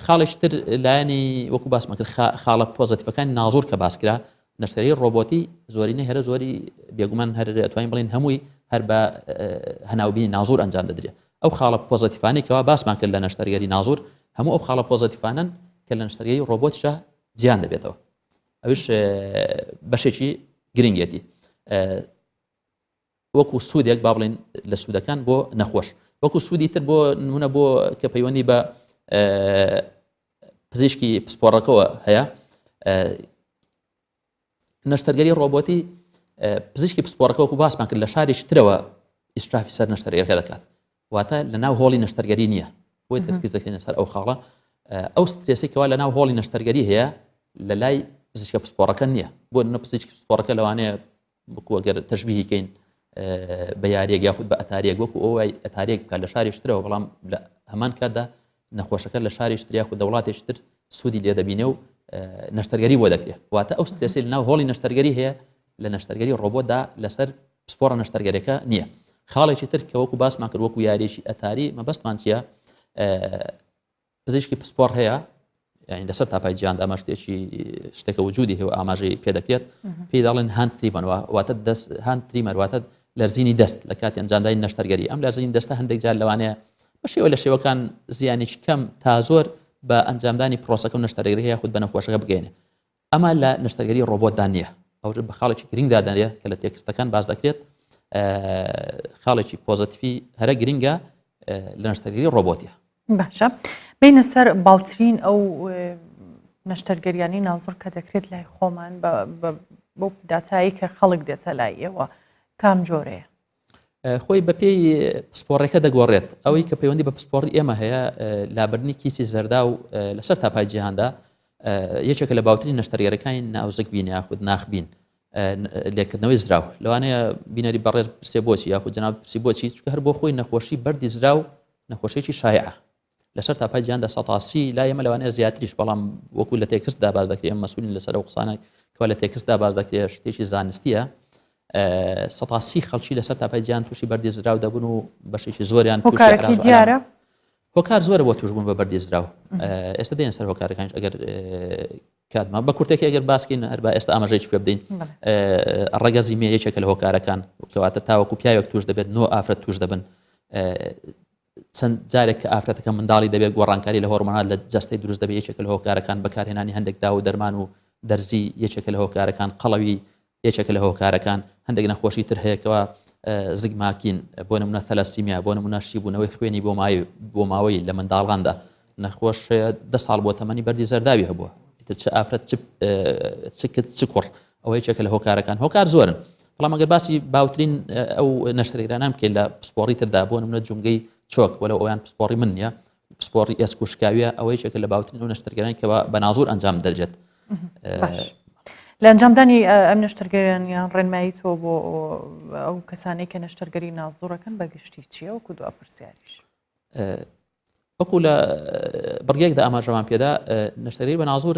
خاڵێکی تر لایەنی وەکو باسمان کرد خاڵە پۆزەتیفەکانی نازور کە باسکرا نەشتەرگەری ڕۆبۆتی زۆرینە هەرە زۆری بێگومان هەر ئەتوانین بڵێین هەمووی هەر بە هەناوبینی نازور ئەنجام دەدرێت ئەو خاڵە پۆزەتیفانەی کەوا باسمان کرد لە نەشتەرگەری نازور هەموو ئەو خاڵە پۆزەتیفانەن کە لە نەشتەرگەری ڕۆبۆتیشا جیان دەبێتەوە ئەوش بەشێکی گرنگێتی وەکو سوودێک با بڵێن لە سوودەکان بۆ نەخۆش وەکو سوودی تر بۆ نمونە بۆ کە پەیوەندی بە پزیشکی پسپۆڕەکەوە هەیە نەشتەرگەری ڕۆبۆتی پزیشکی پسپۆڕەکە وەکو باسمان کرد لە شارێکی ترەوە ئیشرافی سەر نەشتەرگەرەکە دەکات واتە لە ناو هۆڵی نەشتەرگەری نییە بۆی تەرکیز دەکەینە سەر ئەو خاڵە ئەو سترێسی کەوا لە ناو هۆڵی نەشتەرگەری هەیە لە لای پزیشکە پسپۆڕەکە نییە بۆ نە پزیشکی پسپۆڕەکە لەوانەیە وەکو ئەگەر تەشبیهی کەین بە یاریەک یاخود بە ئەتاریەک وەکو ئەوەی ئەتاریەک بکات لە شارێکی ترەوە بەڵام لە هەمان کاتدا نەخۆشەکە لە شارێکی تر یاخود لە وڵاتێکی تر سوودی لێ دەبینێ و نەشتەرگەری بۆ دەکرێت واتە ئەو سترێسی لە ناو هۆڵی نەشتەرگەری هەیە لە نەشتەرگەری ڕۆبۆتدا لەسەر پسپۆڕە نەشتەرگەرەکە نییە خاڵێکی تر کە وەکو باسمان کرد وەکو یاریێکی ئەتاری مەبەستمان چییە پزیشکی پسپۆڕ هەیە یعنی لەسەر تاپای جیهاندا ئەمە شتێکی شتێکە وجودی هەیە و ئاماژەی پێ دەکرێت پێی دەڵێن hand tremor واتە دەست hand tremor واتە لەرزینی دەست لە کاتی ئەنجامدانی نەشتەرگەری ئەم لەرزینی دەستە هەندێک جار لەوانەیە بە شێوە لە شێوەکان زیانێکی کەم تا زۆر بە ئەنجامدانی پرۆسەکە و نەشتەرگەری یاخود بە نەخۆشەکە بگەێنێ ئەمە لە نەشتەرگەری ڕۆبۆتدا نییە ئەو بە خاڵێکی گرنگ دادەنرێت کە لە تێکستەکان باس دەکرێت خاڵێکی پۆزەتیفی هەرە گرنگە لە نەشتەرگەری ڕۆبۆتیە باشە بینە سەر باوترین ئەو نەشتەرگەریانی نازڕ کە دەکرێت لای خۆمان بۆ داتایی کە خەڵک دێتە لای ئێوە کام جۆرەیە خۆی بەپێی پسپۆڕەکە دەگۆڕێت ئەوەی کە پەیوەندی بە پسپۆڕی ئێمە هەیە لابردنی کیسی زەردا و لەسەر تاپای جیهاندا یەکێکە لە باوترین نەشتەرگەرەکانی ناوزگ بین یاخود ناخبین لێکردنەوەی زراو لەوانەیە بینەری بەڕێز پرسێ بۆچی یاخود جەناب پرسی بۆچی چونکە هەر بۆ خۆی نەخۆشی بەردی زراو نەخۆشیێکی شایعە لەسەر تاپای جیهاندا سەتا سی لای ئێمە لەوانەیە زیاتریش بەڵام وەکو لە تێکستدا باس دەکرێت ئێمە مەسئولین لەسەر ئەو قسانە کەوا لە تێکستدا باس دەکرێت شتێکی زانستیە سەتا سی خەڵکی لەسەر تاپای جیهان تووشی بەردی زراو دەبن و بەشێکی زۆریان هۆکارەکەی دیارە هۆکار زۆرە بۆ توشبوون بە بەردی زراو ئێستا دێن سەر هۆکارەکانیش ئەگەر کاتما بە کورتێکی ئەگەر باسکەین هەر با ئێستا ئاماژەیەکی پێ بدەین ڕەگەزی مێ یەکێکە لە هۆکارەکان کەواتە تاوەکو پیاوێک توش دەبێت نۆ ئافرەت توش دەبن چەند جارێک کە ئافرەتەکە منداڵی دەبێت گۆڕانکاری لە هۆرمۆنات لە جەستەی دروست دەبێت یەکێکە لە هۆکارەکان بەکارهێنانی هەندێک داو و دەرمان و دەرزی یەکێکە لە هۆکارەکان، قەڵەوی یەکێکە لە هۆکارەکان، هەندێک نەخۆشی تر هەیە کەوا زگماکین، بۆ نمونە ثەلەسیمیا، بۆ نمونە شیبوونەوەی خوێنی بۆماوەی لە منداڵاندا، نەخۆش هەیە دە ساڵ بۆ تەمەنی بەردی زەرداوی هەبووە، ئیتر چ ئافرەت چ کچ چ کوڕ، ئەوە یەکێکە لە هۆکارەکان. هۆکار زۆرن، بەڵام ئەگەر باسی باوترین ئەو نەشتەرگەرانان بکەین لە پسپۆڕی تردا، بۆ نمونە جومگەی چۆک، وەلو ئەویان پسپۆڕی من نییە، پسپۆڕی ئێسک و شکاویە، ئەوە یەکێکە لە باوترین ئەو نەشتەرگەران کە بە نازور ئەنجام دەدرێت. باش لە ئەنجامدانی ئەم نەشتەرگەریان یان ڕێنمایی تۆ بۆ ئەو کەسانەی کە نەشتەرگەری نازوڕەکەن بە گشتی چییە وەکو دوا پرسیاریش؟ وەکو لە بڕگێکدا ئاماژەمان پێدا نەشتەرگەری بە نازور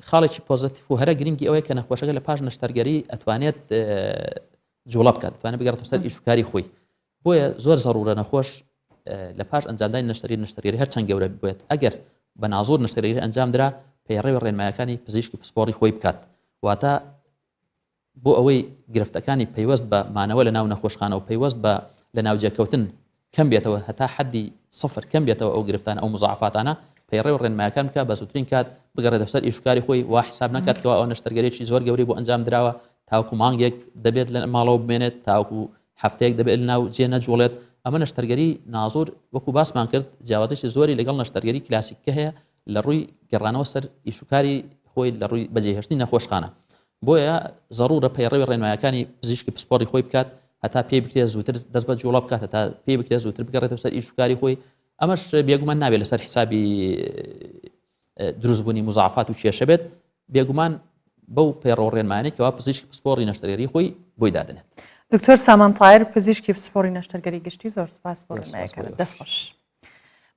خاڵێکی پۆزەتیف و هەرە گرنگی ئەوەیە کە نەخۆشەکە لە پاش نەشتەرگەری ئەتوانێت جوڵە بکات دەتوانێت بگەڕێتەوە سەر ئیش و کاری خۆی بۆیە زۆر زەڕورە نەخۆش لە پاش ئەنجامدانی نەشتەرگەری نەشتەرگەری هەرچەند گەورە بێت ئەگەر بە نازور نەشتەرگەری ئەنجام درا پەیڕەوی ڕێنمایەکانی پزیشکی پسپۆڕی خۆی بکات واتە بۆ ئەوەی گرفتەکانی پەیوەست بە مانەوە لە ناو نەخۆشخانە و پەیوەست بە لە ناوجێکەوتن کەم بێتەوە هەتا حەدی سفر کەم بێتەوە ئەو گرفتانە ئەو مزاعفاتانە پەیڕەوی ڕێنمایەکان بکە بە زووترین کات بگەڕێتەوە سەر ئیشوکاری خۆی وا حساب نەکات کەوا ئەو نەشتەرگەرێکی زۆر گەورەی بۆ ئەنجام دراوە تاوەکو مانگێک دەبێت لە ماڵەوە بمێنێت تاوەکو هەفتەیەک دەبێت لە ناو جێ نەجوڵێت ئەمە نەشتەرگەری نازور وەکو باسمان کرد جیاوازێکی زۆری لەگەڵ نەشتەرگەری کلاسیکە هەیە لە ڕووی گەڕانەوە سەر ئیشوکاری خۆی لە ڕووی بەجێهێشتنی نەخۆشخانە بۆیە زەڕوورە پەیڕەوی ڕێنمایەکانی پزیشکی پسپۆڕی خۆی بکات هەتا پێی بکرێت زووتر دەست بە جوڵە بکات هەتا پێی بکرێت زووتر بگەڕێتەوە سەر ئیش و کاری خۆی ئەمەش بێگومان نابێت لەسەر حسابی دروستبوونی مزاعفات و کێشە بێت بێگومان بەو پەیڕەو ڕێنمایانەی کەوا پزیشکی پسپۆڕی نەشتەرگەری خۆی بۆی دادەنێت. دکتۆر سامان تایر پزیشکی پسپۆڕی نەشتەرگەری گشتی زۆر سپاس بۆ ڕێنمایەکانت دەست خۆش.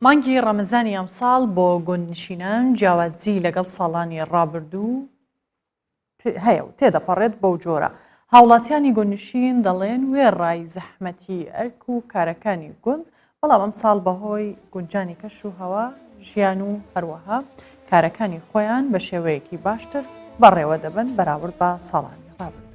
مانگی ڕەمەزانی ئەمساڵ بۆ گوندنشینان جیاوازی لەگەڵ ساڵانی ڕابردوو هەیە و تێدەپەڕێت بەو جۆرە هاوڵاتیانی گوندنشین دەڵێن وێڕای زەحمەتی ئەرک و کارەکانی گوند بەڵام ئەمساڵ بەهۆی گونجانی کەش و هەوا ژیان و هەروەها کارەکانی خۆیان بە شێوەیەکی باشتر بەڕێوە دەبەن بەراورد بە ساڵانی ڕابردوو.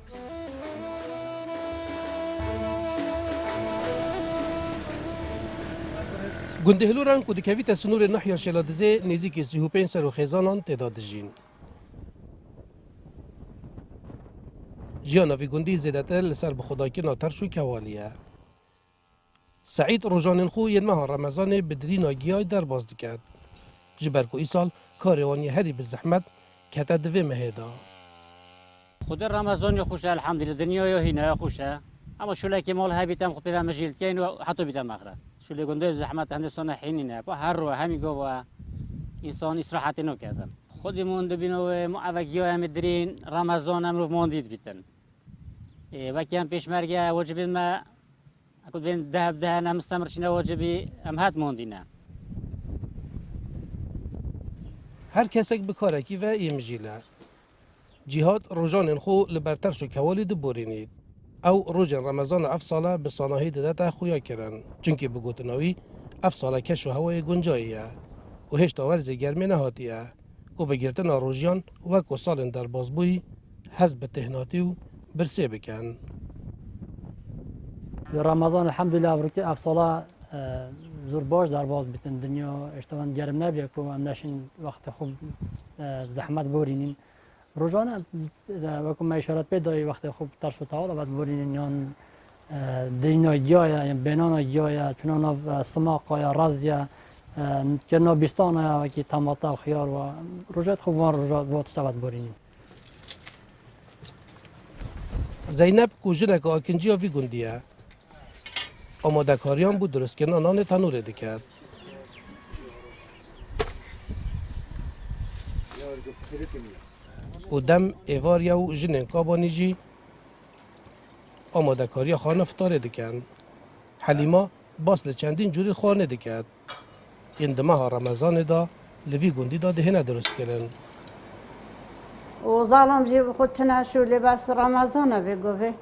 Gundê Hilûran ku dikevîte sinûrê Nahya Şêladizê nêzîkî 35 ser û xêzanan tê de dijîn. Jiyana vî gundî zêdetir li ser bixwedakirina terş û kewalî ye. Seîd rojanên xwe yên meha Remezanê bi dirîna giyay derbas diket. Ji ber ku îsal karê wan yê herî bi zehmet kete di vê mehê de. Xwedê Remezanê xweş e elhemdulillah dinya ya hîna ya xweş e. Ema şulekê mal hebît em xwe pê ve mijîl dikeyn û heta bîte mexreb. Şulê gundê bi zehmet e hindê sane hînî ne. Pa her ro hemî gava e însan îstirahetê nakedin. Xwedê mon dibîne wê ma eve giya em ê dirîn Remezan em mirov mandî dibîtin. Wekî em pêşmerge wecibên me Ku dibên deh bi deh ne mistemir çîne wacibî em het mondîne. Her kesek bi karekî ve yê mijîl e. Cîhad rojanên xwe li ber ters û kewalî diborînît. Ew rojên Remezana ev sale bi sanahî didete xuyakirin. Çimkî bi gotina wî ev sale keş û hewayê guncayî ye û hêjta werzê germê nehatiye ku bi girtina rojiyan wek salên derbasbûyî hest bi têhnatî û birsê bikin. Li Remezan elhamdulillah ev rûkê ev sala zor baş derbas bitin. Dinya êştewan germ nebîye ku em neşin wextê xwe zehmet borînîn. Rojane wekû me îşaret pê dayî wextê xwe bi ters û tewala vet borînîn yan dirîna giya ye yan bênana giya ye çûna nav simaqa ya rez ye kirina bîstana ye wekî temate û xiyar û rojê xwe van roja va tişta vet borînîn. Zeynep ku jineke akincî ya vî gundî ye, amadekariyan bo dirustkirina nanê tenûrê dike. Û dem êvar ye û jinên Kabanî jî amadekariya xwarina fitarê dikin. Helîma bas li çendîn cûrên xwarinê dike. Yên di meha Remezanê de li vî gundî de dihêne dirustkirin. Û zalim jî bi xwe çine şûlê bes Remezan e vê govê.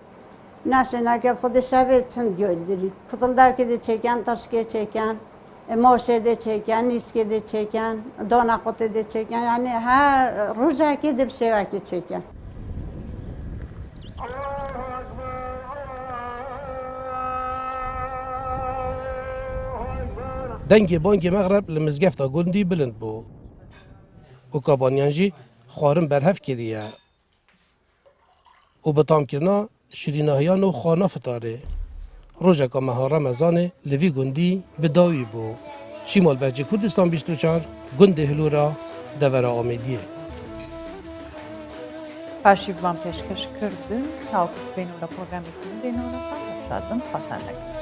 Neşê neke bi xwe dê şevê çind goy dirî. Kutildakê dê çêken, tirşikê çêken, maşê dê çêken, nîskê dê çêken, dana qutê dê çêken yanî her rojekê dê bi şêwekê çêken. Dengê bangê mexreb li mizgefta gundî bilind bû û kabaniyan jî xwarin berhev kiriye û bi tamkirina şirînahiyan û xwarina fitarê rojeka meha Remezanê li vî gundî bi dawî bû. Şîmal Bercî Kurdistan 24, gundê Hilûra, devera Amêdiyê. پارشیڤمان پێشکەش کردن تاوەکو سبەینەوە لە پڕۆگرامێکی نوێ دێینەوە لەتان. هەر شاد بن خواتان لەگەڵ.